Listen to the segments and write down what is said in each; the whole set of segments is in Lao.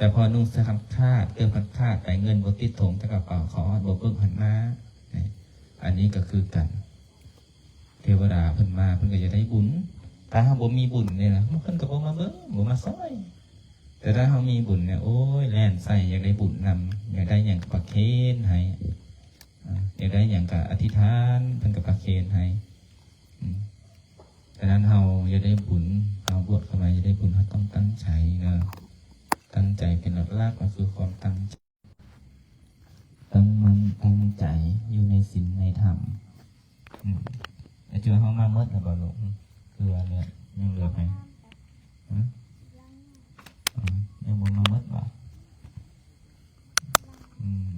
ແຕ່ພໍນຸ່ງເສື້ອຂາດຂາດ ເກີບຂາດຂາດໄປ ເງິນບໍ່ຕິດຖົງໃສ່ກະເປົາ ເຂົາຮອດບໍ່ເບິ່ງຫັ້ນນາ. ນີ້ ອັນນີ້ກໍຄືກັນ ເທວະດາເພິ່ນມາ ເພິ່ນກໍຢາກໄດ້ບຸນ. ຖ້າເຮົາບໍ່ມີບຸນນີ້ນະ ເພິ່ນກໍບໍ່ມາເບິ່ງ ບໍ່ມາຊ່ອຍ. ແຕ່ຖ້າເຮົາມີບຸນນີ້ ໂອ້ຍ ແລ່ນໃສ່ ຢາກໄດ້ບຸນນຳ ຢາກໄດ້ຫຍັງກໍປະເຄນໃຫ້ ອາ ຢາກໄດ້ຫຍັງກໍອະທິຖານ ເພິ່ນກໍປະເຄນໃຫ້. ອືມ ສະນັ້ນເຮົາຢາກໄດ້ບຸນ ເຮົາບວດເຂົ້າມາຢາກໄດ້ບຸນ ເຮົາຕ້ອງຕັ້ງໃຈເນາະ. ຕັ້ງໃຈເປັນຫຼັກໆ ກໍຄືຄວາມຕັ້ງໃຈ ຕັ້ງໝັ້ນຕັ້ງໃຈຢູ່ໃນສິນໃນທຳ. ອືມ ອາຈານ ເຮົາມາໝົດແລ້ວບໍ່ລູກ? ຄືວ່າເຫຼືອ ຍັງເຫຼືອໃຜ? ຮະ? ອືມ ຍັງບໍ່ມາໝົດບໍ່? ອືມ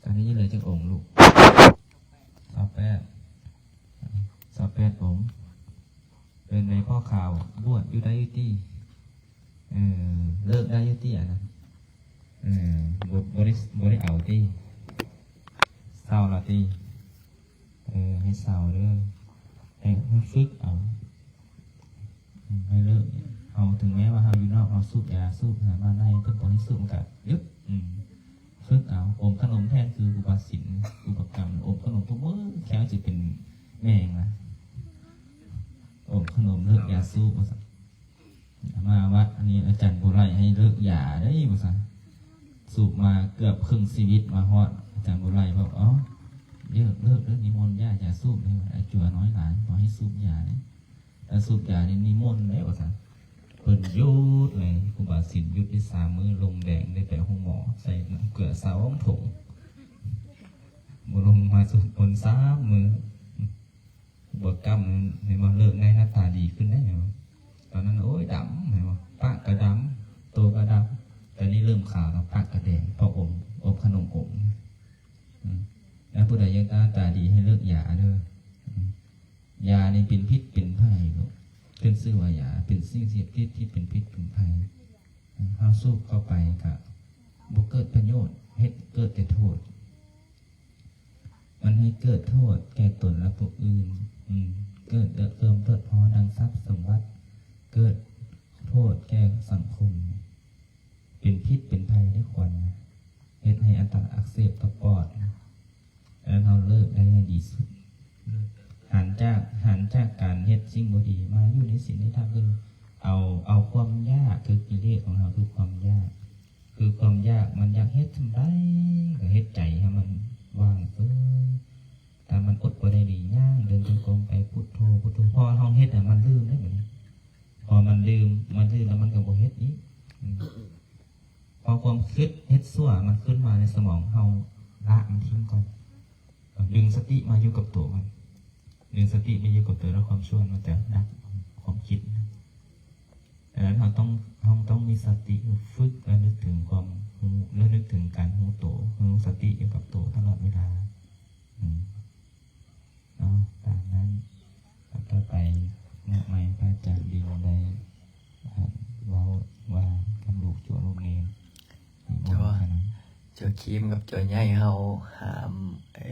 ຕອນນີ້ເຫຼືອຈັກອົງລູກ? ຊາວແປດ ຊາວແປດອົງ. ເປັນໃດພໍ່ຂາວ ບວດຢູ່ໄດ້ຢູ່ຕິ? ເອີ ເລີກໄດ້ຢູ່ຕິອັນນັ້ນ? ເອີ ບໍ່ ບໍ່ໄດ້ ບໍ່ໄດ້ເອົາຕິ? ເຊົາລະຕິ? ເອີ ໃຫ້ເຊົາເດີ ໃຫ້ຝຶກເອົາ. ອືມ ໃຫ້ເລີກ ເຮົາ ເຖິງແມ້ວ່າເຮົາຢູ່ນອກ ເຮົາສູບຢາສູບຫາມາໃນ ເພິ່ນບໍ່ໃຫ້ສູບ ມັນກະຢຸດ. ອືມ ຝຶກເອົາ ອົມຂະໜົມແທນ ຄືຄູບາສິນ ຄູບາກຳ ອົມຂະໜົມທຸກມື້ ແຂ້ວຊິເປັນແມງລະ ອົມຂະໜົມເລີກຢາສູບວ່າຊັ້ນ. ມາວັດອັນນີ້ ອາຈານບໍ່ໄຫຼໃຫ້ເລີກຢາເດ້ວ່າຊັ້ນ. ສູບມາເກືອບເຄິ່ງຊີວິດ ມາຮອດອາຈານບໍ່ໄຫຼບອກ ເອົ້າ ເລີກ ເລີກເດີ ນິມົນຢາ ຢາສູບເດ້ ອາຈົວນ້ອຍຫຼາຍ ບໍ່ໃຫ້ສູບຢາເດ້ ຖ້າສູບຢານີ້ນິມົນເດ້ວ່າຊັ້ນ. ເພິ່ນຢຸດເລີຍ ຄູບາສິນຢຸດໄດ້ສາມມື້ ລົງແດງ ໄດ້ໄປໂຮງໝໍ ໃສ່ນ້ຳເກືອສອງຖົງ ບໍ່ລົງມາສວດມົນສາມມື້. ບໍ່ກຳ ເຫັນບໍ່ ເລີກໃນໜ້າຕາດີຂຶ້ນໄດ໋ ເຫັນບໍ່? ຕອນນັ້ນ ໂອ້ຍ ດຳ ເຫັນບໍ່? ປາກກໍດຳ ໂຕກໍດຳ ແຕ່ນີ້ເລີ່ມຂາວແລ້ວ ປາກກໍແດງ ເພາະອົມ ອົບຂະໜົມອົມ. ອືມ ແລ້ວຜູ້ໃດຢາກໜ້າຕາດີໃຫ້ເລີກຢາເດີ. ອືມ ຢານີ້ເປັນພິດເປັນໄພເນາະ ຂຶ້ນຊື່ວ່າຢາ ເປັນສິ່ງເສບຕິດທີ່ເປັນພິດເປັນໄພ. ອືມ ເຮົາສູບເຂົ້າໄປກະບໍ່ເກີດປະໂຫຍດ ເຮັດເກີດແຕ່ໂທດ. ມັນໃຫ້ເກີດໂທດແກ່ຕົນ ແລະ ຜູ້ອື່ນ. ອືມ ເກີດເດືອດ ເກີດເດືອດຮ້ອນດັ່ງຊັບສົມບັດ ເກີດໂທດແກ່ສັງຄົມ ເປັນພິດເປັນໄພໃຫ້ຄົນ ເຮັດໃຫ້ອັນຕະອັກເສບຕໍ່ປອດ. ອັນນັ້ນເຮົາເລີກໄດ້ໃຫ້ດີສຸດ ຫັນຈາກ ຫັນຈາກການເຮັດສິ່ງບໍ່ດີ ມາຢູ່ໃນສິນໃນທຳ ຄືເອົາ ເອົາຄວາມຢາກ ຄືກິເລດຂອງເຮົາ ຄືຄວາມຢາກ ຄືຄວາມຢາກ ມັນຢາກເຮັດສ່ຳໃດກໍເຮັດໃຈໃຫ້ມັນວ່າງເຊີຍ. ຖ້າມັນອົດບໍ່ໄດ້ນີ້ ຍ່າງເດີນຈົງກົມໄປ ພຸດໂທ ພຸດໂທ ພໍເຮົາເຮັດແລ້ວມັນລືມເດ້ບັດນີ້. ພໍມັນລືມ ມັນລືມແລ້ວມັນກໍບໍ່ເຮັດອີກ. ອືມ ພໍຄວາມຄິດເຮັດຊົ່ວມັນຂຶ້ນມາໃນສະໝອງ ເຮົາລະມັນຖິ້ມກ່ອນ. ດຶງສະຕິມາຢູ່ກັບໂຕມັນ ດຶງສະຕິມາຢູ່ກັບໂຕ ແລ້ວຄວາມຊົ່ວມັນຈະດັບ ຄວາມຄິດ. ດັ່ງນັ້ນເຮົາຕ້ອງ ເຮົາຕ້ອງມີສະຕິ ຝຶກລະນຶກເຖິງຄວາມຮູ້ ລະນຶກເຖິງການຮູ້ໂຕ ຮູ້ສະຕິຢູ່ກັບໂຕຕະຫຼອດເວລາ. ອືມ ເນາະ ຕາມນັ້ນ. ຕໍ່ໄປ ແນະນຳໃຫ້ພະອາຈານດິນໄດ້ ອ່າ ເວົ້າວ່າກັບລູກຈົວລູກເນນ ນິມົນ ໂອ້ ຂະນະ ຈົວຄີມກັບຈົວໃຫຍ່ເຮົາຫາມ ເອີ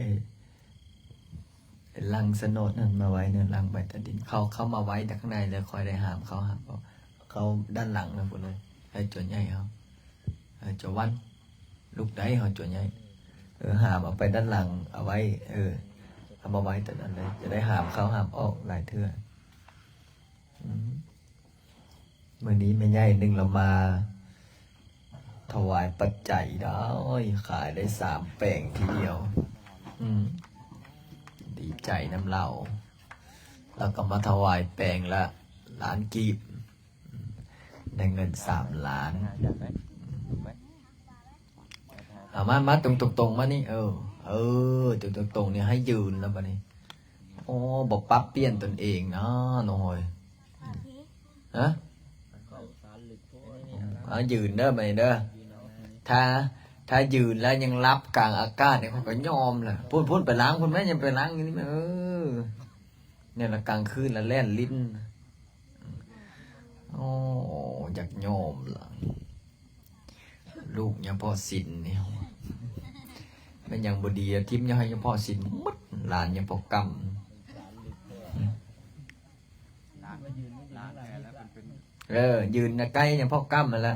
ຫຼັງສະໂນດນັ້ນມາໄວ້ເນີ ຫຼັງໃບຕາດິນ ເຂົາ ເຂົາມາໄວ້ທາງໃນ ແລ້ວຄ່ອຍໄດ້ຫາມເຂົາ ຫາມເຂົາ ເຂົາດ້ານຫຼັງນະພຸ້ນເລີຍ ໃຫ້ຈົວໃຫຍ່ເຮົາ ໃຫ້ຈົວວັນ ລູກໃດເຮົາຈົວໃຫຍ່ ເອີ ຫາມເອົາໄປດ້ານຫຼັງ ເອົາໄວ້ ເອີ ເອົາມາໄວ້ຕອນນັ້ນເລີຍ ຈະໄດ້ຫາມເຂົ້າຫາມອອກຫຼາຍເທື່ອ. ອືມ ມື້ນີ້ແມ່ໃຫຍ່ໜຶ່ງລາວມາຖວາຍປັດໄຈ ໂອ້ຍ ຂາຍໄດ້ສາມແປງທີດຽວ. ອືມ ດີໃຈນຳລາວ ລາວກໍມາຖວາຍແປງລະລ້ານກີບ ໄດ້ເງິນສາມລ້ານ. ເອົາມາ ມາຕົງໆ ມານີ້ ເອີ ເອີ ຕົງໆ ນີ້ໃຫ້ຢືນແລ້ວບັດນີ້. ໂອ້ ບໍ່ປັບປ່ຽນຕົນເອງນະນ້ອງເອີຍ ຮະ? ເອົາຢືນເດີບັດນີ້ເດີ ຖ້າ ຖ້າຢືນແລ້ວຍັງຫຼັບກາງອາກາດນີ້ ຂ້ອຍກໍຍອມແຫຼະ. ພຸ້ນໆ ໄປລ້າງພຸ້ນແມ່ ຢ່າໄປລ້າງຢູ່ນີ້ແມ່ ເອີ ນີ້ລະກາງຄືນລະແລ່ນຫຼິ້ນ. ໂອ້ ຢາກຍອມລະ ລູກຍາພໍ່ສິນນີ້ ແມ່ນຫຍັງບໍ່ດີ ຖິ້ມຍາໃຫ້ຍາພໍ່ສິນໝົດ ຫຼານຍາພໍ່ກຳ. ເອີ ຢືນໃກ້ຍາພໍ່ກຳຫັ້ນລະ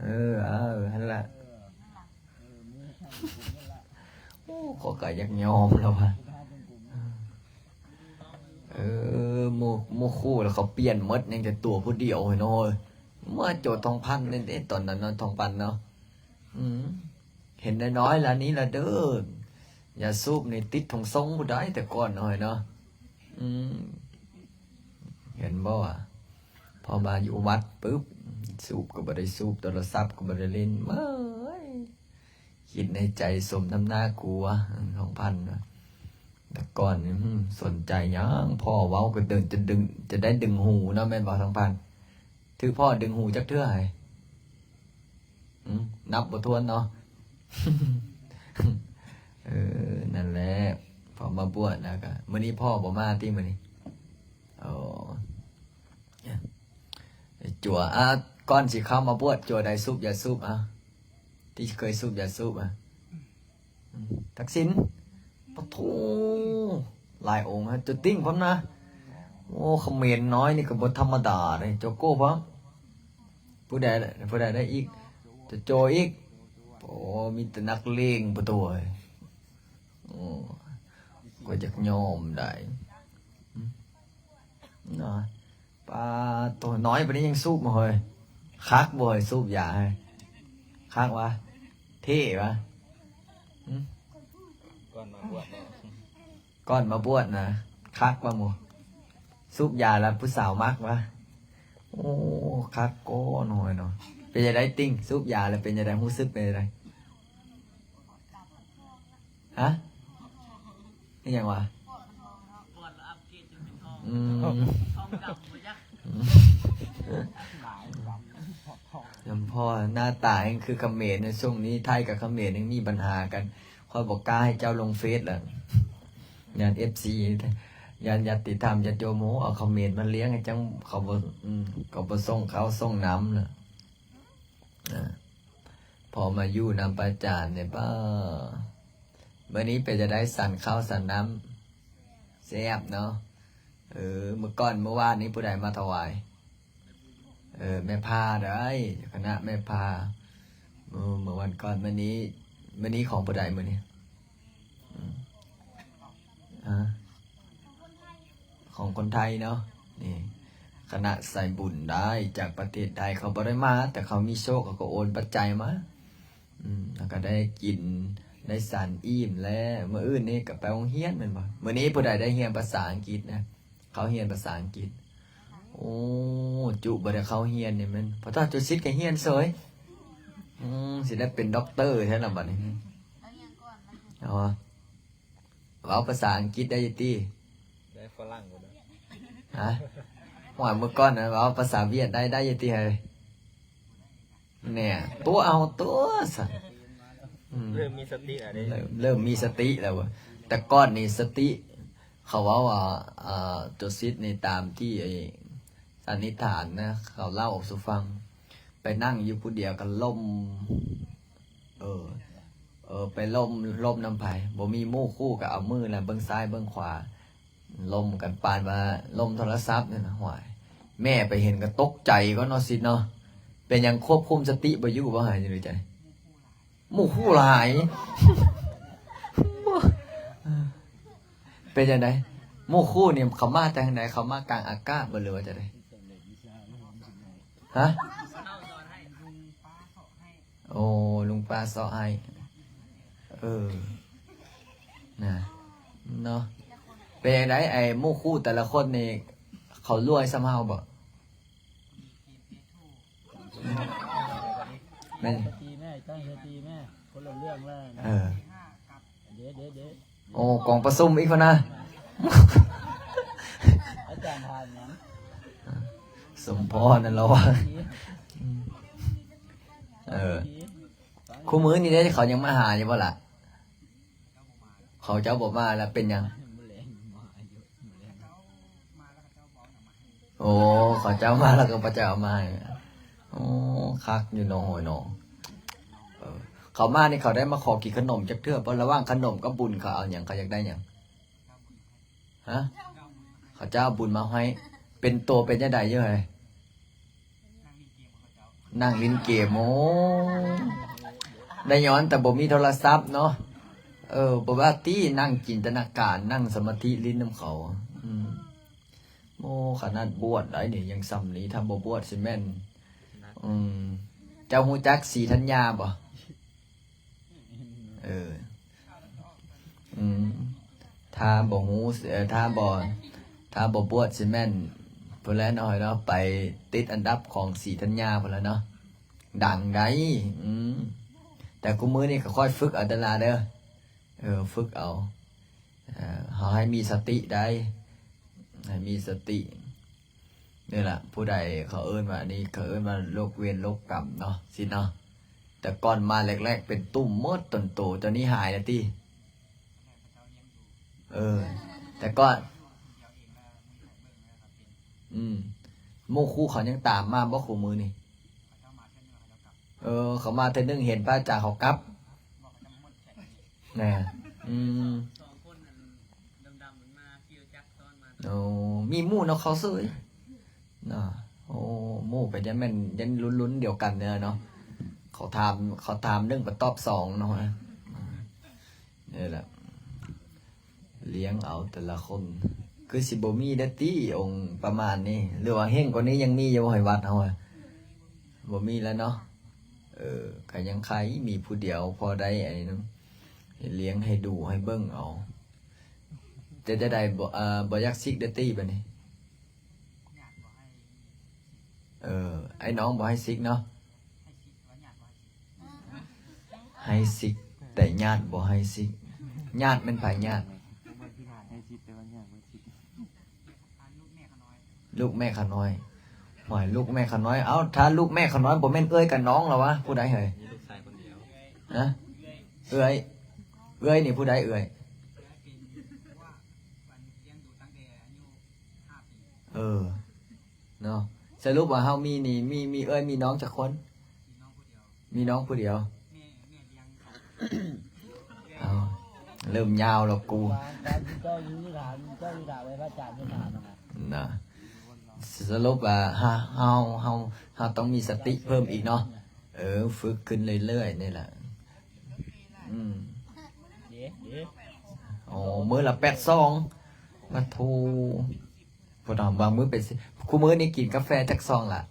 ເອີ ເອີ ຫັ້ນລະ. ໂອ້ ຂ້ອຍກໍຢາກຍອມແລ້ວວ່າ ເອີ ໝູ່ ໝູ່ຄູ່ລະເຂົາປ່ຽນໝົດ ຍັງແຕ່ຕົວຜູ້ດຽວເນາະ. ເມື່ອໂຈທອງພັນນີ້ເດ້ ຕອນນັ້ນເນາະ ທອງພັນເນາະ. ອືມ ເຫັນນ້ອຍໆລະນີ້ລະເດີ ຢາສູບນີ້ຕິດຖົງຊົງຜູ້ໃດແຕ່ກ່ອນເນາະ ເນາະ. ອືມ ເຫັນບໍ່ວ່າ ພໍມາຢູ່ວັດປຶບ ສູບກໍບໍ່ໄດ້ສູບ ໂທລະສັບກໍບໍ່ໄດ້ຫຼິ້ນ. ເມີຍ ຄິດໃນໃຈ ສົມນ້ຳໜ້າກູວ່າ ທອງພັນວ່າ ແຕ່ກ່ອນນີ້ ຫື ສົນໃຈຫຍັງ ພໍ່ເວົ້າກໍດຶງ ຈະດຶງ ຈະໄດ້ດຶງຫູເນາະ ແມ່ນບໍ່ ທອງພັນ? ຖືກພໍ່ດຶງຫູຈັກເທື່ອໃດ? ອືມ ນັບບໍ່ຖ້ວນເນາະ. ເອີ ນັ້ນແຫຼະ ພໍມາບວດແລ້ວກະ ມື້ນີ້ພໍ່ບໍ່ມາຕິມື້ນີ້? ອໍ ຈົວ ອ່າ ກ່ອນຊິເຂົ້າມາບວດ ຈົວໄດ້ສູບຢາສູບ ອ່າ ທີ່ເຄີຍສູບຢາສູບ ອ່າ ອືມ ທັກສິນ ປະໂທ ຫຼາຍອົງຮະ ໂຈຕິ້ງພ້ອມນະ. ໂອ້ ຂະເໝນນ້ອຍນີ້ກໍບໍ່ທຳມະດາເດ້ ໂຈໂກ້ພ້ອມ. ຜູ້ໃດ ຜູ້ໃດໄດ້ອີກ? ໂຈໂຈອີກ. ໂອ້ ມີແຕ່ນັກເລງປະໂທເອີຍ. ໂອ້ ກໍຢາກຍອມໄດ໋ ອືມ ເນາະ. ປາໂຕ ນ້ອຍປານນີ້ຍັງສູບບໍ່ເຮີ້ຍ? ຄັກບໍ່ເຮີ້ຍ ສູບຢາເຮີ້ຍ? ຄັກຫວາ? ເທ່ຫວາ? ຫື ກ່ອນມາບວດເນາະ ກ່ອນມາບວດນະ ຄັກຫວາໝູ່? ສູບຢາແລ້ວຜູ້ສາວມັກຫວາ? ໂອ້ ຄັກກໍນ້ອຍເນາະ. ເປັນຈັ່ງໃດຕິ່ງ ສູບຢາແລ້ວເປັນຈັ່ງໃດ? ຮູ້ສຶກເປັນຈັ່ງໃດ? ຮະ? ອີຫຍັງຫວາ? ອືມ ຍຳພໍ່ ໜ້າຕາຍັງຄືຂະເໝນ. ໃນຊ່ວງນີ້ໄທກັບຂະເໝນຍັງມີບັນຫາກັນ ຂ້ອຍບໍ່ກ້າໃຫ້ເຈົ້າລົງເຟສລະ ຢ້ານເອັຟຊີ ຢ້ານຍາດຕິທຳ ຍາດໂຍມ ໂອ້ ເອົາຂະເໝນມາລ້ຽງ ຈັ່ງເຂົາບໍ່ ອືມ ເຂົາບໍ່ສົ່ງເຂົ້າສົ່ງນ້ຳລະ. ອາ ພໍມາຢູ່ນຳພະອາຈານນີ້ ປ້າ ມື້ນີ້ເປັນຈັ່ງໃດ? ສັນເຂົ້າສັນນ້ຳ ແຊບເນາະ. ເອີ ມື້ກ່ອນ ມື້ວານນີ້ຜູ້ໃດມາຖວາຍ? ເອີ ແມ່ພາໄດ໋ ຄະນະແມ່ພາ. ເອີ ມື້ວັນກ່ອນ ມື້ນີ້ ມື້ນີ້ຂອງຜູ້ໃດມື້ນີ້? ອືມ ອາ ຂອງຄົນໄທເນາະ ນີ້ ຄະນະສາຍບຸນໄດ້ຈາກປະເທດໄທ ເຂົາບໍ່ໄດ້ມາ ແຕ່ເຂົາມີໂຊກ ເຂົາກໍໂອນປັດໄຈມາ. ອືມ ແລ້ວກໍໄດ້ກິນໄດ້ສັນອີ່ມແລ້ວ. ມື້ອື່ນນີ້ກໍໄປໂຮງຮຽນແມ່ນບໍ່? ມື້ນີ້ຜູ້ໃດໄດ້ຮຽນພາສາອັງກິດນະ? ເຂົາຮຽນພາສາອັງກິດ. ໂອ້ ຈຸບໍ່ໄດ້ເຂົ້າຮຽນນີ້ແມ່ນ ພະເຈົ້າ ຈຸສິດກໍຮຽນເສີຍ. ອືມ ຊິໄດ້ເປັນດັອກເຕີແທ້ລະບັດນີ້. ເອົາ ເວົ້າພາສາອັງກິດໄດ້ຢູ່ຕິ? ໄດ້ຝຣັ່ງບໍ່ໄດ້? ຮະ? ວ່າມື້ກ່ອນນະ ເວົ້າພາສາຫວຽດໄດ້ ໄດ້ຢູ່ຕິເຮີ້ຍ? ແນ່ ຕົວເອົາຕົວຊັ້ນ. ອືມ ເລີ່ມມີສະຕິແລ້ວເດ້ ເລີ່ມ ເລີ່ມມີສະຕິແລ້ວ. ແຕ່ກ່ອນນີ້ສະຕິ ເຂົາເວົ້າວ່າ ເອີ ໂຈສິດນີ້ ຕາມທີ່ໄອ້ສັນນິຖານນະ ເຂົາເລົ່າສູ່ຟັງ ໄປນັ່ງຢູ່ຜູ້ດຽວກໍລົມ ເອີ ເອີ ໄປລົມ ລົມນຳໃຜ ບໍ່ມີໝູ່ຄູ່ ກໍເອົາມືລະເບິ່ງຊ້າຍເບິ່ງຂວາ ລົມກັນປານວ່າລົມໂທລະສັບນີ້ນະ. ຫ້ວຍ ແມ່ໄປເຫັນກໍຕົກໃຈກ່ອນເນາະ ສິດເນາະ. ເປັນຫຍັງຄວບຄຸມສະຕິບໍ່ຢູ່ບໍ່ຫາ ຢູ່ໃນໃຈ? ໝູ່ຄູ່ຫຼາຍ. ເປັນຈັ່ງໃດ? ໝູ່ຄູ່ນີ້ເຂົາມາແຕ່ທາງໃດ? ເຂົາມາກາງອາກາດບໍ່ ຫຼືວ່າຈັ່ງໃດ? ຮະ? ໂອ້ ລຸງປ້າເຊາະໃຫ້. ເອີ ນະ ເນາະ. ເປັນຈັ່ງໃດ ໄອ້ໝູ່ຄູ່ແຕ່ລະຄົນນີ້ ເຂົາລວຍສ່ຳເຮົາບໍ່? ແມ່ນ ສະຕິແມ່ ຕັ້ງສະຕິແມ່ ຄົນລະເລື່ອງແລ້ວນະ. ເອີ ເດ້ ເດ້ ເດ້. ໂອ້ ກອງປະຊຸມອີກພຸ້ນນະ. ອາຈານຖາມຫຍັງ? ສົມພໍນັ້ນລະວ່າ. ເອີ ຄູ່ມື້ນີ້ເດ້ ເຂົາຍັງມາຫາຢູ່ບໍ່ລະ? ເຂົາເຈົ້າບໍ່ມາລະເປັນຫຍັງ? ໂອ້ ເຂົາເຈົ້າມາແລ້ວກໍພະເຈົ້າເອົາມາໃຫ້. ໂອ້ ຄັກຢູ່ເນາະ ໂຫຍເນາະ. ເອີ ເຂົາມານີ້ເຂົາໄດ້ມາຂໍກິນຂະໜົມຈັກເທື່ອບໍ່? ລະຫວ່າງຂະໜົມກັບບຸນ ເຂົາເອົາຫຍັງ? ເຂົາຢາກໄດ້ຫຍັງ? ຮະ? ເຂົາເຈົ້າເອົາບຸນມາໃຫ້. ເປັນໂຕເປັນຈັ່ງໃດຢູ່ເຮີ້ຍ? ເ ນັ່ງຫຼິ້ນເກມ. ໂອ້ ໄດ້ຍ້ອນແຕ່ບໍ່ມີໂທລະສັບເນາະ. ເອີ ບໍ່ວ່າຕິ ນັ່ງຈິນຕະນາການ ນັ່ງສະມາທິຫຼິ້ນນຳເຂົາ. ອືມ ໂອ້ ຂະໜາດບວດໄດ້ນີ້ຍັງຊ່ຳນີ້ ຖ້າບໍ່ບວດຊິແມ່ນ. ອືມ ເຈົ້າຮູ້ຈັກສີທັນຍາບໍ່? ເອີ ອືມ ຖ້າບໍ່ຮູ້ ເອີ ຖ້າບໍ່ ຖ້າບໍ່ບວດຊິແມ່ນພຸ້ນແຫຼະເນາະ ເນາະ ໄປຕິດອັນດັບຂອງສີທັນຍາພຸ້ນແຫຼະເນາະ ດັງໃດ໋. ອືມ ແຕ່ຄູ່ມື້ນີ້ກໍຄ່ອຍຝຶກເອົາເດີຫຼາເດີ. ເອີ ຝຶກເອົາ ເອີ ເຮົາໃຫ້ມີສະຕິໄດ໋ ໃຫ້ມີສະຕິ. ນີ້ລະ ຜູ້ໃດເຂົາເອີ້ນວ່າ ອັນນີ້ເຂົາເອີ້ນວ່າໂລກເວນໂລກກຳເນາະ ຊິເນາະ. ແຕ່ກ່ອນມາແລກໆເປັນຕຸ່ມໝົດຕົນໂຕ ຕອນນີ້ຫາຍແລ້ວຕິ? ເອີ ແຕ່ກ່ອນ ອືມ ໝູ່ຄູ່ເຂົາຍັງຕາມມາບໍ່ຄູ່ມື້ນີ້? ເອີ ເຂົາມາເທື່ອໜຶ່ງເຫັນພະອາຈານເຂົາກັບ ແນ່ ອືມ ສອງຄົນນັ້ນດຳໆ ມັນມາຂີ່ລົດຈັກຊ້ອນມາ. ໂອ້ ມີໝູ່ເນາະ ເຂົາເສີຍເນາະ. ໂອ້ ໝູ່ກໍຍັງແມ່ນ ຍັງລຸ້ນໆດຽວກັນນີ້ແຫຼະເນາະ. ເຂົາຖາມ ເຂົາຖາມໜຶ່ງ ໄປຕອບສອງເນາະ. ນີ້ແຫຼະ ລ້ຽງເອົາແຕ່ລະຄົນ ຄືຊິບໍ່ມີເດ້ຕິ ອົງປະມານນີ້ ຫຼືວ່າເຮງກວ່ານີ້ຍັງມີຢູ່ໃນວັດເຮົາ? ບໍ່ມີແລ້ວເນາະ. ເອີ ກໍຍັງໄຄມີຜູ້ດຽວພໍໄດ້ ອັນນີ້ນຳ ໃຫ້ລ້ຽງໃຫ້ດູໃຫ້ເບິ່ງເອົາ. ເຮັດຈັ່ງໃດ ບໍ່ ເອີ ບໍ່ຢາກສິກເດ້ຕິບາດນີ້? ເອີ ອ້າຍນ້ອງບໍ່ໃຫ້ສິກເນາະ. ໃຫ້ສິກແຕ່ຍາດບໍ່ໃຫ້ສິກ. ຍາດແມ່ນໃຜຍາດ? ລູກແມ່ຂະນ້ອຍ. ໂອ້ຍ ລູກແມ່ຂະນ້ອຍ. ເອົ້າ ຖ້າລູກແມ່ຂະນ້ອຍບໍ່ແມ່ນເອື້ອຍກັບນ້ອງລະວະ ຜູ້ໃດເຮີ້ຍ? ມີລູກຊາຍຄົນດຽວ. ຮະ? ເອື້ອຍ ເອື້ອຍນີ້ຜູ້ໃດເອື້ອຍ? ເອີ ເນາະ ສະຫຼຸບວ່າເຮົາມີນີ້ ມີ ມີເອື້ອຍມີນ້ອງຈັກຄົນ? ມີນ້ອງຜູ້ດຽວ. ເອົ້າ ເລີ່ມຍາວແລ້ວກູ. ນະ ສະຫຼຸບວ່າເຮົາ ເຮົາ ເຮົາ ເຮົາຕ້ອງມີສະຕິເພີ່ມອີກເນາະ. ເອີ ຝຶກຂຶ້ນເລື້ອຍໆນີ້ແຫຼະ. ອືມ ໂອ້ ມື້ລະແປດຊອງ ປະໂທ. ບໍ່ຕ້ອງ ບາງມື້ເປັນ ຄູ່ມື້ນີ້ກິນກາແຟຈັກຊອງລະ?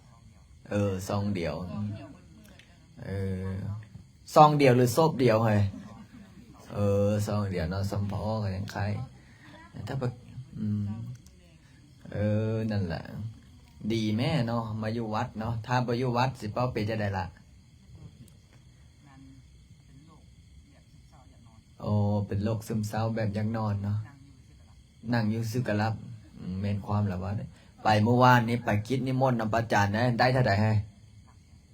ເອີ ຊອງດຽວ. ເອີ ຊອງດຽວຫຼືໂຊບດຽວເຮີ້ຍ? ເອີ ຊອງດຽວເນາະ ສົມພໍກໍຍັງໄຄ. ຖ້າແບບ ອືມ ເອີ ນັ້ນແຫຼະ ດີແມ້ເນາະ ມາຢູ່ວັດເນາະ. ຖ້າບໍ່ຢູ່ວັດຊິເວົ້າເປັນຈັ່ງໃດລະ? ໂອ້ ເປັນໂລກຊຶມເສົ້າແບບຢາກນອນເນາະ ນັ່ງຢູ່ຊື່ກະຫຼັບ. ອືມ ແມ່ນຄວາມລະວ່າ ໄປມື້ວານນີ້ໄປກິດນິມົນນຳພະອາຈານ ໄດ້ ໄດ້ເທົ່າໃດເຮີ້ຍ?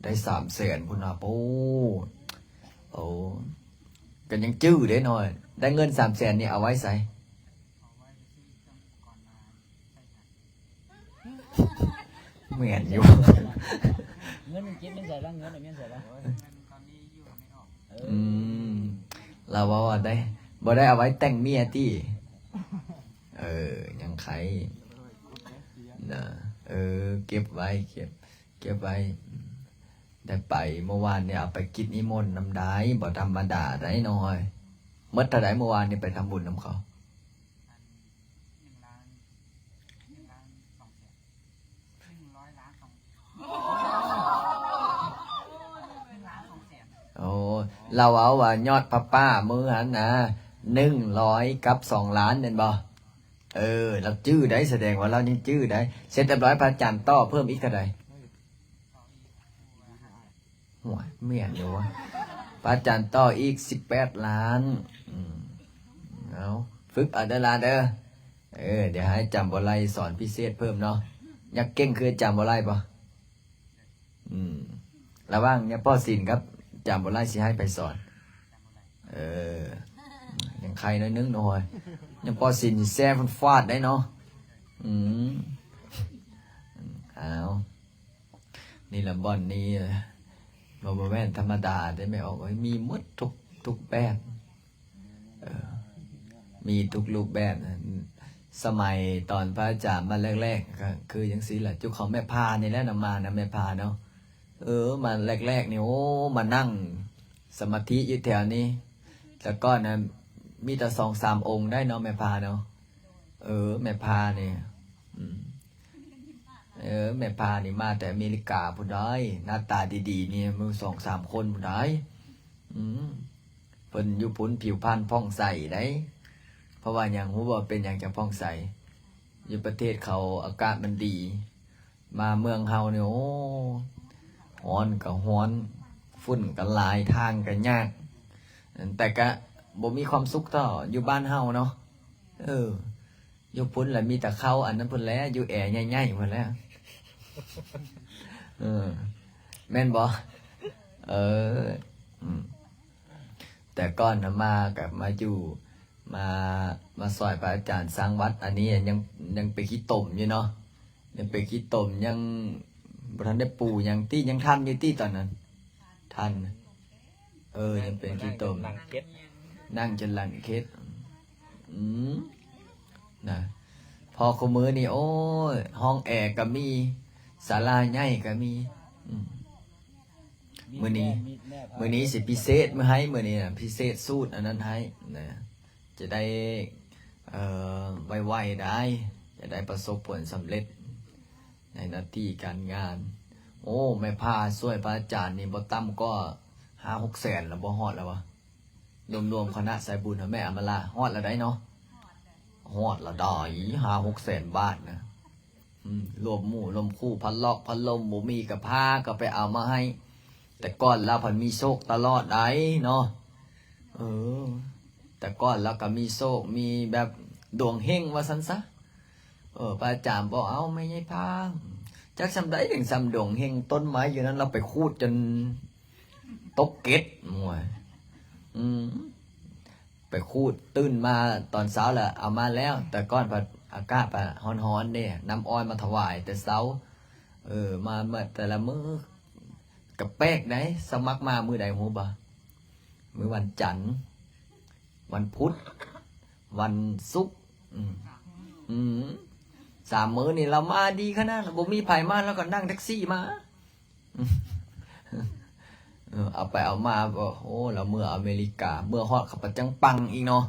ໄດ້ສາມແສນພຸ້ນນະ. ໂອ້ ໂອ້ ກໍຍັງຈື່ເດ້ນ້ອຍ. ໄດ້ເງິນສາມແສນນີ້ເອົາໄວ້ໃສ? ແມ່ນຢູ່. ເງິນເກັບເງິນໃສ່ລະ ເງິນເອົາເງິນໃສ່ລະ. ອືມ ລາວເວົ້າວ່າໄດ້ ບໍ່ໄດ້ເອົາໄວ້ແຕ່ງເມຍຕິ? ເອີ ຍັງໄຄນະ. ເອີ ເກັບໄວ້ ເກັບ ເກັບໄວ້. ໄດ້ໄປເມື່ອວານນີ້ ເອົາໄປກິດນິມົນນຳໄດ້ ບໍ່ທຳມະດາໄດ໋ນ້ອຍ. ໝົດເທົ່າໃດເມື່ອວານນີ້ໄປທຳບຸນນຳເຂົາ? ໂອ້ ລາວເວົ້າວ່າຍອດຜ້າປ່າມື້ຫັ້ນນະ ໜຶ່ງຮ້ອຍກັບສອງລ້ານແມ່ນບໍ່? ເອີ ລາວຈື່ໄດ໋ ສະແດງວ່າລາວຍັງຈື່ໄດ້. ເສັດຮຽບຮ້ອຍ ພະອາຈານຕໍ່ເພີ່ມອີກເທົ່າໃດ? ໂອ້ຍ ແມ່ນຢູ່ວະ ພະອາຈານຕໍ່ອີກສິບແປດລ້ານ. ອືມ ເອົາ ຝຶກເອົາເດີຫຼານເດີ. ເອີ ດຽວໃຫ້ອາຈານບົວໄລສອນພິເສດເພີ່ມເນາະ. ຢາກເກັ່ງຄືອາຈານບົວໄລບໍ່? ອືມ ລະຫວ່າງຍາພໍ່ສິນກັບອາຈານບົວໄລ ຊິໃຫ້ໃຜສອນ? ເອີ ຍັງໄຄໜ້ອຍໜຶ່ງເນາະ ຍັງພໍ່ສິນແຊຟາດໄດ້ເນາະ. ອືມ ອ້າວ ນີ້ລະບ່ອນນີ້ ບໍ່ ບໍ່ແມ່ນທຳມະດາເດ້ແມ່ອອກເອີຍ ມີໝົດທຸກ ທຸກແບບ. ເອີ ມີທຸກຮູບແບບ. ສະໄໝຕອນພະອາຈານມາແລກໆ ກໍຄືຈັ່ງຊີ້ແຫຼະ ຈຸກຂອງແມ່ພານີ້ແຫຼະນຳມານະ ແມ່ພາເນາະ. ເອີ ມາແລກໆນີ້ ໂອ້ ມານັ່ງສະມາທິຢູ່ແຖວນີ້. ແຕ່ກ່ອນນະ ມີແຕ່ສອງສາມອົງໄດ໋ເນາະ ແມ່ພາເນາະ. ເອີ ແມ່ພານີ້ ອືມ ເອີ ແມ່ພານີ້ມາແຕ່ອາເມລິກາພຸ້ນໄດ໋. ໜ້າຕາດີໆນີ້ມີສອງສາມຄົນພຸ້ນໄດ໋. ອືມ ເພິ່ນຢູ່ພຸ້ນຜິວພັນຜ່ອງໃສໄດ໋. ເພາະວ່າຫຍັງ ຮູ້ບໍ່ເປັນຫຍັງຈັ່ງຜ່ອງໃສ? ຢູ່ປະເທດເຂົາອາກາດມັນດີ. ມາເມືອງເຮົານີ້ ໂອ້ ຮ້ອນກໍຮ້ອນ, ຝຸ່ນກໍຫຼາຍ, ທາງກໍຍາກ, ແຕ່ກະບໍ່ມີຄວາມສຸກເທົ່າຢູ່ບ້ານເຮົາເນາະ. ເອີ ຢູ່ພຸ້ນລະມີແຕ່ເຂົາອັນນັ້ນພຸ້ນແຫຼະ, ຢູ່ແອໃຫຍ່ໆພຸ້ນແຫຼະ. ເອີ ແມ່ນບໍ່? ເອີ ອືມ ແຕ່ກ່ອນນະມາກໍມາຢູ່ ມາ ມາຊ່ອຍພະອາຈານສ້າງວັດ. ອັນນີ້ຍັງ ຍັງເປັນຂີ້ຕົມຢູ່ເນາະ, ຍັງເປັນຂີ້ຕົມ, ຍັງບໍ່ທັນໄດ້ປູຫຍັງຕິ, ຍັງທັນຢູ່ຕິຕອນນັ້ນ? ທັນ. ເອີ ຍັງເປັນຂີ້ຕົມ, ນັ່ງເຈັດ ນັ່ງຈົນຫຼັງເຄັດ. ອືມ ນະ ພໍຄູ່ມື້ນີ້ ໂອ້ຍ ຫ້ອງແອກໍມີ, ສາລາໃຫຍ່ກໍມີ. ອືມ ມື້ນີ້ ມື້ນີ້ຊິພິເສດມື້ໃຫ້, ມື້ນີ້ນະ ພິເສດສູດອັນນັ້ນໃຫ້ນະ, ຈະໄດ້ ເອີ ໄວໆໄດ້, ຈະໄດ້ປະສົບຜົນສຳເລັດໃນໜ້າທີ່ການງານ. ໂອ້ ແມ່ພາຊ່ວຍພະອາຈານນີ້ບໍ່ຕ່ຳກວ່າຫ້າຫົກແສນແລ້ວ, ບໍ່ຮອດແລ້ວວະ? ລວມໆຄະນະສາຍບຸນ ແມ່ອຳມາລາ ຮອດແລ້ວໄດ໋ເນາະ, ຮອດແລ້ວໄດ໋ ຫ້າຫົກແສນບາດນະ. ອືມ ລວມໝູ່ລວມຄູ່ ພັດລອກພັດລົມບໍ່ມີກໍພາກໍໄປເອົາມາໃຫ້. ແຕ່ກ່ອນລາວພັດມີໂຊກຕະຫຼອດໄດ໋ເນາະ. ເອີ ແຕ່ກ່ອນລາວກໍມີໂຊກ ມີແບບດວງເຮັງວ່າຊັ້ນຊະ. ເອີ ພະອາຈານບໍ່ເອົາ ແມ່ໃຫຍ່ພາ ຈັກສ່ຳໃດເຖິງສ່ຳດວງເຮັງ, ຕົ້ນໄມ້ຢູ່ນັ້ນລາວໄປຂູດຈົນຕົກເກັດ. ໂອ້ຍ ອືມ ໄປຂູດ, ຕື່ນມາຕອນເຊົ້າລະເອົາມາແລ້ວ. ແຕ່ກ່ອນພັດອາກາດພັດຮ້ອນໆເດ້, ນ້ຳອ້ອຍມາຖວາຍແຕ່ເຊົ້າ. ເອີ ມາ ມາແຕ່ລະມື້ກໍແປກໄດ໋. ສະໝັກມາມື້ໃດຮູ້ບໍ່? ມື້ວັນຈັນ, ວັນພຸດ, ວັນສຸກ. ອືມ ອືມ ສາມມື້ນີ້ລາວມາດີຂະໜາດ, ບໍ່ມີໃຜມາ ລາວກໍນັ່ງແທັກຊີມາ. ເອີ ເອົາໄປເອົາມາ ໂອ້ ລາວເມືອອາເມລິກາ, ເມືອຮອດເຂົາປະຈັງປັງອີກເນາະ.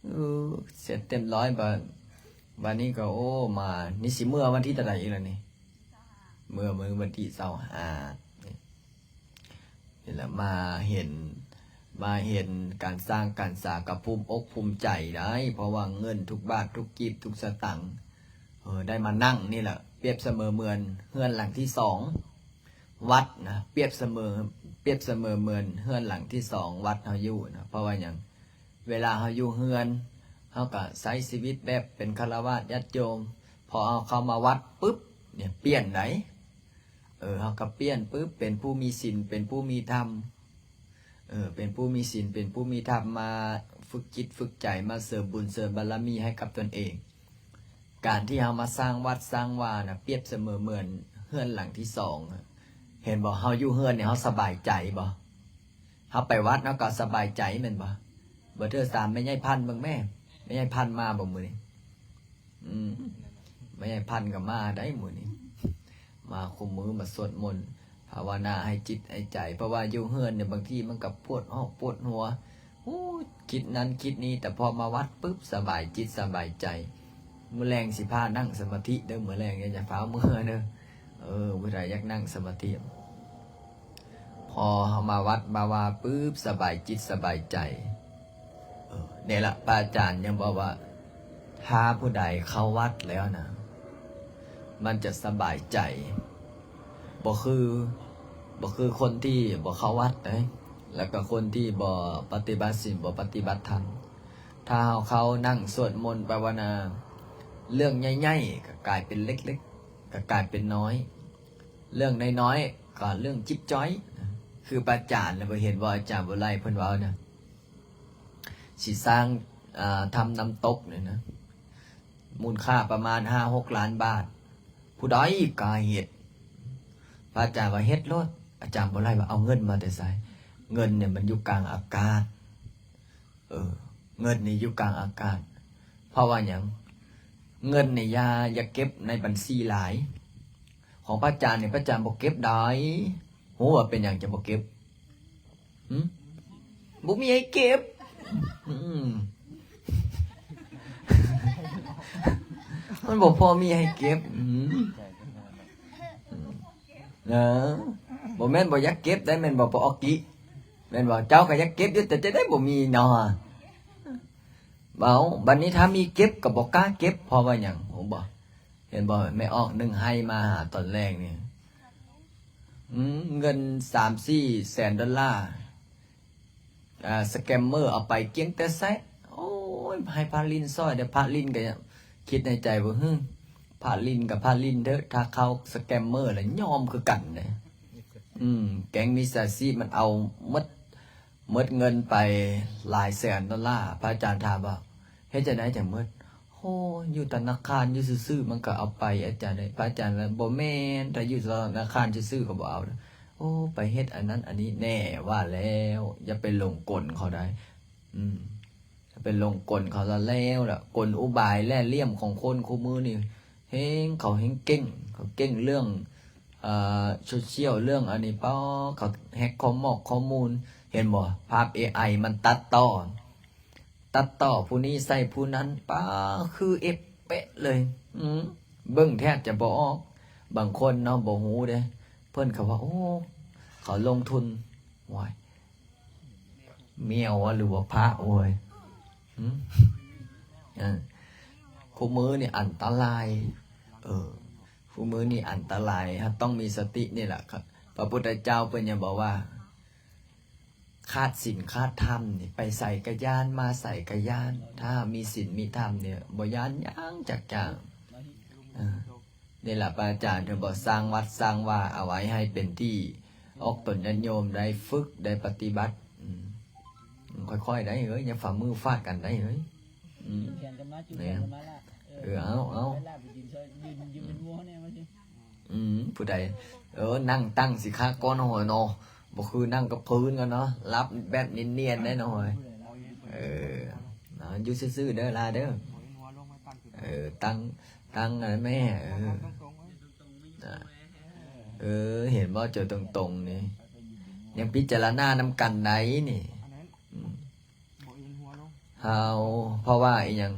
ເອີ ເສັດເຕັມຮ້ອຍບາດ, ບາດນີ້ກໍ ໂອ້ ມາ ນີ້ຊິເມືອວັນທີເທົ່າໃດອີກລະນີ້? ເມືອມື້ວັນທີຊາວຫ້າ ນີ້ລະ ມາເຫັນ ມາເຫັນການສ້າງການສາ ກໍພູມອົກພູມໃຈໄດ໋, ເພາະວ່າເງິນທຸກບາດທຸກກີບທຸກສະຕັງ ເອີ ໄດ້ມານັ່ງນີ້ລະ ປຽບສະເໝີເໝືອນເຮືອນຫຼັງທີສອງ ວັດນະ, ປຽບສະເໝີ ປຽບສະເໝີເໝືອນເຮືອນຫຼັງທີສອງວັດເຮົາຢູ່ນະ. ເພາະວ່າຫຍັງ? ເວລາເຮົາຢູ່ເຮືອນ ເຮົາກະໃຊ້ຊີວິດແບບເປັນຄາລະວາດຍາດໂຍມ, ພໍເຮົາເຂົ້າມາວັດປຶບ ນີ້ ປ່ຽນໄດ໋. ເອີ ເຮົາກະປ່ຽນປຶບ ເປັນຜູ້ມີສິນ ເປັນຜູ້ມີທຳ. ເອີ ເປັນຜູ້ມີສິນ ເປັນຜູ້ມີທຳ ມາຝຶກຈິດຝຶກໃຈ ມາເສີມບຸນເສີມບາລະມີໃຫ້ກັບຕົນເອງ. ການທີ່ເຮົາມາສ້າງວັດສ້າງວານະ ປຽບສະເໝີເໝືອນເຮືອນຫຼັງທີສອງ. ເຫັນບໍ່? ເຮົາຢູ່ເຮືອນນີ້ ເຮົາສະບາຍໃຈບໍ່? ເຮົາໄປວັດເຮົາກໍສະບາຍໃຈແມ່ນບໍ່? ບໍ່ເທື່ອຖາມແມ່ໃຫຍ່ພັນເບິ່ງແມ້, ແມ່ໃຫຍ່ພັນມາບໍ່ມື້ນີ້? ອືມ ແມ່ໃຫຍ່ພັນກໍມາໄດ໋ມື້ນີ້, ມາຄູ່ມື້ ມາສວດມົນພາວະນາໃຫ້ຈິດໃຫ້ໃຈ. ເພາະວ່າຢູ່ເຮືອນນີ້ ບາງທີມັນກໍປວດຮອກປວດຫົວ, ໂອ້ ຄິດນັ້ນຄິດນີ້, ແຕ່ພໍມາວັດປຶບ ສະບາຍຈິດສະບາຍໃຈ. ມື້ແລງຊິພານັ່ງສະມາທິເດີ, ມື້ແລງຢ່າຟ້າວເມືອເດີ. ເອີ ຜູ້ໃດຢາກນັ່ງສະມາທິ ພໍເຮົາມາວັດມາວາປຶບ ສະບາຍຈິດສະບາຍໃຈ. ເອີ ນີ້ລະ ພະອາຈານຍັງບອກວ່າ ຖ້າຜູ້ໃດເຂົ້າວັດແລ້ວນະ ມັນຈະສະບາຍໃຈ, ບໍ່ຄື ບໍ່ຄືຄົນທີ່ບໍ່ເຂົ້າວັດເດ້ ແລ້ວກໍຄົນທີ່ບໍ່ປະຕິບັດສິນ ບໍ່ປະຕິບັດທຳ. ຖ້າເຮົາເຂົ້ານັ່ງສວດມົນພາວະນາ ເລື່ອງໃຫຍ່ໆກໍກາຍເປັນເລັກໆ ກໍກາຍເປັນນ້ອຍ, ເລື່ອງນ້ອຍໆກໍເລື່ອງຈິບຈ່ອຍ. ຄືພະອາຈານນະ ບໍ່ເຫັນບໍ່ ອາຈານບຸນໄລເພິ່ນເວົ້ານະ ຊິສ້າງ ອ່າ ຖ້ຳນ້ຳຕົກນີ້ນະ ມູນຄ່າປະມານຫ້າຫົກລ້ານບາດ, ຜູ້ໃດກ້າເຮັດ? ພະອາຈານວ່າເຮັດໂລດ. ອາຈານບຸນໄລວ່າ ເອົາເງິນມາແຕ່ໃສ? ເງິນນີ້ມັນຢູ່ກາງອາກາດ. ເອີ ເງິນນີ້ຢູ່ກາງອາກາດ. ເພາະວ່າຫຍັງ? ເງິນນີ້ຢ່າ ຢ່າເກັບໃນບັນຊີຫຼາຍ. ຂອງພະອາຈານນີ້ ພະອາຈານບໍ່ເກັບໄດ້. ຮູ້ວ່າເປັນຫຍັງຈະບໍ່ເກັບ? ຫຶ? ບໍ່ມີໃຫ້ເກັບ. ອືມ ມັນບໍ່ພໍມີໃຫ້ເກັບ. ອືມ ເອີ ບໍ່ແມ່ນບໍ່ຢາກເກັບໄດ໋ ແມ່ນບໍ່ ພໍ່ອອກກິ? ແມ່ນບໍ່? ເຈົ້າກໍຢາກເກັບຢູ່ ແຕ່ຈະໄດ້ບໍ່ມີເນາະ. ເວົ້າ ບັດນີ້ຖ້າມີເກັບກໍບໍ່ກ້າເກັບ ເພາະວ່າຫຍັງ ຮູ້ບໍ່? ເຫັນບໍ່ ແມ່ອອກໜຶ່ງໄຮ່ມາຫາຕອນແລງນີ້ ອືມ ເງິນສາມສີ່ແສນດອນລາ ອ່າ ສະແກມເມີເອົາໄປກ້ຽງແຕ່ແຊະ. ໂອ້ຍ ໃຫ້ພະລິນຊ່ອຍເດີ້. ພະລິນກໍຄິດໃນໃຈວ່າ ຫື ພະລິນກໍພະລິນເຖາະ ຖ້າເຂົາສະແກມເມີແລ້ວຍອມຄືກັນເດ້. ອືມ ແກ້ງມິດສາຊີບມັນເອົາໝົດ ໝົດເງິນໄປຫຼາຍແສນດອນລາ. ພະອາຈານຖາມວ່າ ເຮັດຈັ່ງໃດຈັ່ງໝົດ? ໂອ້ ຢູ່ທະນາຄານຢູ່ຊື່ໆ ມັນກໍເອົາໄປ ອາຈານເອີຍ. ພະອາຈານວ່າ ບໍ່ແມ່ນ ຖ້າຢູ່ທະນາຄານຊື່ໆ ກໍບໍ່ເອົາ. ໂອ້ ໄປເຮັດອັນນັ້ນອັນນີ້ແນ່. ວ່າແລ້ວ ຢ່າໄປຫຼົງກົນເຂົາໄດ໋. ອືມ ໄປຫຼົງກົນເຂົາລະແລ້ວລະ. ກົນອຸບາຍແລ່ຫຼ່ຽມຂອງຄົນຄູ່ມື້ນີ້ ແຮງ ເຂົາແຮງເກັ່ງ ເຂົາເກັ່ງເລື່ອງ ເອີ ໂຊຊຽວ ເລື່ອງອັນນີ້ ປ້າ ເຂົາແຮັກຂໍ້ມອກຂໍ້ມູນ. ເຫັນບໍ່ ພາບເອໄອມັນຕັດຕໍ່ ຕັດຕໍ່ຜູ້ນີ້ໃສ່ຜູ້ນັ້ນ ປ້າ ຄືເອເປະເລີຍ. ອືມ ເບິ່ງແທບຈະບໍ່ອອກ. ບາງຄົນເນາະ ບໍ່ຮູ້ເດ້ ເພິ່ນກໍວ່າ ໂອ້ ເຂົາລົງທຶນ. ໂອ້ຍ ແມວຫວາ ຫຼືວ່າພະ ໂອ້ຍ ຫຶ ເອີ ຄູ່ມື້ນີ້ອັນຕະລາຍ. ເອີ ຄູ່ມື້ນີ້ອັນຕະລາຍ ເຮົາຕ້ອງມີສະຕິນີ້ລະ. ພະພຸດທະເຈົ້າເພິ່ນຍັງບອກວ່າ ຂາດສິນຂາດທຳນີ້ ໄປໃສກະຢ້ານ ມາໃສກະຢ້ານ. ຖ້າເຮົາມີສິນມີທຳນີ້ ບໍ່ຢ້ານຫຍັງຈັກຢ່າງ. ເອີ ນີ້ລະ ພະອາຈານເພິ່ນບອກ ສ້າງວັດສ້າງວາ ເອົາໄວ້ໃຫ້ເປັນທີ່ອອກຕົນຍາດໂຍມໄດ້ຝຶກໄດ້ປະຕິບັດ. ອືມ ຄ່ອຍໆ ໄດ້ເອີຍ ຢ່າຝ່າມືຟາດກັນໄດ້ເອີຍ. ອືມ ແມ່ນ ເອີ ເອົາ ເອົາ ອືມ ຜູ້ໃດ ເອີ ນັ່ງຕັ້ງສິຂາກ່ອນເນາະ ບໍ່ຄືນັ່ງກັບພື້ນກັນເນາະ ຫຼັບແບບນຽນໆ ໄດ້ເນາະ. ເອີ ເນາະ ຢູ່ຊື່ໆ ເດີ ລາເດີ. ເອີ ຕັ້ງ ຕັ້ງອັນນັ້ນແມ່ ເອີ ເອີ ເຫັນບໍ່ ເຈົ້າຕົງໆ ນີ້ ຍັງພິຈາລະນານຳກັນໄດ້ນີ້. ອືມ ເຮົາ ເພາະວ່າອີຫຍັງ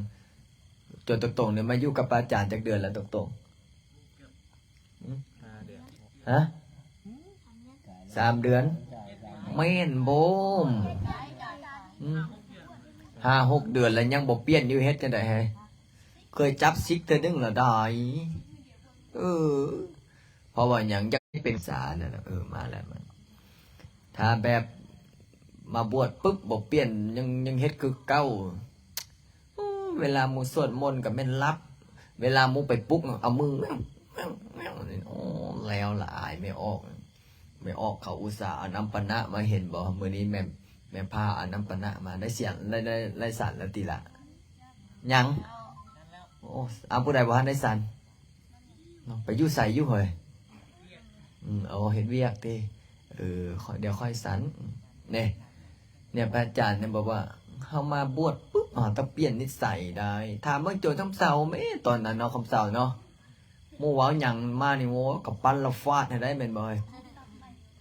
ເຈົ້າຕົງໆ ນີ້ມາຢູ່ກັບພະອາຈານຈັກເດືອນແລ້ວຕົງໆ? ຫຶ? ຫ້າເດືອນ ຫະ? ສາມເດືອນ ແມ່ນບໍ່? ຫຶ? ຫ້າຫົກເດືອນແລ້ວຍັງບໍ່ປ່ຽນຢູ່ ເຮັດຈັ່ງໃດໃຫ້? ເຄີຍຈັບສິກເທື່ອໜຶ່ງແລ້ວໄດ໋. ເອີ ເພາະວ່າຫຍັງ ຢາກເປັນສານັ້ນນະ. ເອີ ມາແລ້ວ ມາ ຖ້າແບບມາບວດປຶບບໍ່ປ່ຽນ ຍັງ ຍັງເຮັດຄືເກົ່າ. ໂອ້ ເວລາໝູ່ສວດມົນກໍແມ່ນຫຼັບ ເວລາໝູ່ໄປປຸກເອົາມື ໂອ້ ແລ້ວລະ ອາຍແມ່ອອກ. ແມ່ອອກເຂົາອຸດສ່າເອົານ້ຳປານະມາ ເຫັນບໍ່? ມື້ນີ້ແມ່ ແມ່ພາເອົານ້ຳປານະມາ ໄດ້ສຽງ ໄດ້ ໄດ້ ໄດ້ສັນແລ້ວຕິລະ? ຍັງ. ໂອ້ ເອົາ ຜູ້ໃດບໍ່ທັນໄດ້ສັນ? ໄປຢູ່ໃສຢູ່ເຮີ້ຍ? ອືມ ເອົາ ເຮັດວຽກຕິ. ເອີ ຂ້ອຍ ດຽວຂ້ອຍສັນ. ນີ້ ນີ້ ພະອາຈານນີ້ບອກວ່າ ເຮົາມາບວດປຶບ ເຮົາຕ້ອງປ່ຽນນິໄສໄດ໋. ຖາມເບິ່ງໂຈນຄຳເຊົາແມ້ ຕອນນັ້ນເນາະ ຄຳເຊົາເນາະ ໝູ່ເວົ້າຫຍັງມານີ້ ໂອ້ ກະປັ່ນລະຟາດໃຫ້ໄດ້ແມ່ນບໍ່ເອີຍ?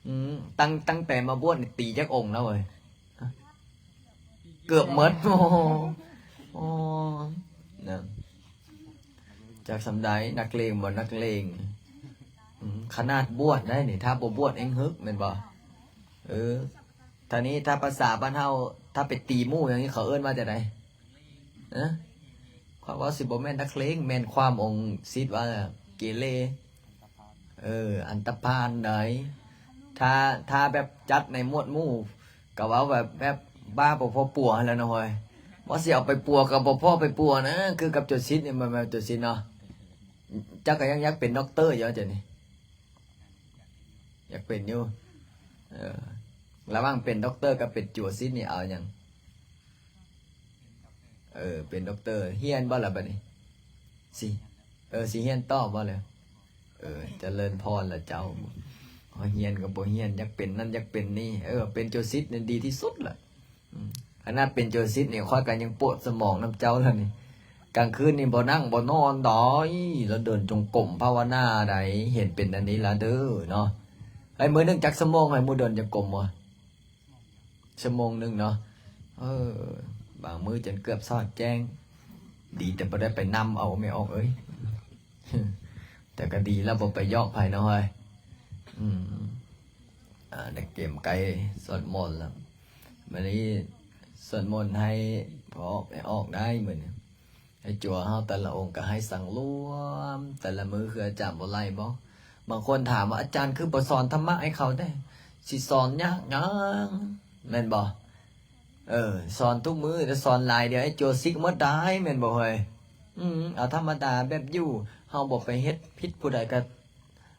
ອືມ ຕັ້ງ ຕັ້ງແຕ່ມາບວດນີ້ຕີຈັກອົງແລ້ວເອີຍ? ເກືອບໝົດ. ໂອ້ ໂອ້ ນະ ຈັກສ່ຳໃດ ນັກເລງບໍ່ນັກເລງ. ອືມ ຂະໜາດບວດໄດ້ນີ້ ຖ້າບໍ່ບວດແຮ່ງຮຶກແມ່ນບໍ່? ເອີ ທາງນີ້ ຖ້າພາສາບ້ານເຮົາ ຖ້າໄປຕີໝູ່ຫຍັງນີ້ ເຂົາເອີ້ນວ່າຈັ່ງໃດ? ເອີ ຂ້ອຍເວົ້າຊິບໍ່ແມ່ນນັກເລງ ແມ່ນຄວາມອົງສິດວ່າເກເລ. ເອີ ອັນຕະພານໃດ໋. ຖ້າ ຖ້າແບບຈັດໃນໝວດໝູ່ ກໍເວົ້າແບບ ແບບບ້າບໍ່ພໍປົວຫັ້ນແຫຼະເນາະເຮີ້ຍ. ວ່າຊິເອົາໄປປົວກໍບໍ່ພໍໄປປົວນະ ຄືກັບໂຈສິດນີ້ ແມ່ນບໍ່ ໂຈສິດເນາະ? ເຈົ້າກໍຍັງຢາກເປັນດັອກເຕີຢູ່ເຈົ້ານີ້? ຢາກເປັນຢູ່. ເອີ ລະຫວ່າງເປັນດັອກເຕີກັບເປັນໂຈສິດນີ້ ເອົາຫຍັງ? ເອີ ເປັນດັອກເຕີ ຮຽນບໍ່ລະບັດນີ້? ຊິ ເອີ ຊິຮຽນຕໍ່ບໍ່ລະ? ເອີ ຈະເລີນພອນລະເຈົ້າ. ຮຽນກໍບໍ່ຮຽນ ຢາກເປັນນັ້ນຢາກເປັນນີ້. ເອີ ເປັນໂຈສິດນີ້ດີທີ່ສຸດລະ. ອືມ ຂະໜາດເປັນໂຈສິດນີ້ ຂ້ອຍກໍຍັງປວດສະໝອງນຳເຈົ້າລະນີ້. ກາງຄືນນີ້ບໍ່ນັ່ງບໍ່ນອນດອຍ ລະເດີນຈົງກົມພາວະນາໃດ໋. ເຫັນເປັນອັນນີ້ລະເດີເນາະ. ເອີຍ ມື້ໜຶ່ງຈັກຊົ່ວໂມງ ໃຫ້ໝູ່ດົນຈັກກົມວະ? ຊົ່ວໂມງໜຶ່ງເນາະ. ເອີ ບາງມື້ຈົນເກືອບສອດແຈ້ງ ດີແຕ່ບໍ່ໄດ້ໄປນຳເອົາ ແມ່ອອກເອີຍ. ແຕ່ກໍດີແລ້ວ ບໍ່ໄປຢອກໃຜເນາະເຮີ້ຍ. ອືມ ອ່າ ໄດ້ກຽມໄກ່ສວດມົນແລ້ວ. ມື້ນີ້ສວດມົນໃຫ້ພໍ່ອອກແມ່ອອກໄດ້ມື້ນີ້. ໄອ້ຈົວເຮົາແຕ່ລະອົງກໍໃຫ້ສັງລວມແຕ່ລະມື້ ຄືອາຈານບໍ່ໄລ່ບໍ? ບາງຄົນຖາມວ່າ ອາຈານຄືບໍ່ສອນທຳມະໃຫ້ເຂົາແດ່? ຊິສອນຍາກຫຍັງ ແມ່ນບໍ່? ເອີ ສອນທຸກມື້ ແຕ່ສອນຫຼາຍ ດຽວໄອ້ຈົວຊິກໝົດໄດ້ ແມ່ນບໍ່ເຮີ້ຍ? ອືມ ເອົາທຳມະດາແບບຢູ່ ເຮົາບໍ່ໄປເຮັດຜິດຜູ້ໃດ ກໍ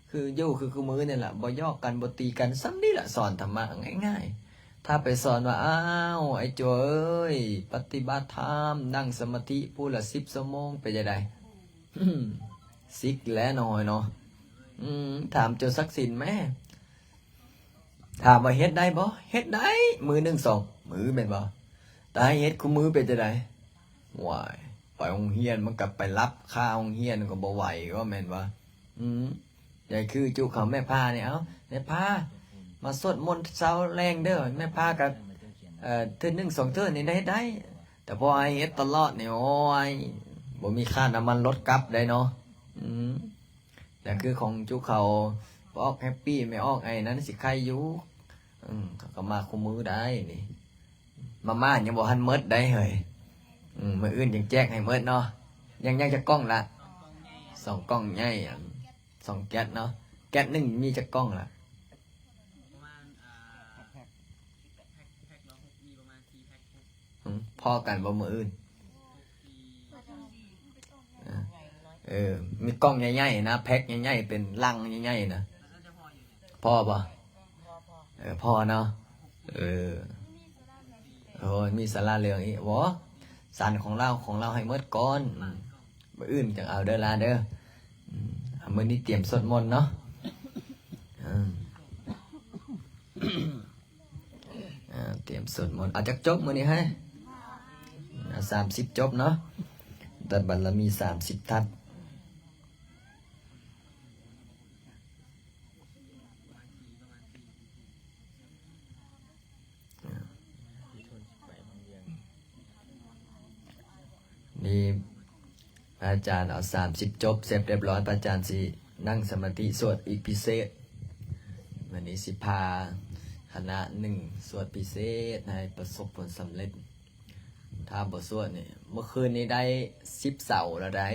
ຄືຢູ່ຄື ຄືມື້ນີ້ລະ ບໍ່ຢອກກັນ ບໍ່ຕີກັນ ສ່ຳນີ້ລະ ສອນທຳມະງ່າຍໆ. ຖ້າໄປສອນວ່າ ອ້າວ ໄອ້ຈົວເອີຍ ປະຕິບັດທຳ ນັ່ງສະມາທິຜູ້ລະສິບຊົ່ວໂມງ ເປັນຈັ່ງໃດ? ຊິກແຫຼະນ້ອຍເນາະ. ອືມ ຖາມຈົວສັກສິນແມ້ ຖາມວ່າເຮັດໄດ້ບໍ່? ເຮັດໄດ້ ມື້ໜຶ່ງສອງມື້ແມ່ນບໍ່? ແຕ່ໃຫ້ເຮັດຄູ່ມື້ເປັນຈັ່ງໃດ? ວ້າຍ ໄປໂຮງຮຽນມັນກໍໄປຫຼັບຄາໂຮງຮຽນກໍບໍ່ໄຫວ ກໍແມ່ນວ່າ ອືມ ຢ່າຄືຈຸເຂົາແມ່ພານີ້ ເອົ້າ ແມ່ພາ ມາສວດມົນເຊົ້າແລງເດີ ແມ່ພາກໍ ເອີ ເທື່ອໜຶ່ງສອງເທື່ອນີ້ໄດ້ ໄດ້ ແຕ່ພໍໃຫ້ເຮັດຕະຫຼອດນີ້ ໂອ້ຍ ບໍ່ມີຄ່ານ້ຳມັນລົດກັບໄດ້ເນາະ. ອືມ ແຕ່ຄືຂອງຈຸເຂົາ ປອກແຮັບປີ ແມ່ອອກໄອ້ນັ້ນຊິໄຄຢູ່. ອືມ ເຂົາກໍມາຄູ່ມື້ໄດ້ນີ້. ມາມ່າຍັງບໍ່ທັນໝົດໄດ໋ເຮີ້ຍ. ອືມ ມື້ອື່ນຈັ່ງແຈກໃຫ້ໝົດເນາະ. ຍັງ ຍັງຈັກກ່ອງລະ? ສອງກ່ອງໃຫຍ່ ອັນ ສອງແກັດເນາະ. ແກັດໜຶ່ງມີຈັກກ່ອງລະ? ປະມານ ອ່າ ແພັກ ແພັກລະຫົກ ມີປະມານສີ່ແພັກ. ອືມ ພໍກັນບໍ່ມື້ອື່ນ? ເອີ ເອີ ມີກ່ອງໃຫຍ່ໆນະ ແພັກໃຫຍ່ໆ ເປັນລັງໃຫຍ່ໆນະ. ພໍບໍ່? ເອີ ພໍເນາະ. ເອີ ໂອ້ຍ ມີສາລາເລື່ອງອີກ. ບໍ່ ສັນຂອງລາວ ຂອງລາວໃຫ້ໝົດກ່ອນ. ອືມ ມື້ອື່ນຈັ່ງເອົາເດີລາເດີ. ອືມ ມື້ນີ້ຕຽມສວດມົນເນາະ. ອືມ ອ່າ ຕຽມສວດມົນ ເອົາຈັກຈົບມື້ນີ້ໃຫ້? ເອົາສາມສິບຈົບເນາະ. ແຕ່ບາດລະມີສາມສິບທັດ. ນີ້ ພະອາຈານເອົາສາມສິບຈົບເສັດຮຽບຮ້ອຍ ພະອາຈານຊິນັ່ງສະມາທິສວດອີກພິເສດ. ມື້ນີ້ຊິພາຄະນະໜຶ່ງສວດພິເສດໃຫ້ປະສົບຜົນສຳເລັດ. ຖ້າບໍ່ສວດນີ້ ເມື່ອຄືນນີ້ໄດ້ສິບເສົາແລ້ວໃດ໋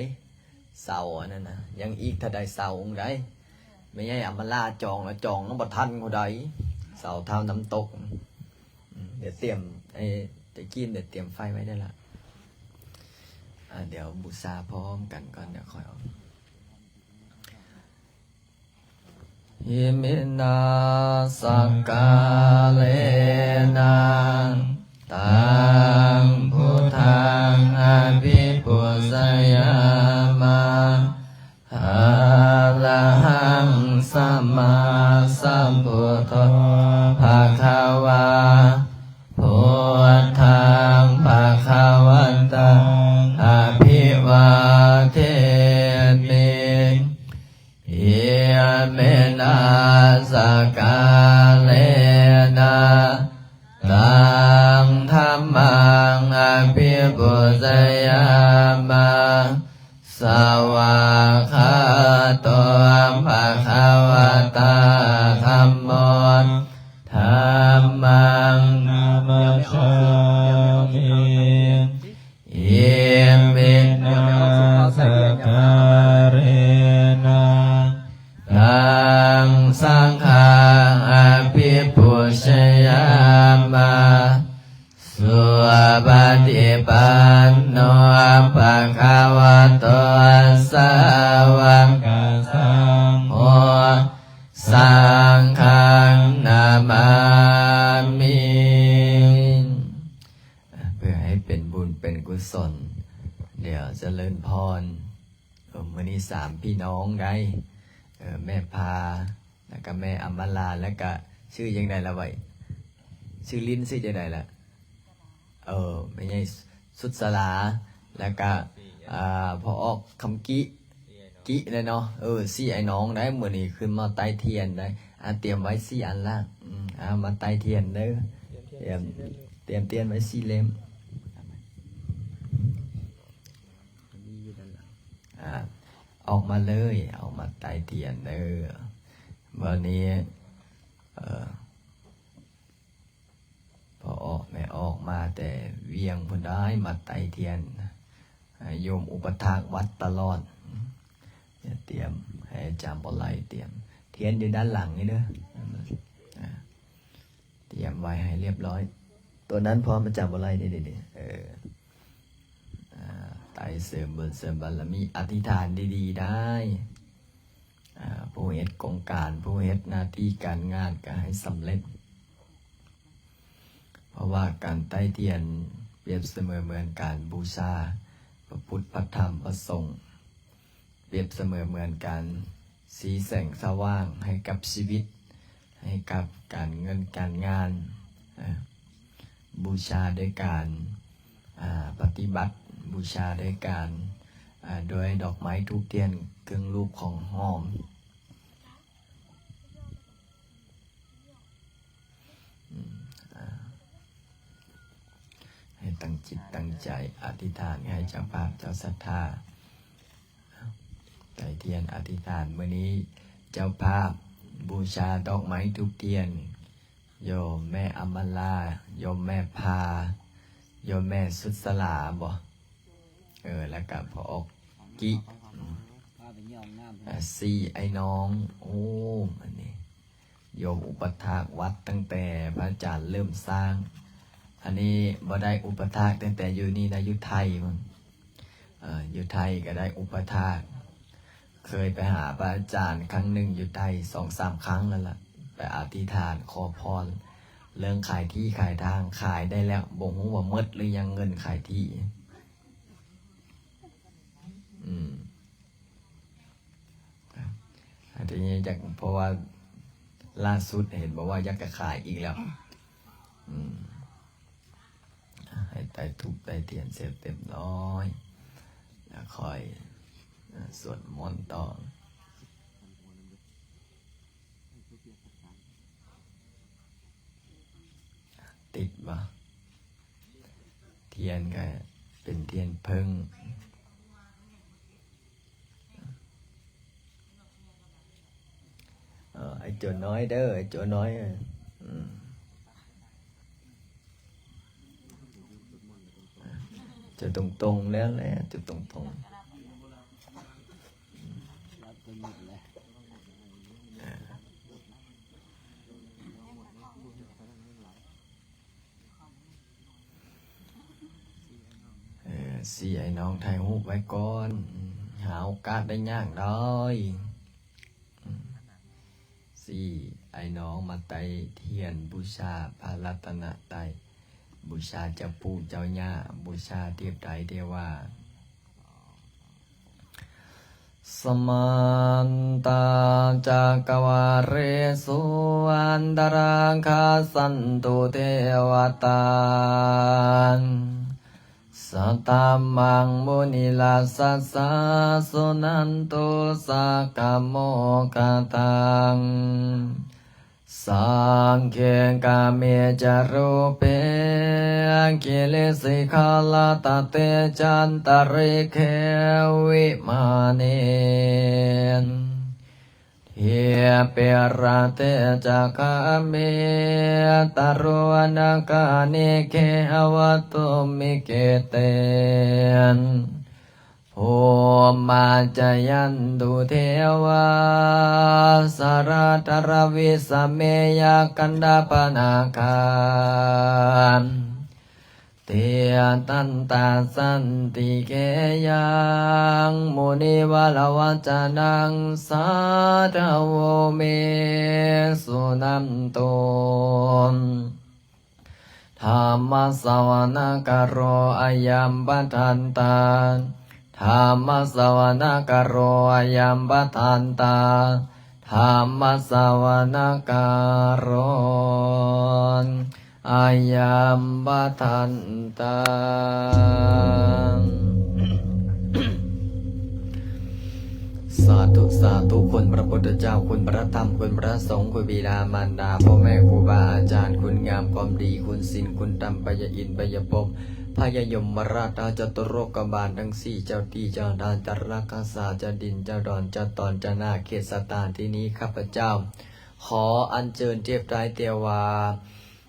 ເສົາອັນນັ້ນນະ ຍັງອີກເທົ່າໃດເສົາໃດ໋. ແມ່ໃຫຍ່ອຳມາລາຈອງແລ້ວ ຈອງຍັງບໍ່ທັນຜູ້ໃດ ເສົາທ້າວນ້ຳຕົກ. ອືມ ດຽວຕຽມ ໄອ້ຕະກີ້ ດຽວຕຽມໄຟໄວ້ໄດ້ລະ. ອ່າ ດຽວບູຊາພ້ອມກັນກ່ອນ ດຽວຄ່ອຍເອົາ. ອິມິນາສັກກາເລນະ ຕັງ ພຸດທັງ ອະພິປູຊະຍາມະ. ອະລະຫັງ ສຳມາສຳພຸດໂທ ພະຄະວາ. ພຸດທັງ ພະຄະວັນຕັງ ອະພິວາເທມິ. ອິມິນາສັກກາເລນະ ຕັງ ທຳມັງ ອະພິປູຊະຍາມະ. ສະຫວາກຂາໂຕ ພະຄະວະຕາ ທຳໂມ. ທຳມັງ ນະມັດສາມິ. ອິມິນາສັກກາເລນະ ຕັງ ສັງຄັງ ອະພິປູຊະຍາມະ. ສຸປະຕິປັນໂນ ພະຄະວະໂຕ ສາວະກະສັງໂຄ ສັງຄັງ ນະມາມິ. ເພື່ອໃຫ້ເປັນບຸນເປັນກຸສົນ ດຽວຈະເລີນພອນ ເອີ ມື້ນີ້ສາມພີ່ນ້ອງໄດ໋ ເອີ ແມ່ພາ ແລ້ວກະແມ່ອຳມາລາ ແລ້ວກະຊື່ຈັ່ງໃດລະໄວ? ຊື່ລິນ ຊື່ຈັ່ງໃດລະ? ເອີ ແມ່ໃຫຍ່ສຸດສາລາ ແລ້ວກະ ອ່າ ພໍ່ອອກຄຳກິ ກິແຫຼະເນາະ. ເອີ ສີ່ອ້າຍນ້ອງໄດ໋ ມື້ນີ້ຂຶ້ນມາໄຕ້ທຽນໄດ໋. ອາ ຕຽມໄວ້ສີ່ອັນລະ ອືມ ອາ ມາໄຕ້ທຽນເດີ ຕຽມ ຕຽມທຽນໄວ້ສີ່ເຫຼັ້ມ ອາ ອອກມາເລີຍ ອອກມາໄຕ້ທຽນເດີ ມື້ນີ້ ເອີ ພໍ່ອອກແມ່ອອກມາແຕ່ວຽງພຸ້ນໄດ໋ ມາໄຕ້ທຽນ ໂຍມອຸປະຖາກວັດຕະຫຼອດ ຕຽມໃຫ້ອາຈານບໍ່ໄຫຼຕຽມ ທຽນຢູ່ດ້ານຫຼັງນີ້ເດີ ອາ ຕຽມໄວ້ໃຫ້ລຽບລ້ອຍ ໂຕນັ້ນພ້ອມ ອາຈານບໍ່ໄຫຼເດ້ ເອີ ອາ ໄຕ້ເສີມບຸນເສີມບາລະມີ ອະທິຖານດີໆໄດ້ ອາ ຜູ້ເຮັດໂຄງການ ຜູ້ເຮັດໜ້າທີ່ການງານກໍໃຫ້ສຳເລັດ ເພາະວ່າການໄຕ້ທຽນປຽບສະເໝືອນເໝືອນການບູຊາພະພຸດ ພະທຳ ພະສົງ ປຽບສະເໝືອນເໝືອນການຊີ້ແສງສະຫວ່າງໃຫ້ກັບຊີວິດ ໃຫ້ກັບການເງິນການງານ ອາ ບູຊາດ້ວຍການ ອາ ປະຕິບັດ ບູຊາດ້ວຍການ ອາ ດ້ວຍດອກໄມ້ທູບທຽນເຄື່ອງລູບຂອງຫອມ ອາ ໃຫ້ຕັ້ງຈິດຕັ້ງໃຈອະທິຖານ ໃຫ້ເຈົ້າພາບເຈົ້າສັດທາ ໄຕ້ທຽນອະທິຖານ ມື້ນີ້ເຈົ້າພາບບູຊາດອກໄມ້ທູບທຽນ ໂຍມແມ່ອຳມາລາ ໂຍມແມ່ພາ ໂຍມແມ່ສຸດສະຫຼາບໍ ເອີ ແລ້ວກະພໍ່ອອກກິ ອາ ສີ່ ອ້າຍນ້ອງ ໂອ້ ອັນນີ້ ໂຍມອຸປະຖາກວັດຕັ້ງແຕ່ພະອາຈານເລີ່ມສ້າງ ອັນນີ້ບໍ່ໄດ້ອຸປະຖາກຕັ້ງແຕ່ຢູ່ນີ້ນະ ຢູ່ໄທພຸ້ນ ເອີ ຢູ່ໄທກໍໄດ້ອຸປະຖາກ ເຄີຍໄປຫາພະອາຈານຄັ້ງໜຶ່ງຢູ່ໄທ ສອງສາມຄັ້ງນັ້ນລະ ໄປອະທິຖານຂໍພອນເລື່ອງຂາຍທີ່ຂາຍທາງ ຂາຍໄດ້ແລ້ວ ບໍ່ຮູ້ວ່າໝົດຫຼືຍັງເງິນຂາຍທີ່ ອືມ ອັນນີ້ຢາກ ເພາະວ່າລ່າສຸດເຫັນບອກວ່າຢາກຈະຂາຍອີກແລ້ວ ອືມ ໃຫ້ໄຕ້ທູບໄຕ້ທຽນເສັດຮຽບຮ້ອຍ ແລ້ວຄ່ອຍ ເອີ ສວດມົນຕໍ່ ຕິດບໍ່? ທຽນກໍເປັນທຽນເຜິ້ງ ເອີ ໄອ້ໂຈນ້ອຍເດີ ໄອ້ໂຈນ້ອຍ ເອີ ອືມ ຈະຕົງໆແລ້ວແຫຼະ ຈະຕົງໆ ເອີ ສີ່ ອ້າຍນ້ອງຖ່າຍຮູບໄວ້ກ່ອນ ຫາໂອກາດໄດ້ຍາກດອຍ ອືມ ສີ່ ອ້າຍນ້ອງມາໄຕ້ທຽນບູຊາພະລັດຕະນະໄຕ ບູຊາເຈົ້າປູ່ເຈົ້າຍ່າ ບູຊາເທບໄຕເທວາ Samantā cakkavāḷesu, atrāgacchantu devatā, saddhammaṃ munirājassa, suṇantu saggamokkhadaṃ. Sagge kāme ca rūpe, girisikharataṭe cantalikkhe vimāne, dīpe raṭṭhe ca gāme, taruvanagahane gehavatthumhi khette, bhummā cāyantu devā jalathalavisame yakkhagandhabbanāgā, tiṭṭhantā santike yaṃ munivaravacanaṃ sādhavo me suṇantu. Dhammassavanakālo ayambhadantā. Dhammassavanakālo ayambhadantā. Dhammassavanakālo ayambhadantā. ສາທຸ ສາທຸ ຄຸນພະພຸດທະເຈົ້າ ຄຸນພະທຳ ຄຸນພະສົງ ຄຸນບິດາມານດາ ພໍ່ແມ່ ຄູບາອາຈານ ຄຸນງາມຄວາມດີ ຄຸນສິນ ຄຸນທຳ ພະຍາອິນ ພະຍາພົມ ພະຍາຍົມມະລາດ ເຈົ້າຈະຕຸໂລກະບານທັງສີ່ ເຈົ້າທີ່ເຈົ້າທານ ເຈົ້າລັກເຈົ້າສາ ເຈົ້າດິນເຈົ້າດອນ ເຈົ້າຕອນເຈົ້ານາເຂດສະຖານທີ່ນີ້ ຂ້າພະເຈົ້າ ຂໍອັນເຊີນເທບໄຕເທວາ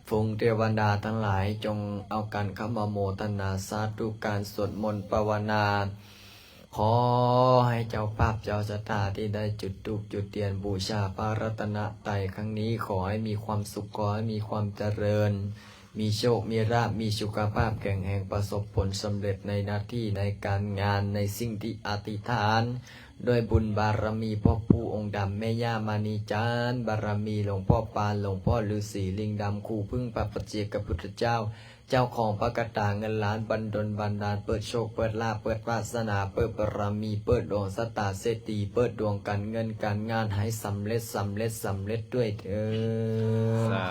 ຝູງເທວະດາທັງຫຼາຍ ຈົ່ງເອົາກັນເຂົ້າມາໂມທະນາສາທຸການສວດມົນພາວະນາ. ຂໍໃຫ້ເຈົ້າພາບເຈົ້າສັດທາທີ່ໄດ້ຈຸດທູບຈຸດທຽນບູຊາພະລັດຕະນະໄຕຄັ້ງນີ້ ຂໍໃຫ້ມີຄວາມສຸກ ຂໍໃຫ້ມີຄວາມຈະເລີນ ມີໂຊກມີລາບ ມີສຸຂະພາບແຂງແຮງ ປະສົບຜົນສຳເລັດໃນໜ້າທີ່ ໃນການງານ ໃນສິ່ງທີ່ອະທິຖານ ດ້ວຍບຸນບາລະມີພໍ່ປູ່ອົງດຳ ແມ່ຍ່າມະນີຈັນ ບາລະມີຫຼວງພໍ່ປານ ຫຼວງພໍ່ລືສີ ລິງດຳ ຄູເພິ່ງ ພະປັດເຈກະພຸດທະເຈົ້າ ເຈົ້າຂອງພະກະຖາເງິນລ້ານ ບັນດົນບັນດານ ເປີດໂຊກ ເປີດລາບ ເປີດວາສະໜາ ເປີດບາລະມີ ເປີດດວງຊະຕາເສດຖີ ເປີດດວງການເງິນການງານໃຫ້ສຳເລັດ ສຳເລັດ ສຳເລັດດ້ວຍເທີ້ນ. ສາ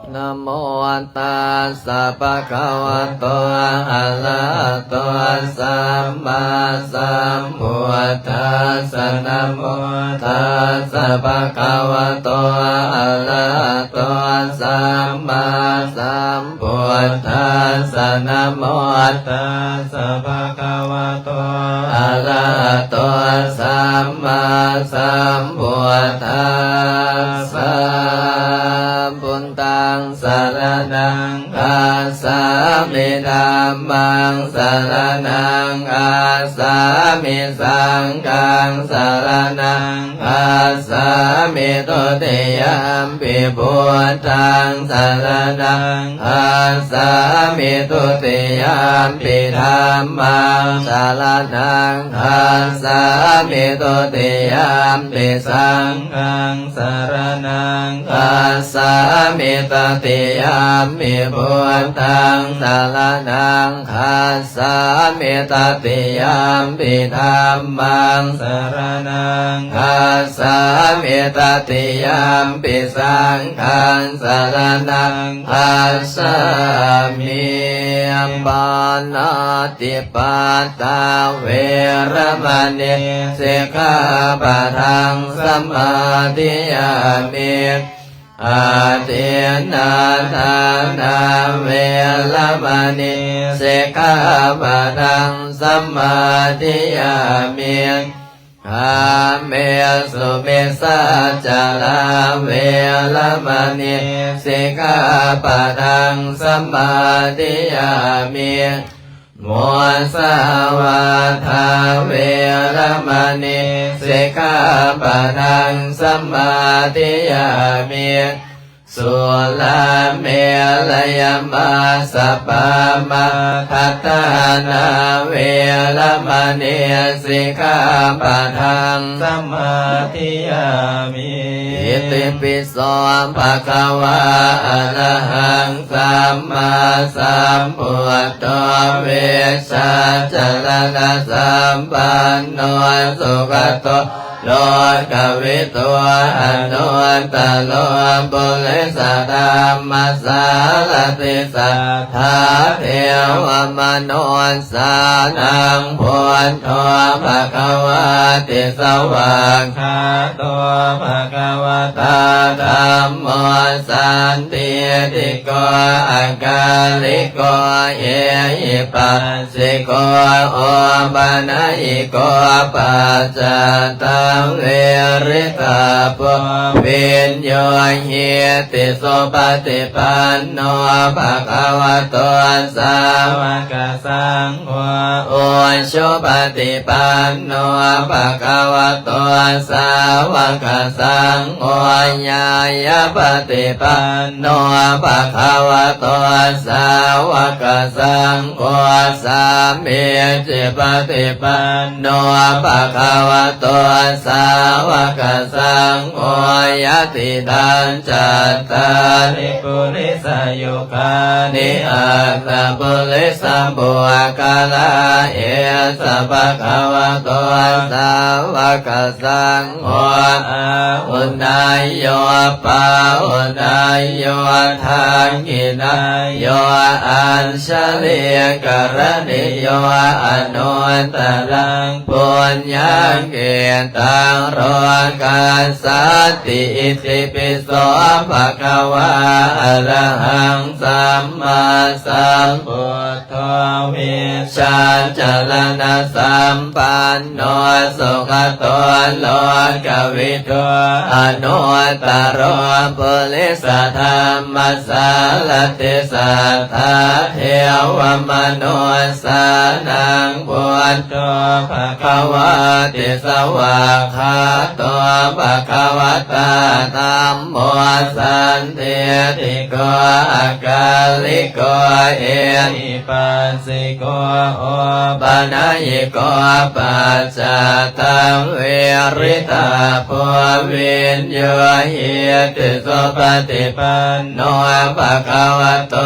ທຸ. ນະໂມຕັດສະພະຄະວະໂຕ ອະລະຫະໂຕ ສຳມາສຳພຸດທັດສະ ນະໂມຕັດສະພະຄະວະໂຕ ອະລະຫະໂຕ ສຳມາສຳພຸດທັດສະ ນະໂມຕັດສະພະຄະວະໂຕ ອະລະຫະໂຕ ສຳມາສຳພຸດທັດສະ ພຸດທັງ ສະລະນັງ ຄັດສາມິ ທຳມັງ ສະລະນັງ ຄັດສາມິ ສັງຄັງ ສະລະນັງ ຄັດສາມິ ທຸຕິຍຳປິ ພຸດທັງ ສະລະນັງ ຄັດສາມິ ທຸຕິຍຳປິ ທຳມັງ ສະລະນັງ ຄັດສາມິ ທຸຕິຍຳປິ ສັງຄັງ ສະລະນັງ ຄັດສາມິ ຕະຕິຍຳປິ ພຸດທັງ ສະລະນັງ ຄັດສາມິ ຕະຕິຍຳປິ ທຳມັງ ສະລະນັງ ຄັດສາມິ ຕະຕິຍຳປິ ສັງຄັງ ສະລະນັງ ຄັດສາມິ ປານາຕິປາຕາ ເວລະມະນີ ສິກຂາປະທັງ ສະມາທິຍາມິ ອາທິນນາທານາ ເວລະມະນີ ສິກຂາປະທັງ ສະມາທິຍາມິ ກາເມສຸມິດສາຈາລາ ເວລະມະນີ ສິກຂາປະທັງ ສະມາທິຍາມິ ມຸສາວາທາ ເວລະມະນີ ສິກຂາປະທັງ ສະມາທິຍາມິ ສຸລາເມລະຍະມັດສະປາມາທັດຖານາ ເວລະມະນີ ສິກຂາປະທັງ ສະມາທິຍາມິ ອິຕິປິໂສ ພະຄະວາ ອະລະຫັງ ສຳມາສຳພຸດໂທ ວິຊາຈະລະນະສຳປັນໂນ ສຸກະໂຕ ໂລກະວິທູ ອະນຸດຕະໂລ ປຸລິສະທຳມະສາລະຖິ ສັດທາເທວະມະນຸດສານັງ ພຸດໂທ ພະຄະວາຕິ ສະຫວາກຂາໂຕ ພະຄະວະຕາ ທຳໂມ ສັນທິຕິໂກ ອະກາລິໂກ ເອຫິປັສ ສິໂກ ໂອປະນະຍິໂກ ປັດຈະຕັງ ວຽລິຕະໂປ ວິນໂຍຫິຕິ ສຸປະຕິປັນໂນ ພະຄະວະໂຕ ສາວະກະສັງໂຄ ອຸຊຸປະຕິປັນໂນ ພະຄະວະໂຕ ສາວະກະສັງໂຄ ຍາຍະປະຕິປັນໂນ ພະຄະວະໂຕ ສາວະກະສັງໂຄ ສາມີຈິປະຕິປັນໂນ ພະຄະວະໂຕ ສາວະກະສັງໂຄ ຍະຕິດາງ ຈັດຕາລິ ປຸລິສະຍຸຄານິ ອັດຕະປຸລິສະບຸກຄະລາ ເອສະພະຄະວະໂຕ ສາວະກະສັງໂຄ ອາຫຸເນຍໂຍ ປາຫຸເນຍໂຍ ທັກຂິເນຍໂຍ ອັນຊະລີກະລະນີໂຍ ອະນຸດຕະລັງ ປຸນຍັງກິດຕັງ ໂລກັດສັດຕິ ອິຕິປິໂສ ພະຄະວາ ອະລະຫັງ ສຳມາສຳພຸດໂທ ວິຊາຈະລະນະສຳປັນໂນ ສຸກະໂຕ ໂລກະວິທູ ອະນຸດຕະໂລ ປຸລິສະທຳມະສາລະຕິ ສັດຖາເທວະມະນຸດສານັງ ພຸດໂທ ພະຄະວາ ຕິສະຫວາຄາໂຕ ພະຄະວະຕາ ທຳໂມ ສັນທິດຖິໂກ ອາກາລິໂກ ເອຫິປັສສິໂກ ໂອປະນະຍິໂກ ປັດຈາຕັງ ວິລິຕາໂພ ວິນຍູຫິຕິ ສຸປະຕິປັນໂນ ພະຄະວະໂຕ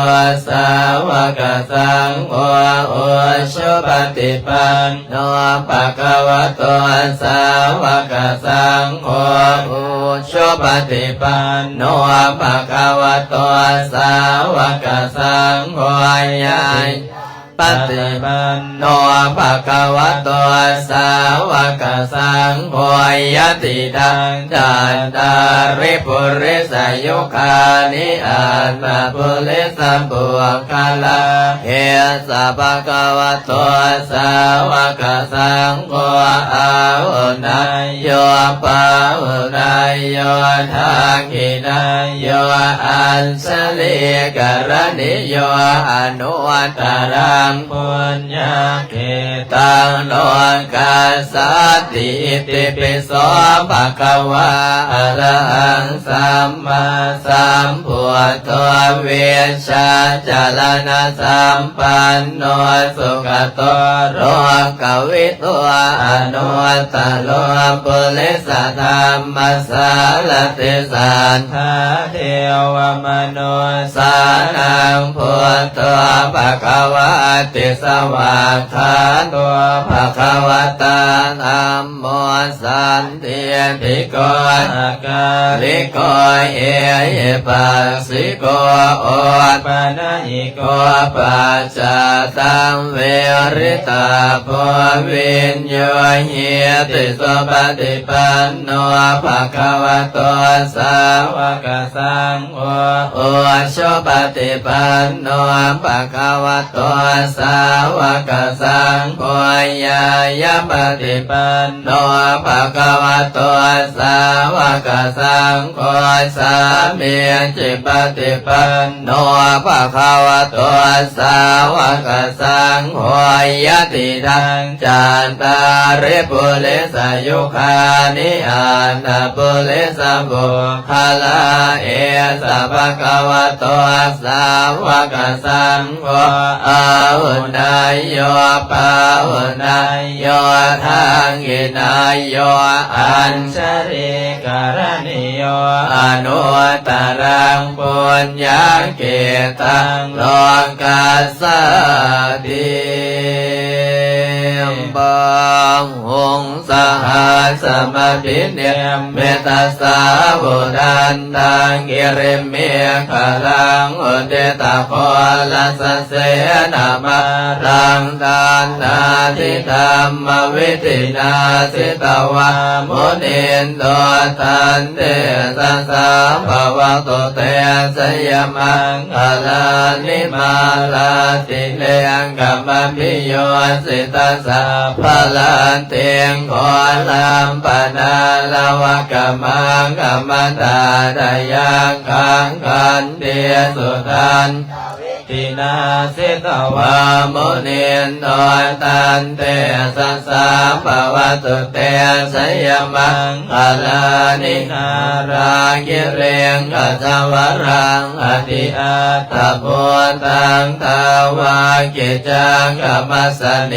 ສາວະກະສັງໂຄ ອຸຊຸປະຕິປັນໂນ ພະຄະວະໂຕ ສາວະກະສັງໂຄ ອຸຊຸປະຕິປັນໂນ ພະຄະວະໂຕ ສາວະກະສັງໂຄ ຍາຍະປະຕິປັນໂນ ພະຄະວະໂຕ ສາວະກະສັງໂຄ ຍະຕິດາງ ຈັດຕາລິ ປຸລິສະຍຸຄານິ ອັດຕະປຸລິສະບຸກຄະລາ ເອສະພະຄະວະໂຕ ສາວະກະສັງໂຄ ອາຫຸເນຍໂຍ ປາຫຸເນຍໂຍ ທັກຂິເນຍໂຍ ອັນຊະລີກະລະນີໂຍ ອະນຸດຕະລັງ ປຸນຍັງກິດຕັງ ໂລກັດສັດຕິ ອິຕິປິໂສ ພະຄະວາ ອະລະຫັງ ສຳມາສຳພຸດໂທ ວິຊາຈາລະນະສຳປັນໂນ ສຸກະໂຕ ໂລກະວິທູ ອະນຸດຕະໂລ ປຸລິສະທຳມະສາລະຕິ ສັດຖາເທວະມະນຸດສານັງ ພຸດໂທ ພະຄະວາ ຕິສະຫວາຄາໂຕ ພະຄະວະຕາ ທຳໂມ ສັນ ທິດຖິໂກ ອາກາລິໂກ ເອຫິປັສສິໂກ ໂອປະນະຍິໂກ ປັດຈາຕັງ ວິລິຕາໂພ ວິນຍູຫິຕິ ສຸປະຕິປັນໂນ ພະຄະວະໂຕ ສາວະກະສັງ ໂອ ໂອ ສຸປະຕິປັນໂນ ພະຄະວະໂຕ ສາວະກະສັງໂຄ ຍາຍະປະຕິປັນໂນ ພະຄະວະໂຕ ສາວະກະສັງໂຄ ສາມີຈິປະຕິປັນໂນ ພະຄະວະໂຕ ສາວະກະສັງໂຄ ຍະຕິດາງ ຈັດຕາລິ ປຸລິສະຍຸຄານິ ອັດຕະປຸລິສະບຸກຄະລາ ເອສະພະຄະວະໂຕ ສາວະກະສັງໂຄ ອາຫຸເນຍໂຍ ປາຫຸເນຍໂຍ ທັກຂິເນຍໂຍ ອັນຊະລີກະລະນີໂຍ ອະນຸດຕະລັງ ປຸນຍັງກິດຕັງ ໂລກັດສັດຕິ ບາຫຸງ ສະຫັດສະມະພິນິມມິດຕະສາວຸດທັນຕັງ ກິລິເມຂະລັງ ອຸທິຕະໂຄລະສະເສນະມາລັງ ດານາທິທຳມະວິທິນາ ສິຕະວາ ມຸນິນໂດ ຕັນເຕຊະສາ ພະວະຕຸເຕ ຊະຍະມັງຄະລານິ ມາລາຕິເລກະມະພິໂຍ ສິຕະສັບພະລັດທິງ ໂຄລັມປະນາລະວະກະມັງຄະມະຕາດະຍັງຄັງ ຂັນຕິສຸທັນຕະວິທິນາ ສິຕະວາ ມຸນິນໂດ ຕັນເຕຊະສາ ພະວະຕຸເຕ ຊະຍະມັງຄະລານິ ນາລະກິລິງຄະຊະວະລັງ ອະຕິອັດຖະພູຕັງ ທາວາກິດຈັງຄະມະສະເນ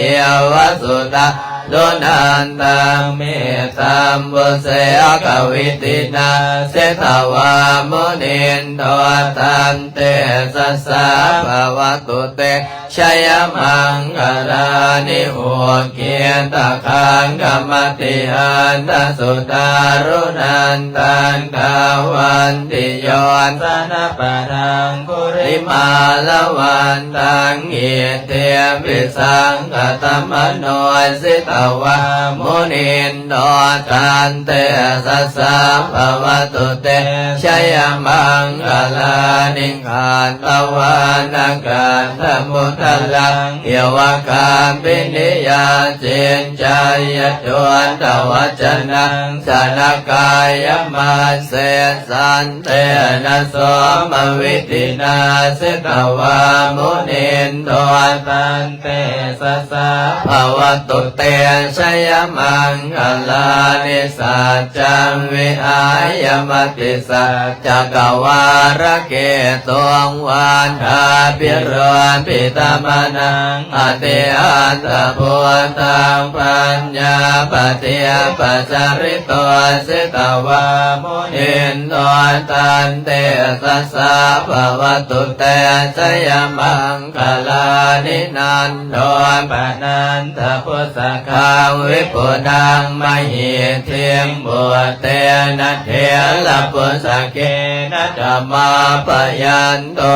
ວະ ສຸດທາ Sudantaṃ mettambusekavidhinā jitavā munindo taṃ tejasā bhavatu te jayamaṅgalāni. Ukkhittakhaggamatihatthasudāruṇantaṃ dhāvantiyojanapathaṅgulimālavantaṃ iddhībhisaṅkhatamano jitavā munindo taṃ tejasā bhavatu te jayamaṅgalāni. Katvāna kaṭṭhamudaraṃ iva gabbhinīyā ciñcāya duṭṭhavacanaṃ janakāyamajjhe santena somavidhinā jitavā munindo taṃ tejasā bhavatu te jayamaṅgalāni. Saccaṃ vihāya matisaccakavādaketuṃ vādābhiropitamanaṃ atiandhabhūtaṃ paññāpadīpajalito jitavā munindo taṃ tejasā bhavatu te jayamaṅ galāni. Nandopanandabhujagaṃ vibudhaṃ mahiddhiṃ puttena therabhujagena damāpayanto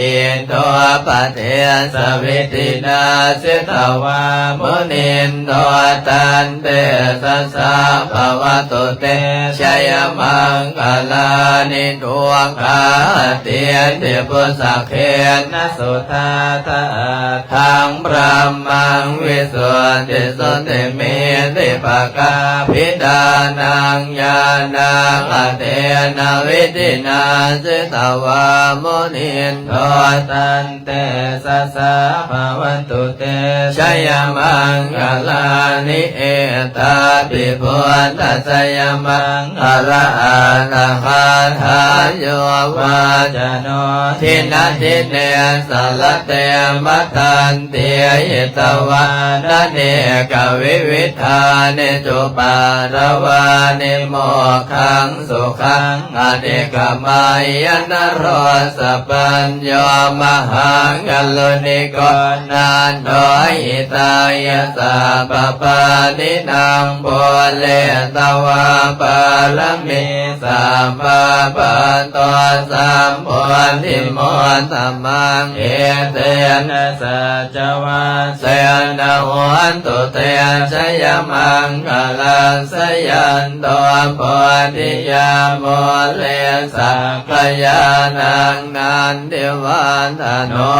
iddhūpadesavidhinā jitavā munindo taṃ tejasā bhavatu te jayamaṅgalāni. Duggāhadiṭṭhibhujagena sudaṭṭhahatthaṃ brahmaṃ visuddhijutimiddhibakābhidhānaṃ ñāṇāgadena vidhinā jitavā munindo taṃ tejasā bhavatu te jayamaṅgalāni. Etāpi buddhajayamaṅgalaaṭṭhagāthā yo vācano dinadine sarate matandī hitvānanekavividhāni cupaddavāni mokkhaṃ sukhaṃ adhigameyya naro sapañño. Mahākāruṇiko nando hitāya sabbapāṇinaṃ pūretvā pāramī sabbā patto sambodhimuttamaṃ etena saccavajjena hotu te jayamaṅgalaṃ. Jayanto bodhiyā mūle sakyānaṃ nandivaḍḍhano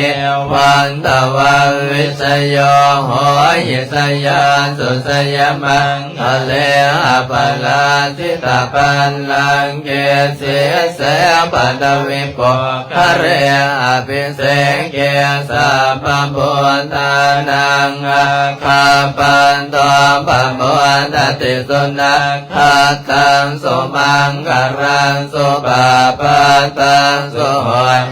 evaṃ tvaṃ vijayo hohi jayassu jayamaṅ gale aparājitapallaṅke sīse paṭhavipokkhare abhiseke sabbabuddhānaṃ aggappatto pamodati. Sunakkhattaṃ sumaṅgalaṃ supabhātaṃ suhuṭṭhitaṃ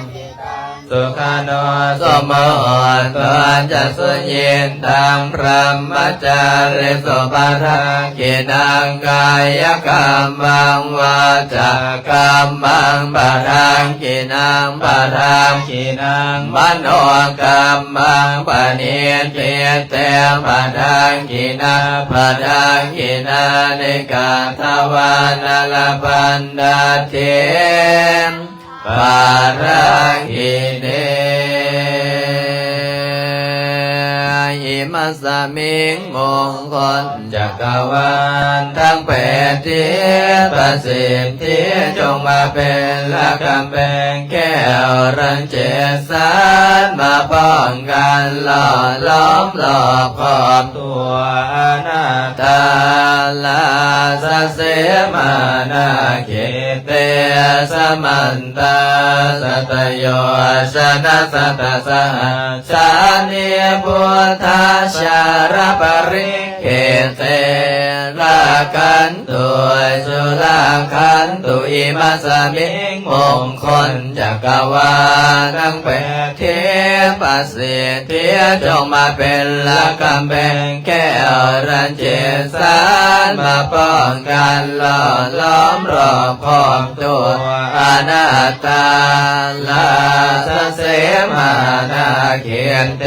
sukhaṇo sumuhutto ca suyiṭṭhaṃ brahmacārisu padakkhiṇaṃ kāyakammaṃ vācākammaṃ padakkhiṇaṃ padakkhiṇaṃ manokammaṃ paṇidhī te padakkhiṇā padakkhiṇāni katvāna labhantatthe padakkhiṇe. Imasmiṃ mongkol ຈັກກະວານທັງແປດທິດ ປະສິດທິຈົ່ງມາເປັນລະກຳແພງແກ້ວ ລັງເຈສັນມາປ້ອງກັນ ຫຼໍ່ລ້ອມລອບຂອບທົ່ວອະນາຖາລາຊະເສມານາເຂເຕ ສະມັນ ຕາ ສະຕະໂຍຊະນະສະຕະສະຫັດສານີ ພຸດທະຊາລະປະລິເຂເຕ ລັກຂັນຕຸ ສຸລັກຂັນຕຸ ອິມັດສະມິງ ມົງຄົນຈັກກະວານທັງແປດ ທິບປະສິດທິ ຈົ່ງມາເປັນຫຼັກກຳແພງແກ້ວ ດັນເຈດສັນ ມາປ້ອງກັນ ລ້ອມລອບ ຮອບຄອບທົ່ວ ອະນັດຕາ ລາຊະເສມານາເຂດເຕ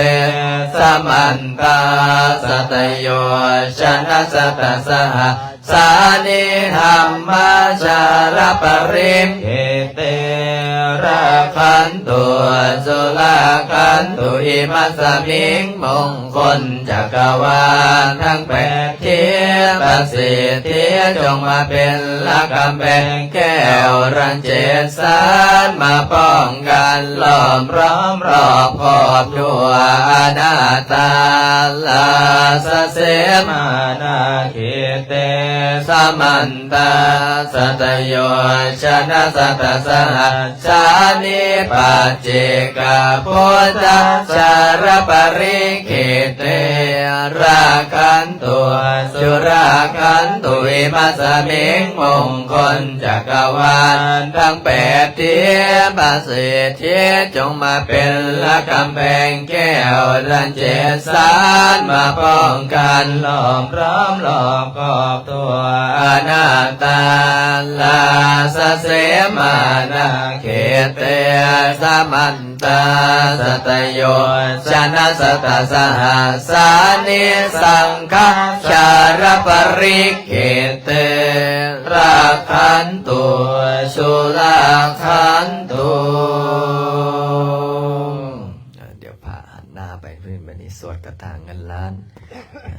ສະມັນ ຕາ ສັດຕະໂຍຊະນະ ສັດຕະສະຫັດສານິ ທຳມະຊາລະປະລິກເຂດເຕ ລັກຂັນຕຸ ສຸລັກຂັນຕຸ ອິມັດສະມິງ ມົງຄົນຈັກກະວານທັງແປດ ທິບປະສິດທິ ຈົ່ງມາເປັນຫຼັກກຳແພງແກ້ວ ດັນເຈດສັນ ມາປ້ອງກັນ ລ້ອມລອບ ຮອບຄອບທົ່ວ ອະນັດຕາ ລາຊະເສມານາເຂດເຕ ສະມັນຕາ ສັດຕະໂຍຊະນະ ສັດຕະສະຫັດສານິ ປັດເຈກະພຸດທະຊາລະປະລິກເຂດເຕ ລັກຂັນຕຸ ສຸລັກຂັນຕຸ ອິມັດສະມິງ ມົງຄົນຈັກກະວານທັງແປດ ທິບປະສິດທິ ຈົ່ງມາເປັນຫຼັກກຳແພງແກ້ວ ດັນເຈດສັນ ມາປ້ອງກັນ ລ້ອມລອບ ຮອບຄອບທົ່ວ ອະນັດຕາ ລາຊະເສມານາເຂດເຕ ສະມັນ ຕາ ສັດຕະໂຍຊະນະ ສັດຕະສະຫັດສານິ ສັງຄະຊາລະປະລິກເຂດເຕ ລັກຂັນຕຸ ສຸລັກຂັນຕຸ. ເອີ ດຽວພະຫັນໜ້າໄປພຸ້ນ ບັດນີ້ສວດຄາຖາເງິນລ້ານ. ເອີ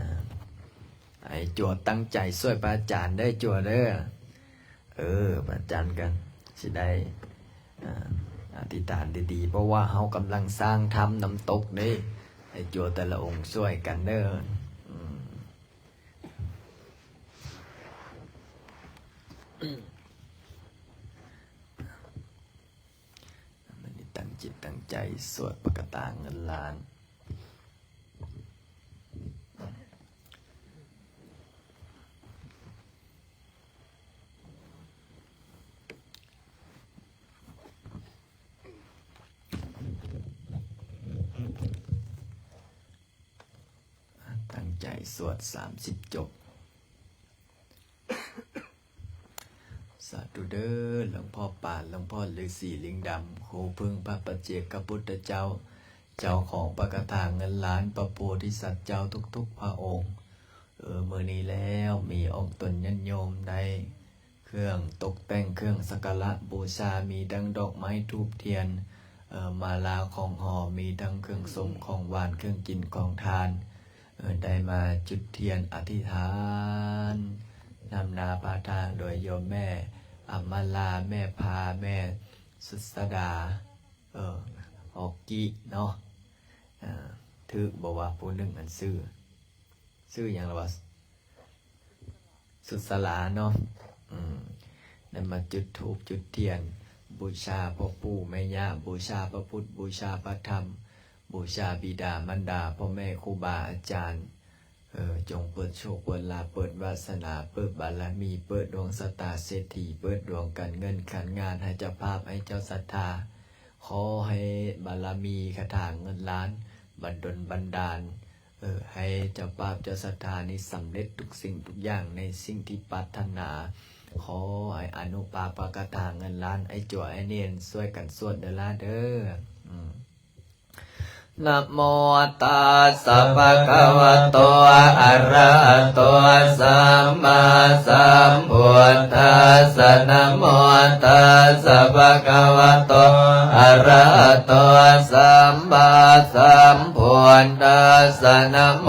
ໃຫ້ຈົວຕັ້ງໃຈຊ່ວຍພະອາຈານເດີ ຈົວເດີ. ເອີ ພະອາຈານກໍຊິໄດ້ ອາ ອະທິຖານດີໆ ເພາະວ່າເຮົາກຳລັງສ້າງຖ້ຳນ້ຳຕົກເດ້ ໃຫ້ຈົວແຕ່ລະອົງຊ່ວຍກັນເດີ. ອືມ ມື້ນີ້ຕັ້ງຈິດຕັ້ງໃຈສວດປະກະຖາເງິນລ້ານ. ຕັ້ງໃຈສວດສາມສິບຈົບ. ສາທຸເດີ ຫຼວງພໍ່ປານ ຫຼວງພໍ່ລືສີລິງດຳ ຄູເພິ່ງພະປັດເຈກະພຸດທະເຈົ້າ ເຈົ້າຂອງພະຄາຖາເງິນລ້ານ ພະໂພທິສັດເຈົ້າທຸກໆພະອົງ. ເອີ ມື້ນີ້ແລ້ວ ມີອອກຕົນຍາດໂຍມໄດ້ ເຄື່ອງຕົກແຕ່ງ ເຄື່ອງສັກກາລະບູຊາ ມີທັງດອກໄມ້ທູບທຽນ ເອີ ມາລາຂອງຫອມ ມີທັງເຄື່ອງສົ້ມຂອງຫວານ ເຄື່ອງກິນຂອງທານ ເອີ ໄດ້ມາຈຸດທຽນອະທິຖານ ນຳໜ້າພະທາດ ໂດຍໂຍມແມ່ອຳມາລາ ແມ່ພາ ແມ່ສຸດສະດາ ເອີ ອອກກິເນາະ. ເອີ ຖືກບໍ່ວ່າຜູ້ໜຶ່ງອັນຊື່ ຊື່ຫຍັງລະວະ? ສຸດສະຫຼາເນາະ. ອືມ ໄດ້ມາຈຸດທູບຈຸດທຽນ ບູຊາພໍ່ປູ່ແມ່ຍ່າ ບູຊາພະພຸດ ບູຊາພະທຳ ບູຊາບິດາມານດາ ພໍ່ແມ່ຄູບາອາຈານ. ເອີ ຈົ່ງເປີດໂຊກເປີດລາບ ເປີດວາສະໜາ ເປີດບາລະມີ ເປີດດວງຊະຕາເສດຖີ ເປີດດວງການເງິນການງານ ໃຫ້ເຈົ້າພາບ ໃຫ້ເຈົ້າສັດທາ. ຂໍໃຫ້ບາລະມີຄາຖາເງິນລ້ານບັນດົນບັນດານ ເອີ ໃຫ້ເຈົ້າພາບເຈົ້າສັດທານີ້ສຳເລັດທຸກສິ່ງທຸກຢ່າງໃນສິ່ງທີ່ປາດຖະໜາ. ຂໍໃຫ້ອະນຸພາບພະຄາຖາເງິນລ້ານ ອ້າຍຈົວອ້າຍເນນຊ່ວຍກັນສວດເດີຫຼາເດີ. ອືມ ນະໂມຕັດສະ ພະຄະວະໂຕ ອະລະຫະໂຕ ສຳມາສຳພຸດທັດສະ ນະໂມຕັດສະ ພະຄະວະໂຕ ອະລະຫະໂຕ ສຳມາສຳ ພຸດທັດສະ ນະໂມ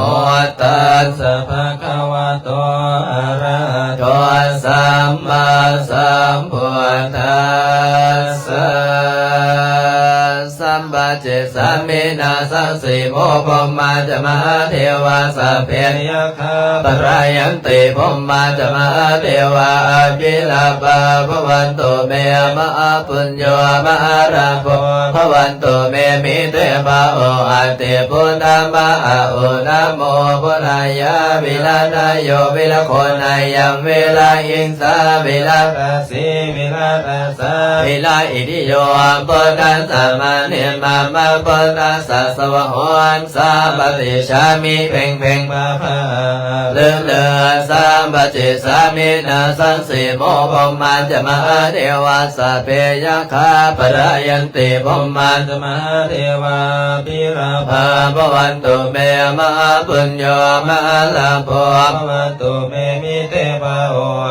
ຕັດສະ ພະຄະວະໂຕ ອະລະຫະໂຕ ສຳມາສຳພຸດທັດສະ. ສຳປະເຈສາມິນາສັງສີໂມ ພົມມາຈະມະຫາເທວາ ສັບເພ ຍັກຂາ ປະລາຍັນຕິ ພົມມາຈະມະຫາເທວາ ອະພິລາພາ ພະວັນຕຸ ເມ ມະຫາປຸນໂຍ ມະຫາລາໂພ भवन्तु मे। मिते बहो अत्थि पुनर्महापुण्यमो बुद्धया विरतयो विरक्खो नायं विरहिंसा विरतसेविरतसा विरहितियो buddhassa mānimā mā buddhassa svāhom sampatisami. ເພັງເພັງພາພາ ອາຮາ ລືລື sampatissami. Nassaṃ simo brahmā ca mahādevā sabbe yakkhā palāyanti. Brahmā ca mahādevā abhilābhā bhavantu me mahāpuñño mahālābho bhavantu me. Mite bho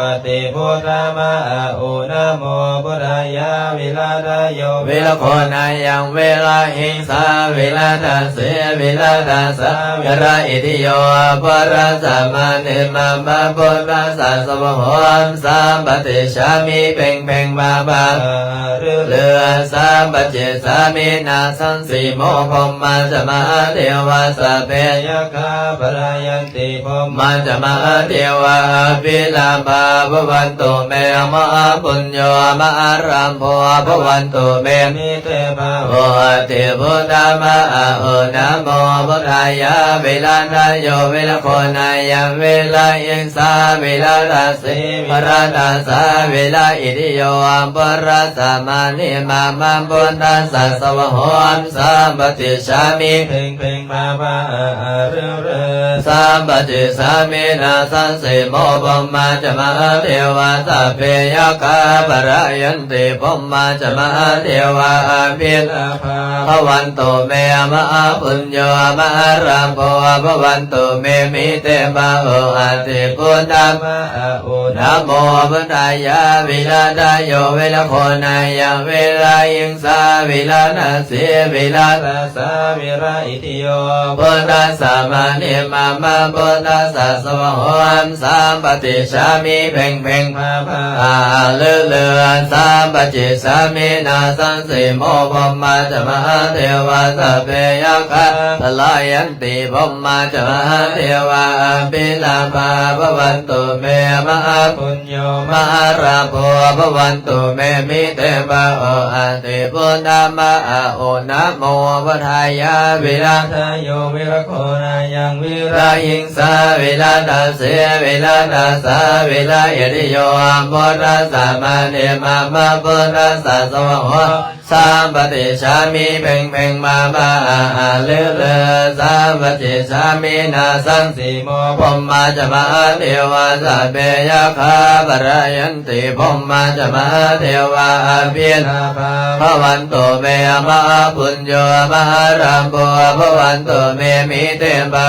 atti buddha ma a u namo buddhaya viratayo virakko nayaṃ virahing sa viratase viratasa virahitiyo buddhassa mānimā mā buddhassa svāhom sampatisami. ເພັງເພັງພາພາ ອາຮາ ລືລື sampatissami. Nassaṃ simo brahmā ca mahādevā sabbe yakkhā palāyanti. Brahmā ca mahādevā abhilābhā bhavantu me mahāpuñño mahālābho bhavantu me. Mite bho atti buddha ma a u namo buddhaya viratayo virakko nayaṃ virahing sa viratase viratasa virahitiyo buddhassa mānimā mā buddhassa svāhom sampatisami. ເພັງເພັງພາພາ ອາຮາ ລືລື sampatisami. Nassaṃ simo brahmā ca mahādevā sabbe yakkhā palāyanti. Brahmā ca mahādevā abhilābhā bhavantu me mahāpuñño mahālābho bhavantu me. Mite bho atti buddha ma a u namo buddhaya viratayo virakko nayaṃ virahing sa viratase viratasa virahitiyo buddhassa mānimā mā buddhassa svāhom sampatisami. ເພັງເພັງພາພາ ອາຮາ ລືລື sampatissami. Nassaṃ simo brahmā ca mahādevā sabbe yakkhā palāyanti. Brahmā ca mahādevā abhilābhā bhavantu me mahāpuñño mahālābho bhavantu me. Mite bho atti buddha ma a u namo buddhaya viratayo virakko nayaṃ virahing sa viratase viratasa virahitiyo buddhassa mānimā mā buddhassa svāhom sampatisami. ເພັງເພັງພາພາ ອາຮາ ລືລື sampatissami. Nassaṃ simo brahmā ca mahādevā sabbe yakkhā palāyanti. Brahmā ca mahādevā abhilābhā bhavantu me mahāpuñño mahālābho bhavantu me. Mite bho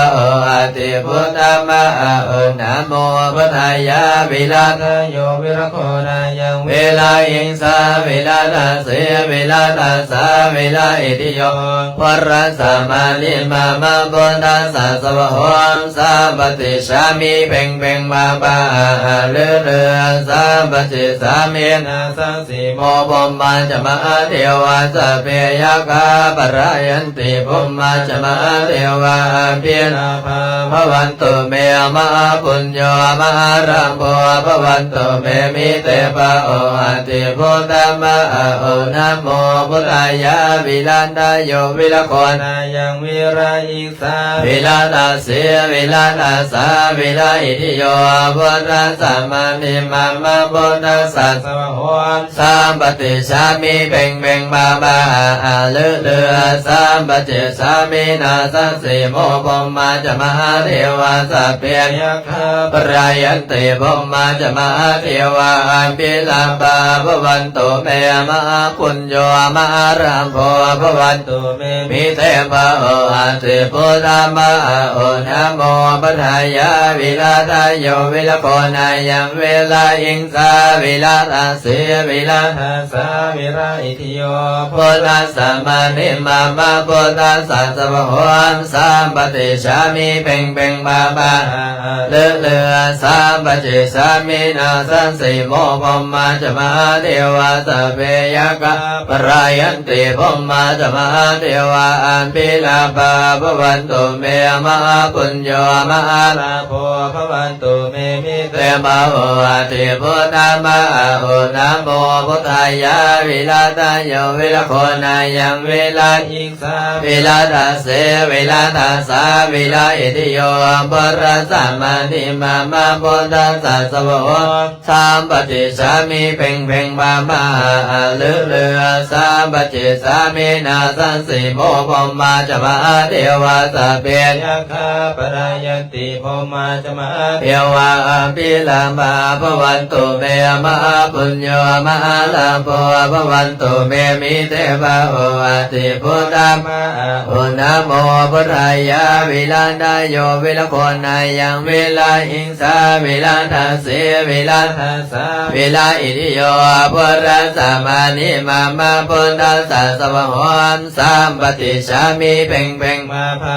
atti buddha ma a u namo buddhaya viratayo virakko nayaṃ virahing sa viratase viratasa virahitiyo buddhassa mānimā mā buddhassa svāhom sampatisami. ເພັງເພັງພາພາ ອາຮາ ລືລື sampatissami. Nassaṃ simo brahmā ca mahādevā sabbe yakkhā palāyanti. Brahmā ca mahādevā abhilābhā bhavantu me mahāpuñño mahālābho bhavantu me. Mite bho atti buddha ma a u namo buddhaya viratayo virakko nayaṃ virahing sa viratase viratasa virahitiyo buddhassa mānimā mā buddhassa svāhom sampatisami. ເພັງເພັງພາພາ ອາຮາ ລືລື sampatissami. Nassaṃ simo brahmā ca mahādevā sabbe yakkhā palāyanti. Brahmā ca mahādevā abhilābhā bhavantu me mahāpuñño mahālābho bhavantu me. Mite bho atti buddha ma a u namo buddhaya viratayo virakko nayaṃ virahing sa viratase viratasa virahitiyo buddhassa mānimā mā buddhassa svāhom sampatisami. ເພັງເພັງພາພາ ອາຮາ ລືລື sampatissami. Nassaṃ simo brahmā ca mahādevā sabbe yakkhā Rāyanti brahmā ca mahādevā abhilābhā bhavantu me, mahāpuñño mahālābho bhavantu me, mitebhaho ati uttama. Ahu namo buddhāya, virādayo viragonāyaṃ virāhiṃsā virādase virādasā virāitthiyo, buddhassa mānī mama, buddhassa svāhom, sampaṭicchāmi. Peṅ peṅ pā pā, a lö lö, sampaṭicchāmi. Nassaṃsi mo brahmā ca mahādevā, sabbe yakkhā palāyanti, brahmā ca mahādevā abhilābhā bhavantu me, mahāpuñño mahālābho bhavantu me, mitebhaho ati uttama. Ahu namo buddhāya, virādayo viragonāyaṃ virāhiṃsā virādase virādasā virāitthiyo, buddhassa mānī mama, buddhassa svāhom, sampaṭicchāmi. Peṅ peṅ pā pā,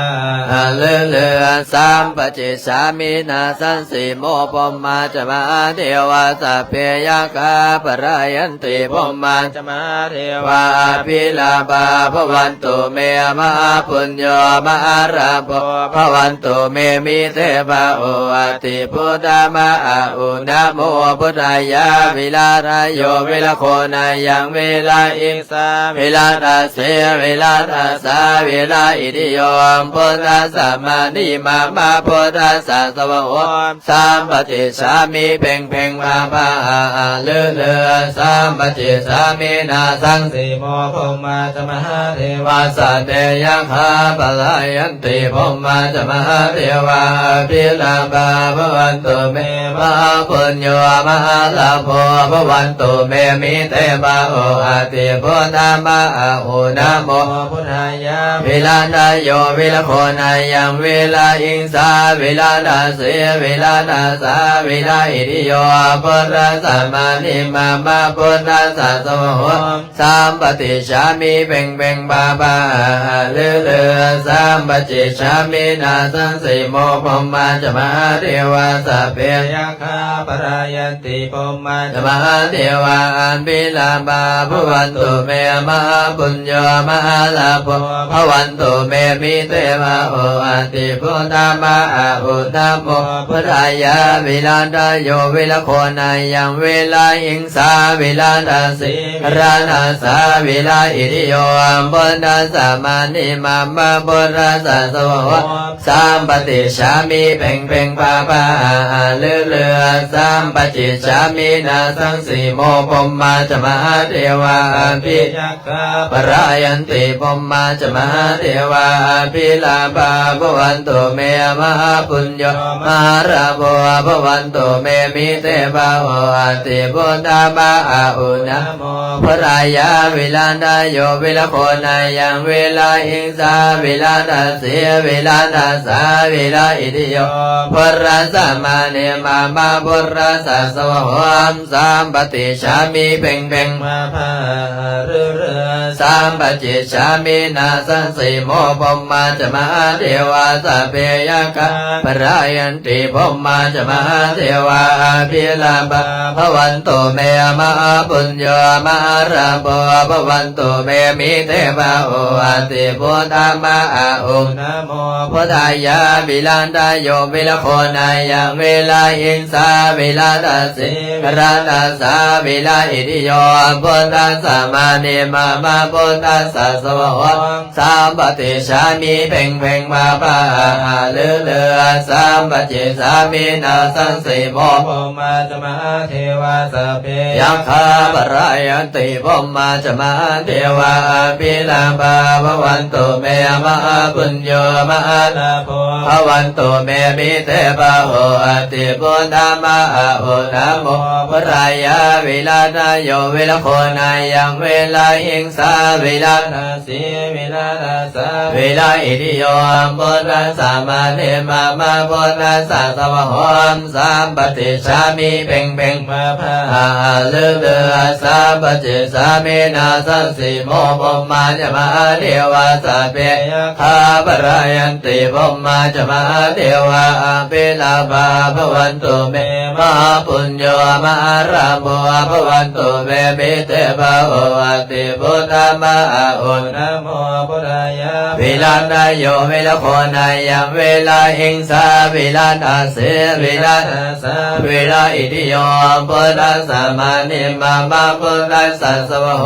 a lö lö, sampaṭicchāmi. Nassaṃsi mo brahmā ca mahādevā, sabbe yakkhā palāyanti, brahmā ca mahādevā abhilābhā bhavantu me, mahāpuñño mahālābho bhavantu me, mitebhaho ati uttama. Ahu namo buddhāya, virādayo viragonāyaṃ virāhiṃsā virādase virādasā virāitthiyo, buddhassa mānī mama, buddhassa svāhom, sampaṭicchāmi. Peṅ peṅ pā pā, a lö lö, sampaṭicchāmi. Nassaṃsi mo brahmā ca mahādevā, sabbe yakkhā palāyanti, brahmā ca mahādevā abhilābhā bhavantu me, mahāpuñño mahālābho bhavantu me, mitebhaho ati uttama. Ahu namo buddhāya, virādayo viragonāyaṃ virāhiṃsā virādase virādasā virāitthiyo, buddhassa mānī mama, buddhassa svāhom, sampaṭicchāmi. Peṅ peṅ pā pā, a lö lö, sampaṭicchāmi. Nassaṃsi mo brahmā ca mahādevā, sabbe yakkhā palāyanti, brahmā ca mahādevā abhilābhā bhavantu me, mahāpuñño mahālābho bhavantu me, mitebhaho ati uttama. Ahu namo buddhāya, virādayo viragonāyaṃ virāhiṃsā virādase virādasā virāitthiyo, buddhassa mānī mama, buddhassa svāhom, sampaṭicchāmi. Peṅ peṅ pā pā, a lö lö, sampaṭicchāmi. Nassaṃsi mo brahmā ca mahādevā abhiyak khā palāyanti, brahmā ca mahādevā abhilābhā bhavantu me, mahāpuñño mahālābho bhavantu me, mitebhaho ati uttama. Ahu namo buddhāya, virādayo viragonāyaṃ virāhiṃsā virādase virādasā virāitthiyo, buddhassa mānī mama, buddhassa svāhom, sampaṭicchāmi. Peṅ peṅ pā pā, a lö lö, sampaṭicchāmi. Nassaṃsi mo brahmā ca mahādevā, sabbe yakkhā palāyanti, brahmā ca mahādevā abhilābhā bhavantu me, mahāpuñño mahālābho bhavantu me, mitebhaho ati uttama. Ahu namo buddhāya, virādayo viragonāyaṃ virāhiṃsā virādase virādasā virāitthiyo, buddhassa mānī mama, buddhassa svāhom, sampaṭicchāmi. Peṅ peṅ pā pā, a lö lö, sampaṭicchāmi. Nassaṃsi mo brahmā ca mahādevā, sabbe yakkhā palāyanti, brahmā ca mahādevā abhilābhā bhavantu me, mahāpuñño mahālābho bhavantu me, mitebhaho ati uttama. Ahu namo buddhāya, virādayo viragonāyaṃ virāhiṃsā virāda se virādasā virāitthiyo, buddhassa mānī mama, buddhassa svāhom, sampaṭicchāmi. Peṅ peṅ pā pā, a lö lö, sampaṭicchāmi. Nassaṃsi mo brahmā ca mahādevā, sabbe yakkhā palāyanti, brahmā ca mahādevā abhilābhā bhavantu me, mahāpuñño mahālābho bhavantu me, mitebhaho ອະຕິ ພຸດທະມະອະອຸ ນະໂມ ບຸດທາຍະ ວິລະນະໂຍ ວິລະໂຄນາຍັງ ວິລະອິງສາ ວິລະດາສີ ວິລະ ສາ ວິລະອິດທິໂຍ ພຸດທັດສະ ມະະນີ ມະມະ ພຸດທັດສະ ສະວະໂຫ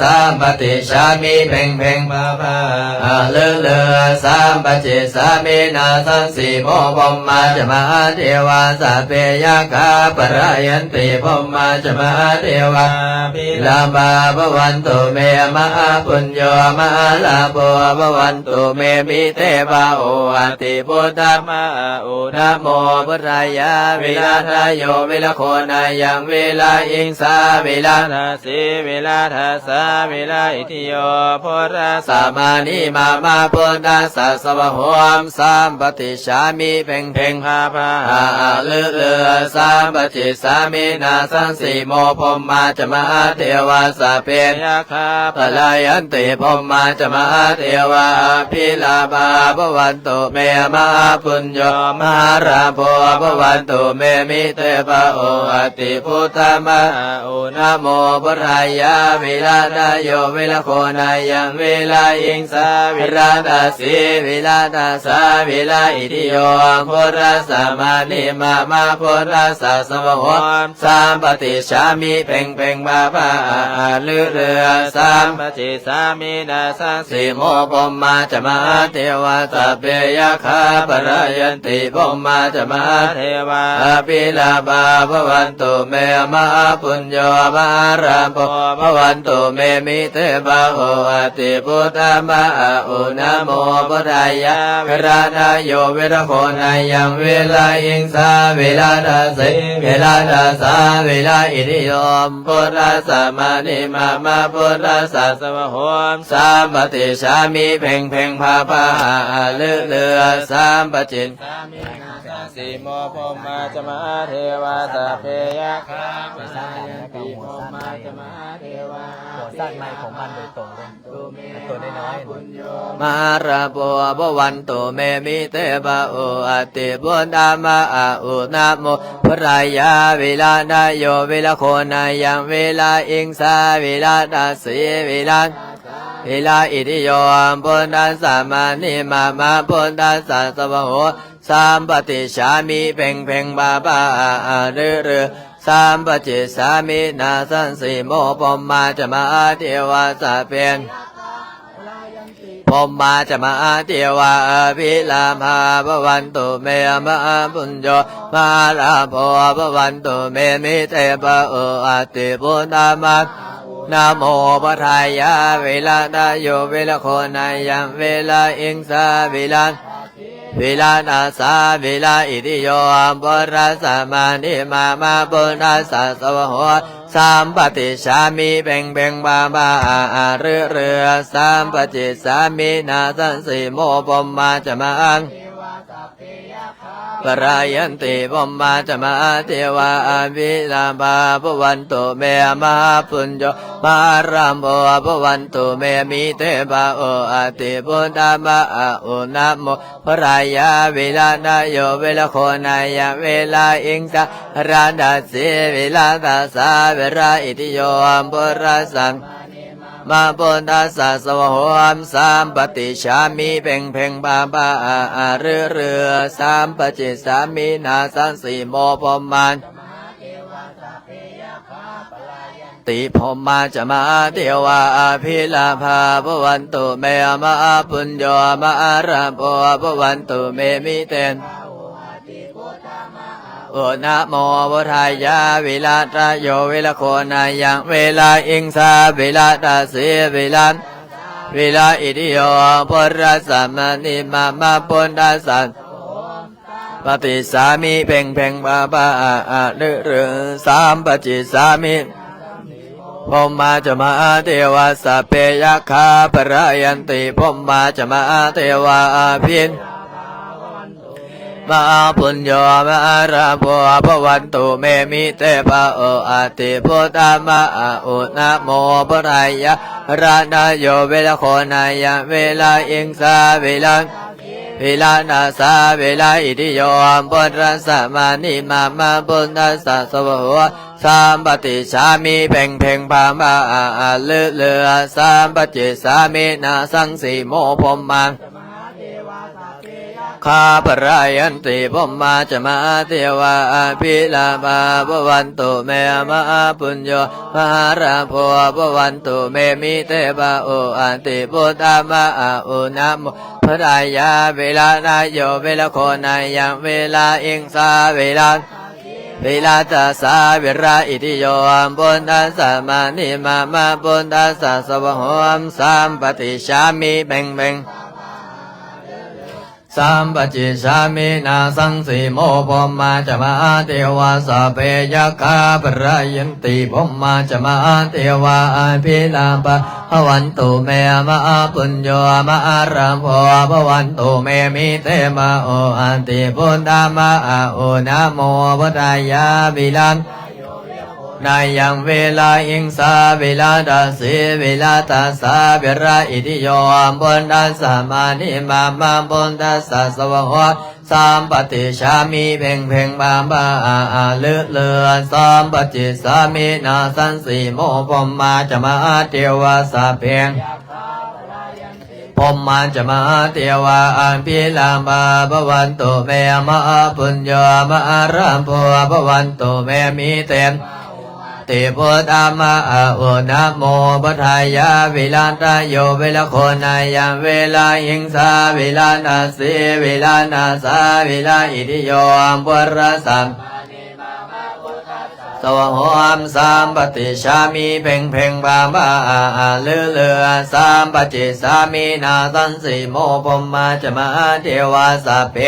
ສາມປະຕິສາມິ ເພັງເພັງ ພາພາ ອະລືລື ສາມປະຈິດສາມິ ນາສັງສີໂມ ພົມມາຈະ ມະຫາເທວາ ສັບເພ ຍັກຂາ ປະລາຍັນຕິ ພົມມາຈະ ມະຫາເທວາ ອະພິລາພາ ພະວັນຕຸ ເມ ມະຫາປຸນໂຍ ມະຫາລາໂພ ພະວັນຕຸ ເມ ມິເຕ ພະໂຫ ອະຕິ ພຸດທະມະອະອຸ ນະໂມ ບຸດທາຍະ ວິລະນະໂຍ ວິລະໂຄນາຍັງ ວິລະອິງສາ ວິລະດາສີ ວິລະທັດສາ ວິລະອິດທິໂຍ ພຸດທັດສະ ມະະນີ ມະມະ ພຸດທັດສະ ສະວະໂຫ ສາມປະຕິສາມິ ເພັງເພັງ ພາພາ ອະລືລື ສາມປະຈິດສາມິ ນາສັງສີໂມ ພົມມາຈະ ມະຫາເທວາ ສັບເພ ຍັກຂາ ປະລາຍັນຕິ ພົມມາຈະ ມະຫາເທວາ ອະພິລາພາ ພະວັນຕຸ ເມ ມະຫາປຸນໂຍ ມະຫາລາໂພ ພະວັນຕຸ ເມ ມິເຕ ພະໂຫ ອະຕິ ພຸດທະມະອະອຸ ນະໂມ ບຸດທາຍະ ວິລະນະໂຍ ວິລະໂຄນາຍັງ ວິລະອິງສາ ວິລະດາສີ ວິລະທັດສາ ວິລະອິດທິໂຍ ພຸດທັດສະ ມະະນີ ມະມະ ພຸດທັດສະ ສະວະໂຫ ສາມປະຕິສາມິ ເພັງເພັງ ພາພາ ອະລືລື ສາມປະຈິດສາມິ ນາສັງສີໂມ ພົມມາຈະ ມະຫາເທວາ ສັບເພ ຍັກຂາ ປະລາຍັນຕິ ພົມມາຈະ ມະຫາເທວາ ອະພິລາພາ ພະວັນຕຸ ເມ ມະຫາປຸນໂຍ ມະຫາລາໂພ ພະວັນຕຸ ເມ ມິເຕ ພະໂຫ ອະຕິ ພຸດທະມະອະອຸ ນະໂມ ບຸດທາຍະ ວິລະນະໂຍ ວິລະໂຄນາຍັງ ວິລະອິງສາ ວິລະດາສີ ວິລະທັດສາ ວິລະອິດທິໂຍ ພຸດທັດສະ ມະະນີ ມະມະ ພຸດທັດສະ ສະວະໂຫ ສາມປະຕິສາມິ ເພັງເພັງ ພາພາ ອະລືລື ສາມປະຈິດສາມິ ນາສັງສີໂມ ພົມມາຈະ ມະຫາເທວາ ສັບເພ ຍັກຂາ ປະລາຍັນຕິ ພົມມາຈະ ມະຫາເທວາ ຫົວสร้างไม้ของมันโดยตรงเลย ตัวน้อยๆ ມະຫາລາໂພ ພະວັນຕຸ ເມ ມິເຕ ພະໂຫ ອະຕິ ພຸດທະມະອະອຸ ນະໂມ ພຸດທາຍະ ວິລະນະໂຍ ວິລະໂຄນາຍັງ ວິລະອິງສາ ວິລະດາສີ ວິລະ ວິລະອິດທິโย ພຸດທັດສະ ມະະນີ ມະມະ ພຸດທັດສະ ສະວະໂຫ ສາມປະຕິສາມິ ເພັງເພັງ ພາພາ ອະລືລື ສາມປະຈິດສາມິ ນາສັງສີໂມ ພົມມາຈະ ມະຫາເທວາ ສັບເພ ພົມມາຈະ ມະຫາເທວາ ອະພິລາພາ ພະວັນຕຸ ເມ ມະຫາປຸນໂຍ ມະຫາລາໂພ ພະວັນຕຸ ເມ ມິເຕ ພະໂຫ ອະຕິ ພຸດທະມະ ນະໂມ ພຸດທາຍະ ວິລະນະໂຍ ວິລະໂຄນາຍັງ ວິລະອິງສາ ວິລະ ວິລະທັດສາ ວິລະອິດທິໂຍ ພຸດທັດສະ ມະະນີ ມະມະ ພຸດທັດສະ ສະວະໂຫ ສາມປະຕິສາມິ ເພັງເພັງ ພາພາ ອະລືລື ສາມປະຈິດສາມິ ນາສັງສີໂມ ພົມມາຈະ ມະຫາ ປະລາຍັນຕິ ພົມມາຈະ ມະຫາເທວາ ອະພິລາພາ ພະວັນຕຸ ເມ ມະຫາປຸນໂຍ ມະຫາລາໂພ ພະວັນຕຸ ເມ ມິເຕ ພະໂຫ ອະຕິ ພຸດທະມະອະອຸ ນະໂມ ພຸດທາຍະ ວິລະນະໂຍ ວິລະໂຄນາຍະ ວິລະອິງສາ ວິລະດາສີ ວິລະທັດສາ ວິລະອິດທິໂຍ ພຸດທັດສະ ມະພຸດທັດສະ ສະວະໂຫ ສາມປະຕິສາມິ ເພັງເພັງ ພາພາ ອະອະລືລື ສາມປະຈິດສາມິ ນາສັງສີໂມ ພົມມາ ຕິ ພົມມາຈະ ມະຫາເທວາ ອະພິລາພາ ພະວັນຕຸ ເມ ມະຫາປຸນໂຍ ມະຫາລາໂພ ພະວັນຕຸ ເມ ມິເຕ ໂອ ນະໂມ ພຸດທາຍາ ວິລະຕະໂຍ ວິລະໂຄນາຍັງ ວິລະອິງສາ ວິລະຕະສີ ວິລະ ວິລະອິດທິໂຍ ພຸດທັດສະ ມະນິມະ ມະພຸດທັດສະ ປະຕິສາມິ ເພັງເພັງ ພະພາ ອະອະລຶລຶ ສາມປະຈິດສາມິ ພົມມາຈະ ມະຫາເທວາ ສັບເພ ຍັກຂາ ປະລາຍັນຕິ ພົມມາຈະ ມະຫາເທວາ ອະພິ ມະຫາປຸນໂຍ ມະຫາລາໂພ ພະວັນຕຸ ເມ ມິເຕ ພະໂອ ອະຕິ ພຸດທະ ມະຫາອຸ ນະໂມ ພຸດທາຍາ ວິລະຕະໂຍ ວິລະໂຄນາຍະ ວິລະອິງສາ ວິລະ ວິລະນາສາວິລະອິຕິໂຍ ພຸດທັດສະມານິມາມະ ພຸດທັດສະສະວະໂຫ ສຳປະຕິສາມິ ເພັງເພັງພາມາອາອາລຶເຫຼືອ ສຳປະຈິດສາມິ ນາສັງສີໂມ ພົມມາ ຄາພະລາຍັນຕິ ພົມມາຈະມະຫາເທວາ ອະພິລາພາ ພະວັນຕຸ ເມ ມະຫາປຸນໂຍ ມະຫາລາໂພ ພະວັນຕຸ ເມ ມິເຕ ພະໂອ ອະຕິ ພຸດທາມະອາໂອ ນະໂມ ພຸດທາຍາ ວິລະນາໂຍ ວິລະໂຄນາຍັງ ວິລະຫິງສາ ວິລະ ວິລະຕາສາ ວິລະອິຕິໂຍ ພຸດທັດສະມານິມາມະ ພຸດທັດສະສະວະໂຫ ສຳປະຕິສາມິ ເພັງເພັງ ສຳປະຈິດສາມິ ນາສັງສີໂມ ພົມມາຈະມະຫາເທວາ ສັບເພຍັກຂາພະລາຍັນຕິ ພົມມາຈະມະຫາເທວາ ອະພິລາພາ ພະວັນຕຸ ເມ ມະຫາປຸນໂຍ ມະຫາລາໂພ ພະວັນຕຸ ເມ ມິເຕ ພະໂອ ອະຕິ ພຸດທາມະອາໂອ ນະໂມ ພຸດທາຍາ ວິລະ ນາຍັງ ວິລະຫິງສາ ວິລະຕາສີ ວິລະຕາສາ ວິລະອິຕິໂຍ ພຸດທັດສະມານິມາມະ ພຸດທັດສະສະວະໂຫ ສຳປະຕິສາມິ ເພັງເພັງພາມາອາອາລຶເຫຼືອ ສຳປະຈິດສາມິ ນາສັງສີໂມ ພົມມາຈະມະຫາເທວາ ສັບເພ ພົມມາຈະມະຫາເທວາ ອະພິລາພາ ພະວັນຕຸ ເມ ມະຫາປຸນໂຍ ມະຫາລາໂພ ພະວັນຕຸ ເມ ມິເຕ ຕິ ພຸດທາມະອາໂອ ນະໂມ ພຸດທາຍາ ວິລະນາໂຍ ວິລະໂຄນາຍັງ ວິລະຫິງສາ ວິລະນາສີ ວິລະນາສາ ວິລະອິຕິໂຍ ພຸດທັດສະ ສະວະໂຫ ສຳປະຕິສາມິ ເພັງເພັງພາມາອາອາລຶເຫຼືອ ສຳປະຈິດສາມິ ນາສັງສີໂມ ພົມມາຈະມະຫາເທວາ ສັບເພ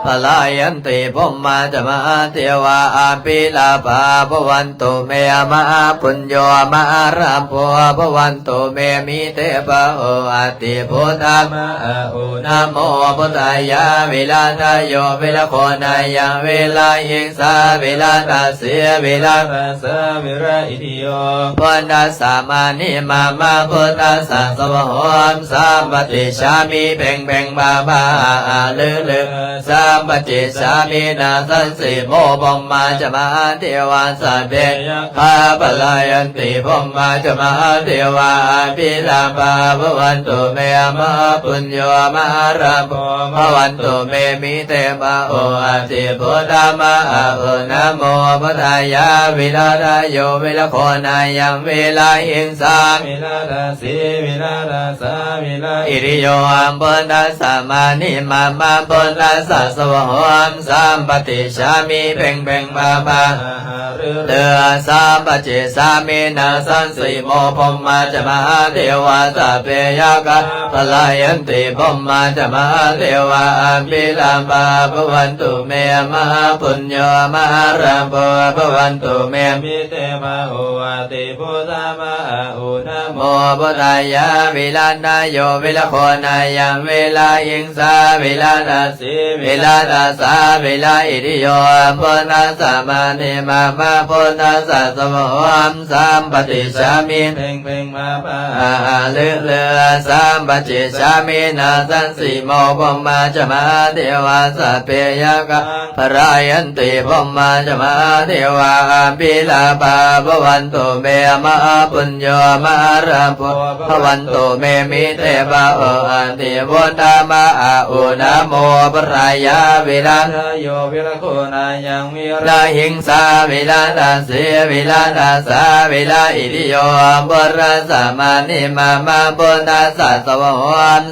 ພະລາຍັນຕິ ພົມມາຈະມະຫາເທວາ ອະພິລາພາ ພະວັນຕຸ ເມ ມະຫາປຸນໂຍ ມະຫາລາໂພ ພະວັນຕຸ ເມ ມິເຕ ພະໂອ ອະຕິ ພຸດທາມະອາໂອ ນະໂມ ພຸດທາຍາ ວິລະນາໂຍ ວິລະໂຄນາຍັງ ວິລະຫິງສາ ວິລະຕາສີ ວິລະ ສາ ວິລະອິຕິໂຍ ພຸດທັດສະມານິມາມະ ພຸດທັດສະສະວະໂຫ ສຳປະຕິສາມິ ເພັງເພັງພາມາອາອາລຶລຶ ສຳປະຈິດສາມິ ນາສັງສີໂມ ພົມມາຈະມະຫາເທວາ ສັບເພຍັກຂາພະລາຍັນຕິ ພົມມາຈະມະຫາເທວາ ອະພິລາພາ ພະວັນຕຸ ເມ ມະຫາປຸນໂຍ ມະຫາລາໂພ ພະວັນຕຸ ເມ ມິເຕ ພະໂອ ອະຕິ ພຸດທາມະອາໂອ ນະໂມ ພຸດທາຍາ ວິລະນາໂຍ ວິລະໂຄນາຍັງ ວິລະຫິງສາ ວິລະຕາສີ ວິລະຕາສາ ວິລະອິຕິໂຍ ພຸດທັດສະມານິມາມະ ພຸດທັດສະສະວະໂຫ ສຳປະຕິສາມິ ເພັງເພັງພາມາອາຫາ ເຫຼືອ ສຳປະຈິດສາມິ ນາສັງສີໂມ ພົມມາຈະມະຫາເທວາ ສັບເພຍັກຂາພະລາຍັນຕິ ພົມມາຈະມະຫາເທວາ ອະພິລາພາ ພະວັນຕຸ ເມ ມະຫາປຸນໂຍ ມະຫາລາໂພ ພະວັນຕຸ ເມ ມິເຕ ພະໂອ ອະຕິ ພຸດທາມະອາໂອ ນະໂມ ພຸດທາຍາ ວິລະນາໂຍ ວິລະໂຄນາຍັງ ວິລະຫິງສາ ວິລະຕາສີ ວິລະຕາສາ ວິລະອິຕິໂຍ ພຸດທັດສະມານິມາມະ ພຸດທັດສະສະວະໂຫ ສຳປະຕິສາມິ ເພັງເພັງພາມາອາອາລຶລຶ ສຳປະຈິດສາມິ ນາສັງສີໂມ ພົມມາຈະມະຫາເທວາ ສັບເພຍັກຂາພະລາຍັນຕິ ພົມມາຈະມະຫາເທວາ ອະພິລາພາ ພະວັນຕຸ ເມ ມະຫາປຸນໂຍ ມະຫາລາໂພ ພະວັນຕຸ ເມ ມິເຕ ພະໂອ ອະຕິ ພຸດທາມະອາໂອ ນະໂມ ພຸດທາຍາ ວິລະນາໂຍ ວິລະໂຄນາຍັງ ວິລະຫິງສາ ວິລະຕາສີ ວິລະຕາສາ ວິລະອິຕິໂຍ ພຸດທັດສະມານິມາມະ ພຸດທັດສະສະວະໂຫ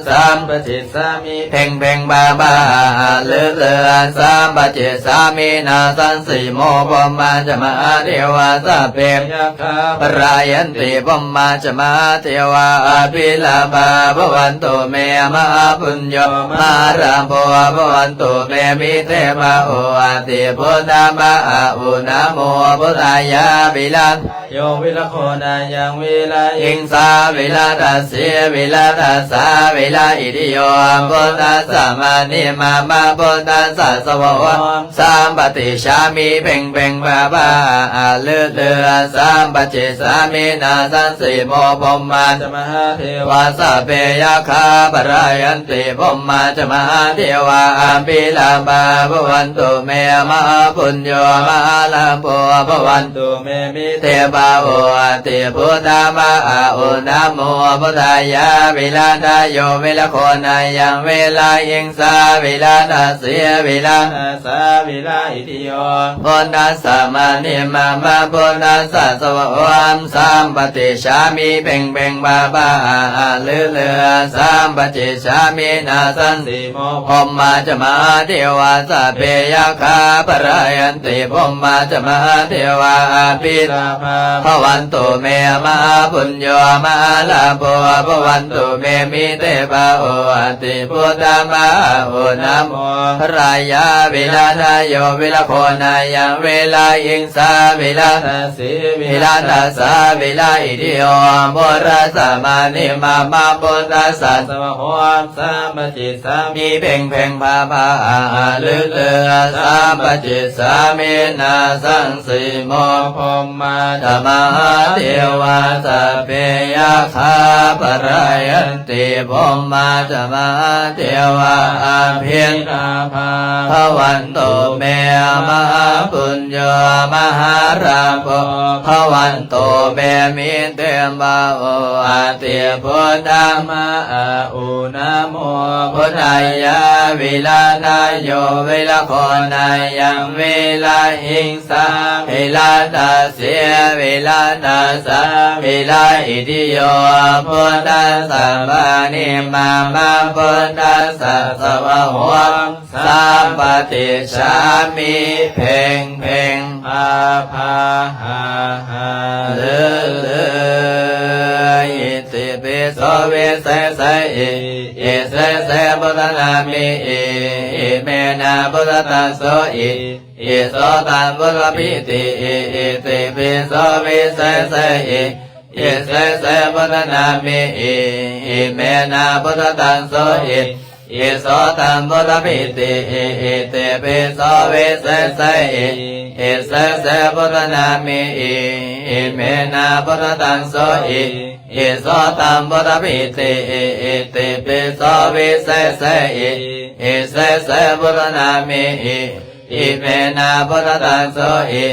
ສຳປະຈິດສາມິ ເພັງເພັງບາບາອາອາເລີເລີ ສຳປະຈິດສາມິ ນາສັງສີໂມ ພົມມາຈະມະຫາເທວາ ສັບເພ ພະລາຍັນຕິ ພົມມາຈະມະຫາເທວາ ອະພິລາພາ ພະວັນຕຸ ເມ ມະຫາປຸນໂຍ ມະຫາລາໂພ ພະວັນຕຸ me mite va o ati buddha ma a u namo buddhaya vira yo vira gonayang vira ingsā vira dasī vira dasā vira itiyo buddhassa mānī mama buddhassa svāhom sampaṭicchāmi pheṅ pheṅ pā pā a leu leu sampacicchāmi nāsaṃsimo brahmā ca mahādevā sabbe yakkhā parāyanti brahmā ca mahādevā abhilābhā bhavantu me mahāpuñño mahālābho bhavantu me mite va o ati buddha ma a u namo buddhaya vira dayo vira gonayang vira ingsā vira dasī vira dasā vira itiyo buddhassa mānī mama buddhassa svāhom sampaṭicchāmi pheṅ pheṅ pā pā a leu leu sampacicchāmi nāsaṃsimo brahmā ca mahādevā sabbe yakkhā parāyanti brahmā ca mahādevā abhilābhā bhavantu me mahāpuñño mahālābho bhavantu me mite va o ati buddha ma a u namo raya vira dayo vira gonayang vira ingsā vira dasī vira dasā vira itiyo buddhassa mānī mama buddhassa svāhom sampacicchāmi pheṅ pheṅ pā pā a leu leu sampacicchāmi nāsaṃsimo brahmā ca mahādevā sabbe yakkhā parāyanti brahmā ca mahādevā abhilābhā bhavantu me mahāpuñño mahālābho bhavantu me mite va o ati buddha ma a u namo buddhaya vira dayo vira gonayang vira ingsā vira dasī vira dasā vira itiyo buddhassa mānī mama buddhassa svāhom sampaṭicchāmi pheṅ pheṅ pā pā a leu leu itipi so visese i isese buddhanāme i iminā buddhataṃ so i iso taṃ buddhapi ti i itipi so visese i isese buddhanāme i iminā buddhataṃ so i iso taṃ buddhapi ti i itipi so visese i isese buddhanāme i iminā buddhataṃ so i iso taṃ buddhapi ti i itipi so visese i isese buddhanāme i iminā buddhataṃ so i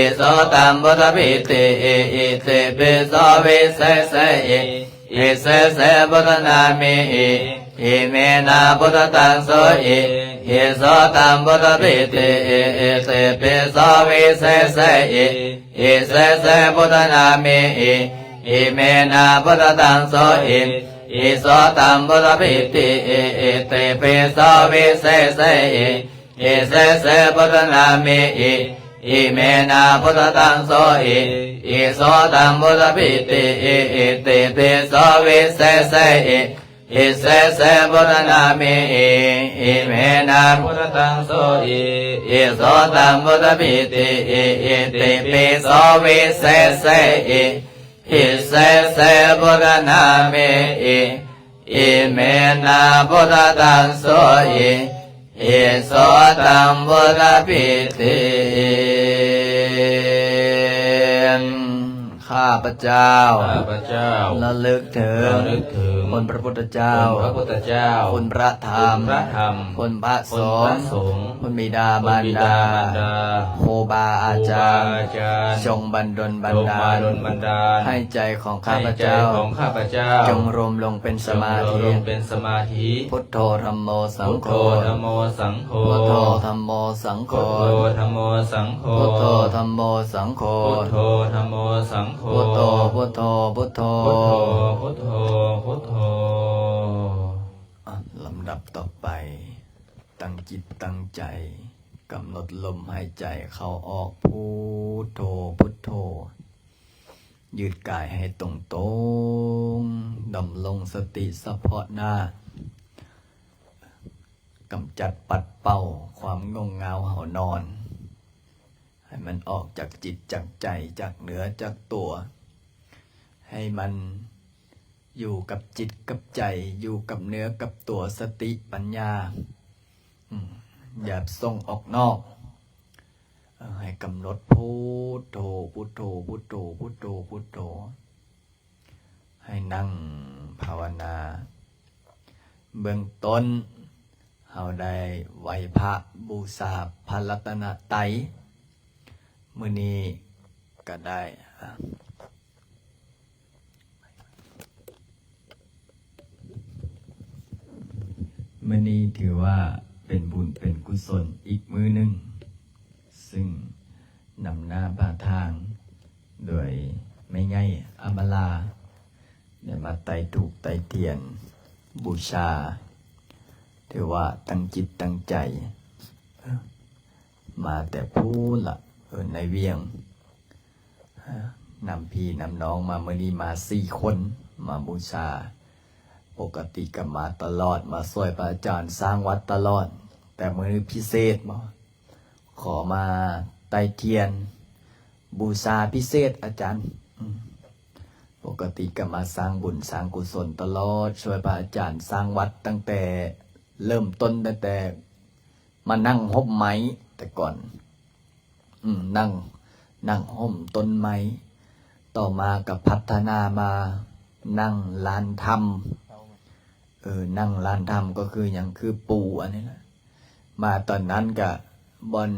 iso taṃ buddhapi ti i itipi so visese i isese buddhanāme i iminā buddhataṃ so i iso taṃ buddhapi ti i itipi so visese i isese buddhanāme i iminā buddhataṃ so i iso taṃ buddhapi ti i itipi so visese i isese buddhanāme i iminā buddhataṃ so i iso taṃ buddhapi ti i itipi so visese i isese buddhanāme i iminā buddhataṃ so i iso taṃ buddhapi ti i itipi so visese i isese buddhanāme i iminā buddhataṃ so i iso taṃ buddhapi ti ຂ້າພະເຈົ້າ ຂ້າພະເຈົ້າ ລະລຶກເຖິງ ລະນຶກເຖິງ ຄຸນພະພຸດທະເຈົ້າ ຄຸນພະພຸດທະເຈົ້າ ຄຸນພະທຳ ຄຸນພະທຳ ຄຸນພະສົງ ຄຸນພະສົງ ຄຸນບິດາມານດາ ຄຸນບິດາມານດາ ຄູບາອາຈານ ຄູບາອາຈານ ຈົ່ງບັນດົນບັນດານ ຈົ່ງບັນດົນບັນດານ ໃຫ້ໃຈຂອງຂ້າພະເຈົ້າ ໃຫ້ໃຈຂອງຂ້າພະເຈົ້າ ຈົ່ງລົມລົງເປັນສະມາທິ ຈົ່ງລົມລົງເປັນສະມາທິ ພຸດໂທ ທຳໂມ ສັງໂຄ ພຸດໂທ ທຳໂມ ສັງໂຄ ພຸດໂທ ທຳໂມ ສັງໂຄ ພຸດໂທ ທຳໂມ ສັງໂຄ ພຸດໂທ ທຳໂມ ສັງໂຄ ພຸດໂທ ທຳໂມ ສັງໂຄ ພຸດໂທ ພຸດໂທ ພຸດໂທ ພຸດໂທ ພຸດໂທ ອ່ະ ລຳດັບຕໍ່ໄປ ຕັ້ງຈິດຕັ້ງໃຈ ກຳນົດລົມຫາຍໃຈເຂົ້າອອກ ພຸດໂທ ພຸດໂທ ຢືດກາຍໃຫ້ຕົງໆ ດຳລົງສະຕິສະເພາະໜ້າ ກຳຈັດປັດເປົ່າຄວາມງ່ວງງາວເຫົານອນ ໃຫ້ມັນອອກຈາກຈິດຈາກໃຈ ຈາກເນື້ອຈາກຕົວ ໃຫ້ມັນຢູ່ກັບຈິດກັບໃຈ ຢູ່ກັບເນື້ອກັບຕົວ ສະຕິປັນຍາ ອາ ຢ່າສົ່ງອອກນອກ. ເອີ ໃຫ້ກຳນົດພຸດໂທ ພຸດໂທ ພຸດໂທ ພຸດໂທ ພຸດໂທ ໃຫ້ນັ່ງພາວະນາ. ເບື້ອງຕົ້ນເຮົາໄດ້ໄຫວ້ພະ ບູຊາພະລັດຕະນະໄຕ ມື້ນີ້ກະໄດ້ ມື້ນີ້ຖືວ່າເປັນບຸນເປັນກຸສົນອີກມື້ໜຶ່ງ ຊຶ່ງນຳໜ້າພາທາງໂດຍແມ່ໃຫຍ່ອຳມາລາ ໄດ້ມາໄຕ້ທູບໄຕ້ທຽນບູຊາ ຖືວ່າຕັ້ງຈິດຕັ້ງໃຈ ມາແຕ່ພຸ້ນລະ ເອີ ໃນວຽງ ນຳພີ່ນຳນ້ອງມາ ມື້ນີ້ມາສີ່ຄົນມາບູຊາ. ປົກກະຕິກະມາຕະຫຼອດ ມາຊ່ວຍພະອາຈານສ້າງວັດຕະຫຼອດ ແຕ່ມື້ນີ້ພິເສດບໍ ຂໍມາໄຕ້ທຽນບູຊາພິເສດອາຈານ. ອືມ ປົກກະຕິກະມາສ້າງບຸນສ້າງກຸສົນຕະຫຼອດ ຊ່ວຍພະອາຈານສ້າງວັດຕັ້ງແຕ່ເລີ່ມຕົ້ນ ຕັ້ງແຕ່ມານັ່ງຮົ່ມໄມ້ແຕ່ກ່ອນ ອືມ ນັ່ງ ນັ່ງຮົ່ມຕົ້ນໄມ້ ຕໍ່ມາກະພັດທະນາມານັ່ງລານທຳ ເອີ ນັ່ງລານທຳກໍຄືຫຍັງ ຄືປູອັນນີ້ລະ. ມາຕອນນັ້ນກະບ່ອນ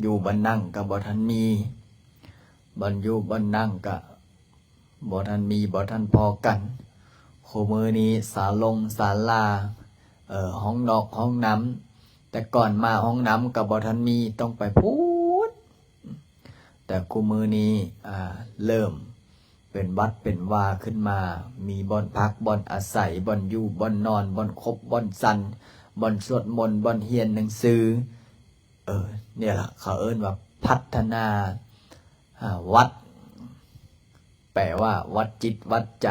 ຢູ່ບ່ອນນັ່ງກະບໍ່ທັນມີ ບ່ອນຢູ່ບ່ອນນັ່ງກະ ບໍ່ທັນມີ ບໍ່ທັນພໍກັນ. ຄູ່ມື້ນີ້ສາລົງສາລາ ເອີ ຫ້ອງນອກຫ້ອງນ້ຳ ແຕ່ກ່ອນມາຫ້ອງນ້ຳກໍບໍ່ທັນມີ ຕ້ອງໄປພຸ້ນ. ແຕ່ຄູ່ມື້ນີ້ ອ່າ ເລີ່ມເປັນວັດເປັນວາຂຶ້ນມາ ມີບ່ອນພັກ ບ່ອນອາໄສ ບ່ອນຢູ່ ບ່ອນນອນ ບ່ອນຄົບ ບ່ອນສັນ ບ່ອນສວດມົນ ບ່ອນຮຽນໜັງສື. ເອີ ນີ້ລະ ເຂົາເອີ້ນວ່າພັດທະນາ ອາ ວັດ ແປວ່າວັດຈິດວັດໃຈ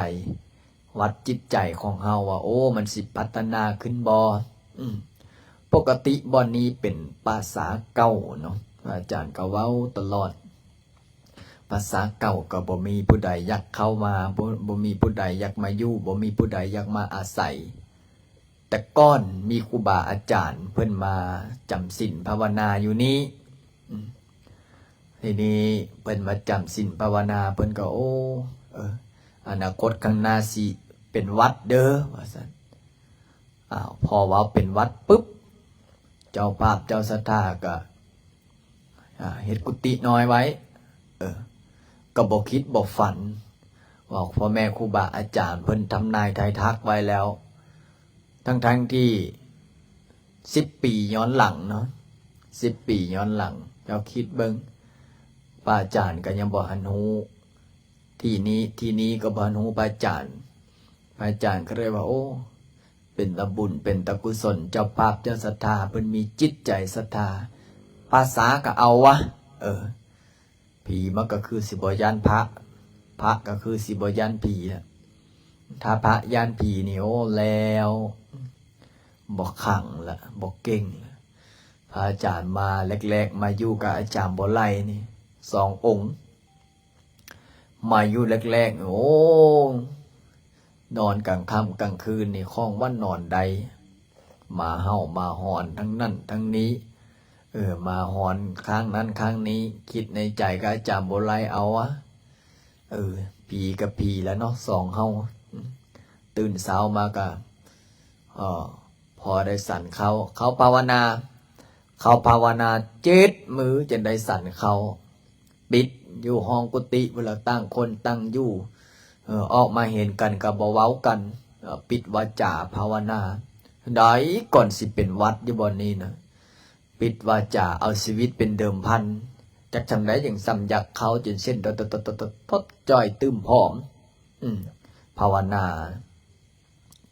ວັດຈິດໃຈຂອງເຮົາວ່າ ໂອ້ ມັນຊິພັດທະນາຂຶ້ນບໍ່? ອືມ ປົກກະຕິບ່ອນນີ້ເປັນປ່າຊ້າເກົ່າເນາະ ອາຈານກໍເວົ້າຕະຫຼອດ ປ່າຊ້າເກົ່າກໍບໍ່ມີຜູ້ໃດຢາກເຂົ້າມາ ບໍ່ ບໍ່ມີຜູ້ໃດຢາກມາຢູ່ ບໍ່ມີຜູ້ໃດຢາກມາອາໄສ. ແຕ່ກ່ອນມີຄູບາອາຈານເພິ່ນມາຈຳສິນພາວະນາຢູ່ນີ້ ອືມ ທີນີ້ເພິ່ນມາຈຳສິນພາວະນາ ເພິ່ນກໍ ໂອ້ ເອີ ອະນາຄົດຂ້າງໜ້າຊິເປັນວັດເດີ ວ່າຊັ້ນ. ອ້າວ ພໍເວົ້າເປັນວັດປຶບ ເຈົ້າພາບເຈົ້າສັດທາກໍ ອາ ເຮັດກຸຕິນ້ອຍໄວ້ ເອີ ກໍບໍ່ຄິດບໍ່ຝັນ ວ່າພໍ່ແມ່ຄູບາອາຈານເພິ່ນທຳນາຍທາຍທັກໄວ້ແລ້ວ ທັງໆທີ່ສິບປີຍ້ອນຫຼັງເນາະ ສິບປີຍ້ອນຫຼັງ ເຈົ້າຄິດເບິ່ງ ພະອາຈານກໍຍັງບໍ່ທັນຮູ້ ທີ່ນີ້ ທີ່ນີ້ກໍບໍ່ທັນຮູ້ພະອາຈານ ພະອາຈານກໍເລີຍວ່າ ໂອ້ ເປັນຕາບຸນເປັນຕາກຸສົນ ເຈົ້າພາບເຈົ້າສັດທາເພິ່ນມີຈິດໃຈສັດທາ ພາສາກໍເອົາວະ ເອີ ຜີມັນກໍຄືຊິບໍ່ຢ້ານພະ ພະກໍຄືຊິບໍ່ຢ້ານຜີລະ ຖ້າພະຢ້ານຜີນີ້ ໂອ້ ແລ້ວ ບໍ່ຄັງລະ ບໍ່ເກັ່ງລະ. ພະອາຈານມາແລກໆ ມາຢູ່ກັບອາຈານບົວໄລນີ້ ສອງອົງ ມາຢູ່ແລກໆ ໂອ້ ນອນກາງຄ່ຳກາງຄືນນີ້ ຂອງວ່ານອນໄດ້ ໝາເຫົ່າໝາຫອນທັງນັ້ນທັງນີ້ ເອີ ໝາຫອນຂ້າງນັ້ນຂ້າງນີ້ ຄິດໃນໃຈກໍ ອາຈານບົວໄລເອົາວະ ເອີ ຜີກໍຜີລະເນາະ ສອງເຮົາ ຕື່ນເຊົ້າມາກໍ ເອີ ພໍໄດ້ສັນເຂົ້າ ເຂົ້າພາວະນາ ເຂົ້າພາວະນາເຈັດມື້ຈຶ່ງໄດ້ສັນເຂົ້າ ປິດຢູ່ຫ້ອງກຸຕິພຸ້ນລະ ຕ່າງຄົນຕ່າງຢູ່ ເອີ ອອກມາເຫັນກັນກໍບໍ່ເວົ້າກັນ ເອີ ປິດວາຈາພາວະນາ ໄດ້ກ່ອນຊິເປັນຫວັດຢູ່ບ່ອນນີ້ນະ ປິດວາຈາ ເອົາຊີວິດເປັນເດີມພັນ ຈັກຊ່ຳໃດຈັ່ງຊ່ຳຢາກເຂົ້າ ຈົນເສັ້ນ ໂຕດໆໆໆ ຈ່ອຍຕື່ມຜອມ ອືມ ພາວະນາ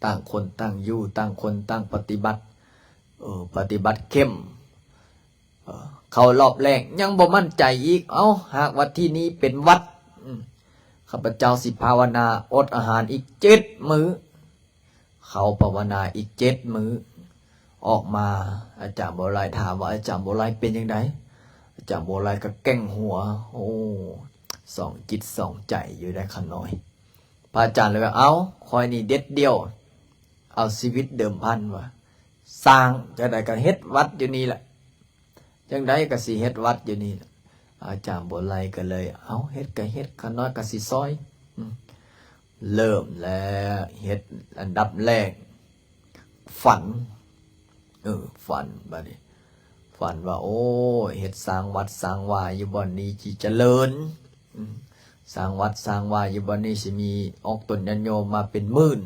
ຕ່າງຄົນຕ່າງຢູ່ ຕ່າງຄົນຕ່າງປະຕິບັດ ເອີ ປະຕິບັດເຂັ້ມ ເອີ ເຂົ້າຮອບແລກຍັງບໍ່ໝັ້ນໃຈອີກ ເອົ້າ ຫາກວ່າທີ່ນີ້ເປັນຫວັດ ອືມ ຂ້າພະເຈົ້າຊິພາວະນາອົດອາຫານອີກເຈັດມື້ ເຂົ້າພາວະນາອີກເຈັດມື້ ອອກມາ ອາຈານບົວໄລຖາມວ່າ ອາຈານບົວໄລເປັນຈັ່ງໃດ? ອາຈານບົວໄລກໍແກ່ງຫົວ ໂອ້ ສອງຈິດສອງໃຈຢູ່ໄດ໋ຂະນ້ອຍ. ພະອາຈານເລີຍວ່າ ເອົ້າ ຂ້ອຍນີ້ເດັດດ່ຽວ ເອົາຊີວິດເດີມພັນວ່າ ສ້າງຈັ່ງໃດກໍເຮັດວັດຢູ່ນີ້ແຫຼະ ຈັ່ງໃດກໍຊິເຮັດວັດຢູ່ນີ້ແຫຼະ. ອາຈານບົວໄລກໍເລີຍ ເອົ້າ ເຮັດກໍເຮັດ ຂ້ານ້ອຍກໍຊິຊ່ອຍ. ອືມ ເລີ່ມແລ້ວ ເຮັດອັນດັບແລກ ຝັນ ເອີ ຝັນ ບາດນີ້ຝັນວ່າ ໂອ້ຍ ເຮັດສ້າງວັດສ້າງວາຢູ່ບ່ອນນີ້ຊິຈະເລີນ ອືມ ສ້າງວັດສ້າງວາຢູ່ບ່ອນນີ້ຊິມີອອກຕົນຍາດໂຍມມາເປັນໝື່ນ.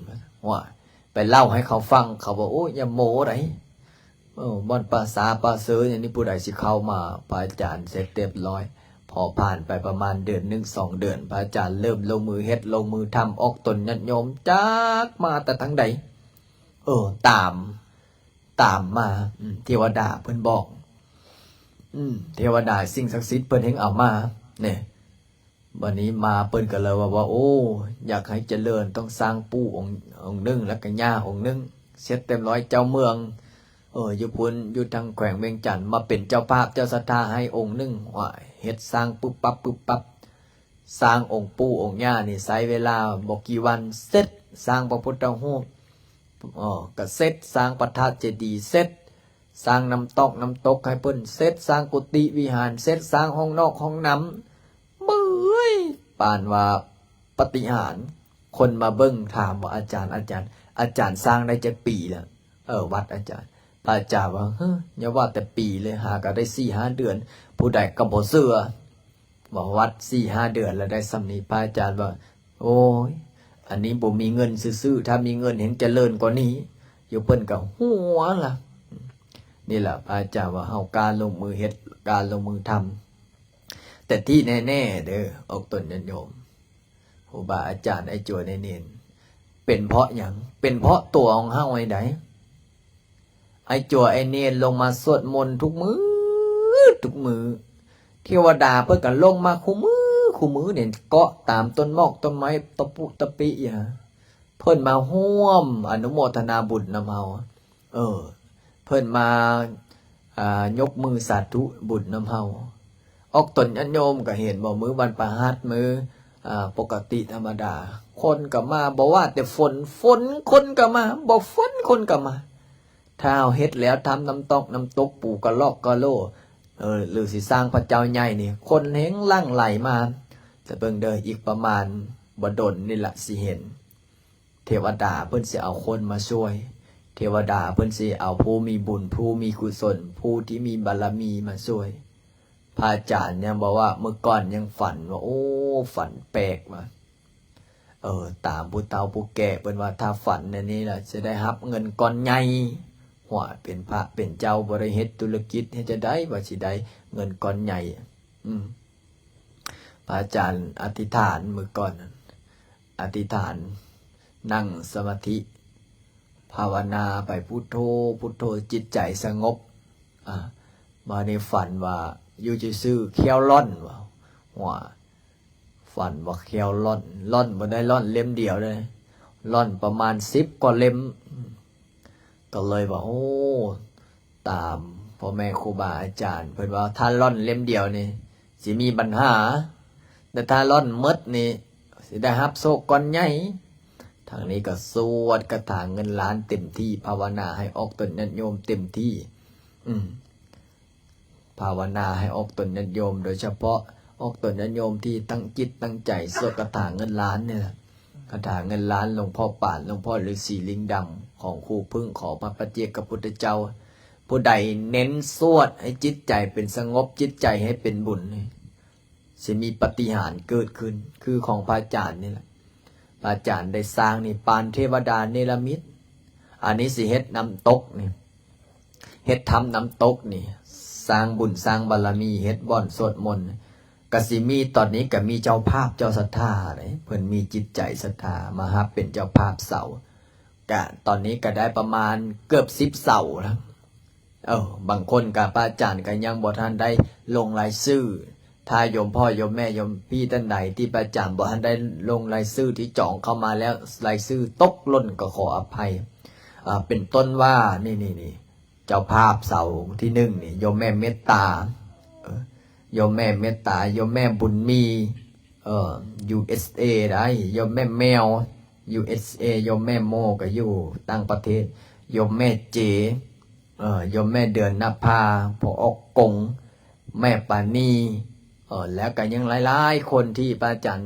ໂອ້ຍ ໄປເລົ່າໃຫ້ເຂົາຟັງ ເຂົາວ່າ ໂອ້ຍ ຢ່າໂມ້ໃດ ເອີ ບ່ອນປ່າຊ້າປ່າເຊີຫຍັງນີ້ ຜູ້ໃດຊິເຂົ້າມາ? ພະອາຈານເສັດຮຽບຮ້ອຍ ພໍຜ່ານໄປປະມານເດືອນໜຶ່ງສອງເດືອນ ພະອາຈານເລີ່ມລົງມືເຮັດ ລົງມືທຳ ອອກຕົນຍາດໂຍມຈັກມາແຕ່ທາງໃດ ເອີ ຕາມ ຕາມມາ ອືມ ເທວະດາເພິ່ນບອກ ອືມ ເທວະດາສິ່ງສັກສິດເພິ່ນແຮ່ງເອົາມາ ນີ້. ບັດນີ້ມາເພິ່ນກໍເລີຍວ່າ ວ່າ ໂອ້ ຢາກໃຫ້ຈະເລີນ ຕ້ອງສ້າງປູ່ອົງ ອົງໜຶ່ງ ແລ້ວກໍຍ່າອົງໜຶ່ງ ເສັດຮຽບຮ້ອຍ ເຈົ້າເມືອງ ເອີ ຢູ່ພຸ້ນ ຢູ່ທາງແຂວງວຽງຈັນ ມາເປັນເຈົ້າພາບເຈົ້າສັດທາໃຫ້ອົງໜຶ່ງ. ວ້າຍ ເຮັດສ້າງປຶບປັບປຶບປັບ ສ້າງອົງປູ່ອົງຍ່ານີ້ໃຊ້ເວລາບໍ່ກີ່ວັນເສັດ ສ້າງພະພຸດທະຮູບ ເອີ ກໍເສັດ ສ້າງພະທາດເຈດີເສັດ ສ້າງນ້ຳຕອກນ້ຳຕົກໃຫ້ເພິ່ນເສັດ ສ້າງກຸຕິວິຫານເສັດ ສ້າງຫ້ອງນອກຫ້ອງນ້ຳ ເມື່ອຍ ປານວ່າປາຕິຫານ. ຄົນມາເບິ່ງຖາມວ່າ ອາຈານ ອາຈານ ອາຈານສ້າງໄດ້ຈັກປີແລ້ວ? ເອີ ວັດອາຈານ. ພະອາຈານວ່າ ເຮີ ຢ່າວ່າແຕ່ປີເລີຍ ຫາກໍໄດ້ສີ່ຫ້າເດືອນ ຜູ້ໃດກໍບໍ່ເຊື່ອ ວ່າວັດສີ່ຫ້າເດືອນແລ້ວໄດ້ສ່ຳນີ້. ພະອາຈານວ່າ ໂອ້ຍ ອັນນີ້ບໍ່ມີເງິນຊື່ໆ ຖ້າມີເງິນແຮ່ງຈະເລີນກວ່ານີ້ຢູ່. ເພິ່ນກໍຫົວລະ. ນີ້ລະ ພະອາຈານວ່າເຮົາກ້າລົງມືເຮັດ ກ້າລົງມືທຳ. ແຕ່ທີ່ແນ່ໆເດີ ອອກຕົນຍາດໂຍມ ຄູບາອາຈານ ອ້າຍຈົວ ອ້າຍເນນ ເປັນເພາະຫຍັງ? ເປັນເພາະຕົວຂອງເຮົານີ້ໃດ໋. ອ້າຍຈົວ ອ້າຍເນນລົງມາສວດມົນທຸກມື້ ທຸກມື້ ເທວະດາເພິ່ນກໍລົງມາຄູ່ມື້ ຄູ່ມື້ນີ້ ເກາະຕາມຕົ້ນໝອກຕົ້ນໄມ້ ຕະປຸຕະປິ ເພິ່ນມາຮ່ວມອະນຸໂມທະນາບຸນນຳເຮົາ. ເອີ ເພິ່ນມາ ອ່າ ຍົກມືສາທຸບຸນນຳເຮົາ. ອອກຕົນຍາດໂຍມກໍເຫັນບໍ່ ມື້ວັນພະຫັດ ມື້ ອ່າ ປົກກະຕິທຳມະດາ ຄົນກໍມາ ບໍ່ວ່າແຕ່ຝົນ ຝົນຄົນກໍມາ ບໍ່ຝົນຄົນກໍມາ. ຖ້າເຮົາເຮັດແລ້ວທຳນ້ຳຕອກນ້ຳຕົກ ປູກະລອກກະໂລ ເອີ ຫຼືຊິສ້າງພະເຈົ້າໃຫຍ່ນີ້ ຄົນແຮ່ງຫຼັ່ງໄຫຼມາ. ແຕ່ເບິ່ງເດີ ອີກປະມານບໍ່ດົນນີ້ລະຊິເຫັນ ເທວະດາເພິ່ນຊິເອົາຄົນມາຊ່ວຍ ເທວະດາເພິ່ນຊິເອົາຜູ້ມີບຸນ ຜູ້ມີກຸສົນ ຜູ້ທີ່ມີບາລະມີມາຊ່ວຍ. ພະອາຈານຍັງບອກວ່າ ມື້ກ່ອນຍັງຝັນວ່າ ໂອ້ ຝັນແປກວ່າ ເອີ ຕາມຜູ້ເຖົ້າຜູ້ແກ່ເພິ່ນວ່າ ຖ້າຝັນແນວນີ້ລະ ຈະໄດ້ຮັບເງິນກ້ອນໃຫຍ່. ຫົວ ເປັນພະເປັນເຈົ້າ ບໍ່ໄດ້ເຮັດທຸລະກິດ ເຮັດຈັ່ງໃດວ່າຊິໄດ້ເງິນກ້ອນໃຫຍ່? ອືມ ພະອາຈານອະທິຖານມື້ກ່ອນນັ້ນ ອະທິຖານ ນັ່ງສະມາທິ ພາວະນາໄປ ພຸດໂທ ພຸດໂທ ຈິດໃຈສະຫງົບ. ອາ ມາໃນຝັນວ່າຢູ່ຊື່ໆ ແຂ້ວລ່ອນວ່າ ວ່າ ຝັນວ່າແຂ້ວລ່ອນ ລ່ອນບໍ່ໄດ້ລ່ອນເຫຼັ້ມດຽວເດ້ ລ່ອນປະມານສິບກວ່າເຫຼັ້ມ. ກໍເລີຍວ່າ ໂອ້ ຕາມພໍ່ແມ່ຄູບາອາຈານເພິ່ນວ່າ ຖ້າລ່ອນເຫຼັ້ມດຽວນີ້ ຊິມີບັນຫາ ແຕ່ຖ້າລ່ອນໝົດນີ້ ຊິໄດ້ຮັບໂຊກກ້ອນໃຫຍ່. ທາງນີ້ກໍສວດຄາຖາເງິນລ້ານເຕັມທີ່ ພາວະນາໃຫ້ອອກຕົນຍາດໂຍມເຕັມທີ່ ອືມ ພາວະນາໃຫ້ອອກຕົນຍາດໂຍມ ໂດຍສະເພາະອອກຕົນຍາດໂຍມທີ່ຕັ້ງຈິດຕັ້ງໃຈສວດຄາຖາເງິນລ້ານນີ້ລະ ຄາຖາເງິນລ້ານ ຫຼວງພໍ່ປານ ຫຼວງພໍ່ລືສີລິງດຳ ຂອງຄູເພິ່ງ ຂໍພະປັດເຈກພະພຸດທະເຈົ້າ. ຜູ້ໃດເນັ້ນສວດໃຫ້ຈິດໃຈເປັນສະຫງົບ ຈິດໃຈໃຫ້ເປັນບຸນນີ້ ຊິມີປາຕິຫານເກີດຂຶ້ນ ຄືຂອງພະອາຈານນີ້ແຫຼະ. ພະອາຈານໄດ້ສ້າງນິບພານເທວະດາເນລະມິດ. ອັນນີ້ຊິເຮັດນ້ຳຕົກນີ້ ເຮັດທຳນ້ຳຕົກນີ້ ສ້າງບຸນສ້າງບາລະມີ ເຮັດບ່ອນສວດມົນ ກະຊິມີ ຕອນນີ້ກະມີເຈົ້າພາບເຈົ້າສັດທາເດ້ ເພິ່ນມີຈິດໃຈສັດທາມາຮັບເປັນເຈົ້າພາບເສົາ. ກະຕອນນີ້ກະໄດ້ປະມານເກືອບສິບເສົາແລ້ວ. ເອີ ບາງຄົນກະ ພະອາຈານກະຍັງບໍ່ທັນໄດ້ລົງລາຍຊື່ ຖ້າໂຍມພໍ່ໂຍມແມ່ໂຍມພີ່ທ່ານໃດທີ່ພະອາຈານບໍ່ທັນໄດ້ລົງລາຍຊື່ ທີ່ຈອງເຂົ້າມາແລ້ວ ລາຍຊື່ຕົກຫຼົ່ນກໍຂໍອະໄພ. ອາ ເປັນຕົ້ນວ່າ ນີ້ ນີ້ ນີ້ ເຈົ້າພາບເສົາທີໜຶ່ງນີ້ ໂຍມແມ່ເມດຕາ ເອີ ໂຍມແມ່ເມດຕາ ໂຍມແມ່ບຸນມີ ເອີ ຢູເອສເອ ໄດ໋ ໂຍມແມ່ແມວ ຢູເອສເອ ໂຍມແມ່ໂມກໍຢູ່ຕ່າງປະເທດ ໂຍມແມ່ເຈ ເອີ ໂຍມແມ່ເດືອນນະພາ ພໍ່ອອກກົງ ແມ່ປານີ ເອີ ແລ້ວກໍຍັງຫຼາຍໆຄົນທີ່ພະອາຈານ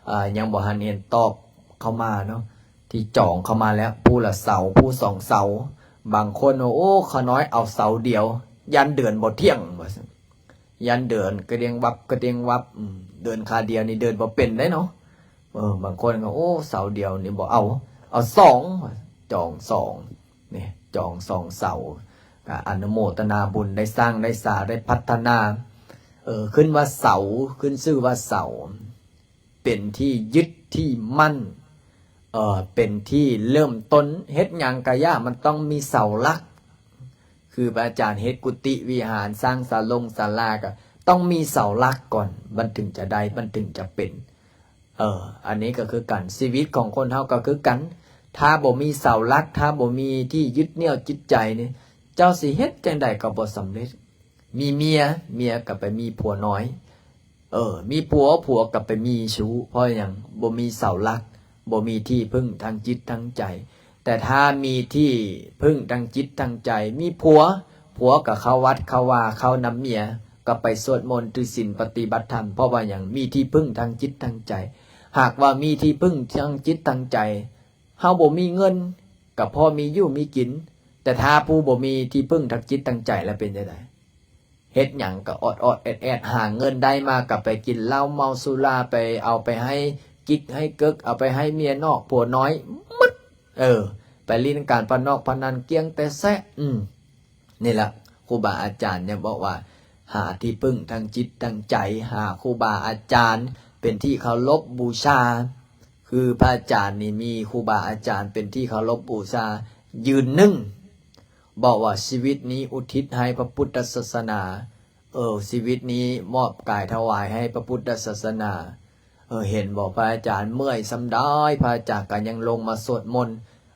ເອີ ຍັງບໍ່ທັນເຫັນຕອບເຂົ້າມາເນາະ ທີ່ຈອງເຂົ້າມາແລ້ວ ຜູ້ລະເສົາ ຜູ້ສອງເສົາ ບາງຄົນວ່າ ໂອ້ ຂ້ານ້ອຍເອົາເສົາດຽວ ຢ້ານເດີນບໍ່ທ່ຽງ ວ່າຊັ້ນ ຢ້ານເດີນກະເດງວັບກະເດງວັບ ອືມ ເດີນຂາດຽວນີ້ເດີນບໍ່ເປັນເດ້ເນາະ ເອີ ບາງຄົນກໍ ໂອ້ ເສົາດຽວນີ້ບໍ່ເອົາ ເອົາສອງ ຈອງສອງ ນີ້ ຈອງສອງເສົາ ກະອະນຸໂມທະນາບຸນ ໄດ້ສ້າງໄດ້ສາ ໄດ້ພັດທະນາ ເອີ ຂຶ້ນວ່າເສົາ ຂຶ້ນຊື່ວ່າເສົາ ເປັນທີ່ຍຶດທີ່ໝັ້ນ ເອີ ເປັນທີ່ເລີ່ມຕົ້ນ ເຮັດຫຍັງກະຢ່າ ມັນຕ້ອງມີເສົາຫຼັກ ຄືພະອາຈານເຮັດກຸຕິວິຫານ ສ້າງສາລົງສາລາ ກະຕ້ອງມີເສົາຫຼັກກ່ອນ ມັນເຖິງຈະໄດ້ ມັນເຖິງຈະເປັນ ເອີ ອັນນີ້ກໍຄືກັນ ຊີວິດຂອງຄົນເຮົາກໍຄືກັນ ຖ້າບໍ່ມີເສົາຫຼັກ ຖ້າບໍ່ມີທີ່ຍຶດໜຽວຈິດໃຈນີ້ ເຈົ້າຊິເຮັດຈັ່ງໃດກໍບໍ່ສຳເລັດ ມີເມຍ ເມຍກໍໄປມີຜົວນ້ອຍ ເອີ ມີຜົວ ຜົວກໍໄປມີຊູ້ ເພາະຫຍັງ ບໍ່ມີເສົາຫຼັກ ບໍ່ມີທີ່ເພິ່ງທາງຈິດທາງໃຈ ແຕ່ຖ້າມີທີ່ເພິ່ງທາງຈິດທາງໃຈ ມີຜົວ ຜົວກໍເຂົ້າວັດເຂົ້າວາ ເຂົ້ານຳເມຍ ກໍໄປສວດມົນຖືສິນປະຕິບັດທຳ ເພາະວ່າຫຍັງ ມີທີ່ເພິ່ງທາງຈິດທາງໃຈ ຫາກວ່າມີທີ່ເພິ່ງທາງຈິດທາງໃຈ ເຮົາບໍ່ມີເງິນກໍພໍມີຢູ່ມີກິນ ແຕ່ຖ້າຜູ້ບໍ່ມີທີ່ເພິ່ງທາງຈິດທາງໃຈແລ້ວເປັນຈັ່ງໃດ? ເຮັດຫຍັງກໍອອດໆແອດໆ ຫາເງິນໄດ້ມາກໍໄປກິນເຫຼົ້າເມົາສຸລາ ໄປເອົາໄປໃຫ້ກິກໃຫ້ເກີກ ເອົາໄປໃຫ້ເມຍນອກຜົວນ້ອຍໝົດ ເອີ ໄປຫຼິ້ນການພະນອກພະນັນກ້ຽງແຕ່ແຊະ ອືມ ນີ້ລະ ຄູບາອາຈານຍັງບອກວ່າ ຫາທີ່ເພິ່ງທາງຈິດທາງໃຈ ຫາຄູບາອາຈານເປັນທີ່ເຄົາລົບບູຊາ ຄືພະອາຈານນີ້ມີຄູບາອາຈານເປັນທີ່ເຄົາລົບບູຊາ ຢືນໜຶ່ງ ບອກວ່າຊີວິດນີ້ອຸທິດໃຫ້ພະພຸດທະສາສະໜາ ເອີ ຊີວິດນີ້ມອບກາຍຖວາຍໃຫ້ພະພຸດທະສາສະໜາ ເອີ ເຫັນບໍ່ ພະອາຈານເມື່ອຍສ່ຳໃດ ພະອາຈານກໍຍັງລົງມາສວດມົນ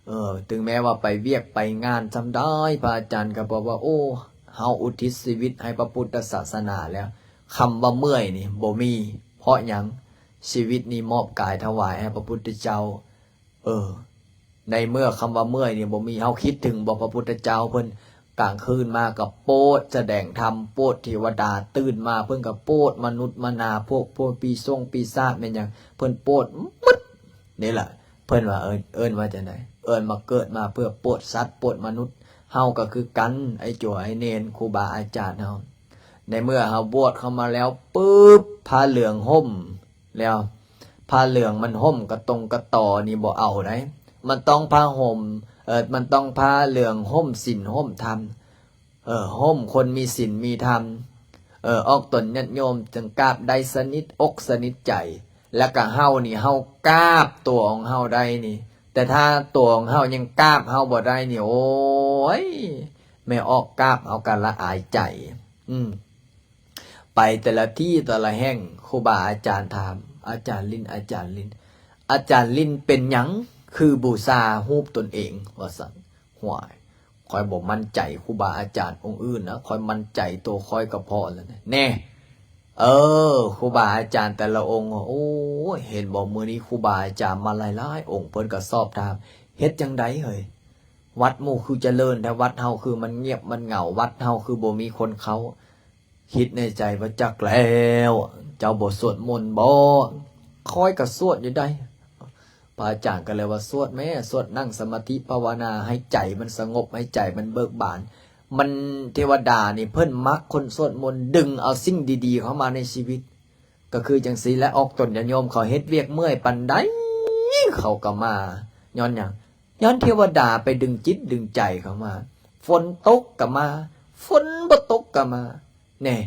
ເອີ ເຖິງແມ້ວ່າໄປວຽກໄປງານສ່ຳໃດ ພະອາຈານກໍບອກວ່າ ໂອ້ ເຮົາອຸທິດຊີວິດໃຫ້ພະພຸດທະສາສະໜາແລ້ວ ຄຳວ່າເມື່ອຍນີ້ບໍ່ມີ ເພາະຫຍັງ? ຊີວິດນີ້ມອບກາຍຖວາຍໃຫ້ພະພຸດທະເຈົ້າ ເອີ ໃນເມື່ອຄຳວ່າເມື່ອຍນີ້ບໍ່ມີ ເຮົາຄິດເຖິງບໍ່ ພະພຸດທະເຈົ້າເພິ່ນ ກາງຄືນມາກໍໂປດສະແດງທຳ ໂປດເທວະດາ ຕື່ນມາເພິ່ນກໍໂປດມະນຸດມະນາ ພວກ ພວກປີສົງປີສາດແມ່ນຫຍັງ ເພິ່ນໂປດໝົດ ນີ້ລະ ເພິ່ນວ່າ ເອີ້ນ ເອີ້ນວ່າຈັ່ງໃດ ເອີ້ນວ່າເກີດມາເພື່ອໂປດສັດ ໂປດມະນຸດ ເຮົາກໍຄືກັນ ໄອ້ຈົວ ໄອ້ເນນ ຄູບາອາຈານເຮົາ ໃນເມື່ອເຮົາບວດເຂົ້າມາແລ້ວປຶບ ຜ້າເຫຼືອງຫົ່ມ ແລ້ວຜ້າເຫຼືອງມັນຫົ່ມກະຕົງກະຕໍນີ້ບໍ່ເອົາໃດ໋ ມັນຕ້ອງຜ້າຫົ່ມ ເອີ ມັນຕ້ອງຜ້າເຫຼືອງຫົ່ມສິນຫົ່ມທຳ ເອີ ຫົ່ມຄົນມີສິນມີທຳ ເອີ ອອກຕົນຍາດໂຍມຈຶ່ງກາບໄດ້ສະໜິດອົກສະໜິດໃຈ ແລ້ວກະເຮົານີ້ ເຮົາກາບຕົວຂອງເຮົາໄດ້ນີ້ ແຕ່ຖ້າຕົວຂອງເຮົາຍັງກາບເຮົາບໍ່ໄດ້ນີ້ ໂອ້ຍ ແມ່ອອກກາບເຮົາກະລະອາຍໃຈ ອືມ. ໄປແຕ່ລະທີ່ແຕ່ລະແຫ່ງ ຄູບາອາຈານຖາມ ອາຈານລິນ ອາຈານລິນ ອາຈານລິນເປັນຫຍັງຄືບູຊາຮູບຕົນເອງ ວ່າຊັ້ນ ຫ້ວຍ ຂ້ອຍບໍ່ໝັ້ນໃຈຄູບາອາຈານອົງອື່ນນະ ຂ້ອຍໝັ້ນໃຈໂຕຂ້ອຍກໍພໍແລ້ວນະ ແນ່ ເອີ ຄູບາອາຈານແຕ່ລະອົງ ໂອ້ຍ ເຫັນບໍ່ ມື້ນີ້ຄູບາອາຈານມາຫຼາຍໆອົງ ເພິ່ນກໍສອບຖາມ ເຮັດຈັ່ງໃດເຮີ້ຍ ວັດໝູ່ຄືຈະເລີນແທ້ ວັດເຮົາຄືມັນງຽບມັນເຫງົາ ວັດເຮົາຄືບໍ່ມີຄົນເຂົ້າ ຄິດໃນໃຈວ່າ ຈັກແລ້ວ ເຈົ້າບໍ່ສວດມົນບໍ? ຂ້ອຍກໍສວດຢູ່ໃດ໋. ພະອາຈານກໍເລີຍວ່າ ສວດແມ້ ສວດ ນັ່ງສະມາທິພາວະນາ ໃຫ້ໃຈມັນສະຫງົບ ໃຫ້ໃຈມັນເບີກບານ. ມັນ ເທວະດານີ້ເພິ່ນມັກຄົນສວດມົນ ດຶງເອົາສິ່ງດີໆເຂົ້າມາໃນຊີວິດ. ກໍຄືຈັ່ງຊີ້ແຫຼະ ອອກຕົນຍາດໂຍມເຂົາເຮັດວຽກເມື່ອຍປານໃດ ເຂົາກໍມາ. ຍ້ອນຫຍັງ? ຍ້ອນເທວະດາໄປດຶງຈິດດຶງໃຈເຂົາມາ. ຝົນຕົກກໍມາ, ຝົນບໍ່ຕົກກໍມາ. ແນ່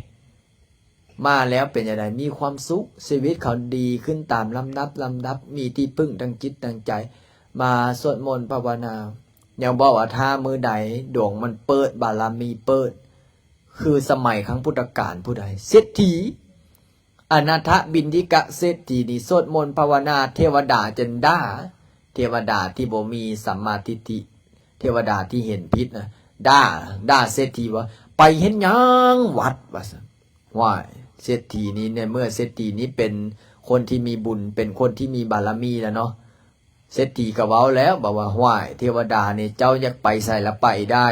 ມາແລ້ວເປັນຈັ່ງໃດ? ມີຄວາມສຸກ, ຊີວິດເຂົາດີຂຶ້ນຕາມລຳດັບ, ລຳດັບ, ມີທີ່ເພິ່ງທາງຈິດທາງໃຈ. ມາສວດມົນພາວະນາ. ຍັງບອກວ່າ ຖ້າມື້ໃດດວງມັນເປີດ, ບາລະມີເປີດ, ຄືສະໄໝຄັ້ງພຸດທະການຜູ້ໃດ, ເສດຖີ, ອະນາຖະບິນທິກະເສດຖີນີ້ ສວດມົນພາວະນາ, ເທວະດາຈຶ່ງດ່າ, ເທວະດາທີ່ບໍ່ມີສຳມາທິດຖິ, ເທວະດາທີ່ເຫັນຜິດນະ, ດ່າ ດ່າເສດຖີວ່າ ໄປເຮັດຫຍັງວັດ ວ່າຊັ້ນ. ວ້າຍ ເສດຖີນີ້ ໃນເມື່ອເສດຖີນີ້ເປັນຄົນທີ່ມີບຸນ ເປັນຄົນທີ່ມີບາລະມີແລ້ວເນາະ ເສດຖີກໍເວົ້າແລ້ວ ບອກວ່າ ຫ້ວຍ ເທວະດານີ້ ເຈົ້າຢາກໄປໃສລະໄປໄດ້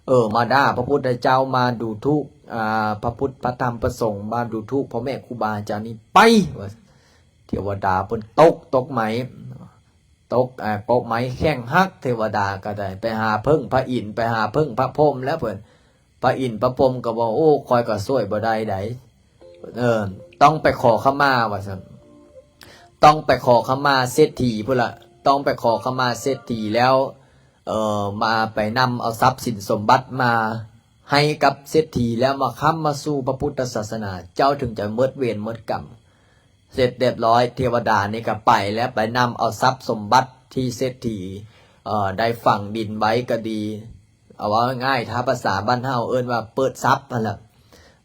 ເອີ ມາດ່າພະພຸດທະເຈົ້າ ມາດູຖູກ ອ່າ ພະພຸດ ພະທຳ ພະສົງ ມາດູຖູກພໍ່ແມ່ຄູບາອາຈານນີ້ ໄປ ວ່າ ເທວະດາເພິ່ນຕົກ ຕົກໄໝ ຕົກ ເອີ ກົກໄໝແຂ້ງຫັກ ເທວະດາກໍໄດ້ໄປຫາເພິ່ງພະອິນ ໄປຫາເພິ່ງພະພົມແລ້ວເພິ່ນ ພະອິນພະພົມກໍບອກ ໂອ້ ຂ້ອຍກໍຊ່ວຍບໍ່ໄດ້ໃດ ເອີ ຕ້ອງໄປຂໍຂະມາວ່າຊັ້ນ ຕ້ອງໄປຂໍຂະມາເສດຖີພຸ້ນລະ ຕ້ອງໄປຂໍຂະມາເສດຖີແລ້ວ ເອີ ມາໄປນຳເອົາຊັບສິນສົມບັດມາໃຫ້ກັບເສດຖີ ແລ້ວມາຄ້ຳມາສູ່ພະພຸດທະສາສະໜາ ເຈົ້າເຖິງຈະໝົດເວນໝົດກຳ. ເສັດຮຽບຮ້ອຍ ເທວະດານີ້ກໍໄປແລ້ວ ໄປນຳເອົາຊັບສົມບັດທີ່ເສດຖີ ເອີ ໄດ້ຝັງດິນໄວ້ກໍດີ ເອົາເວົ້າງ່າຍໆ ຖ້າພາສາບ້ານເຮົາເອີ້ນວ່າເປີດຊັບຫັ້ນລະ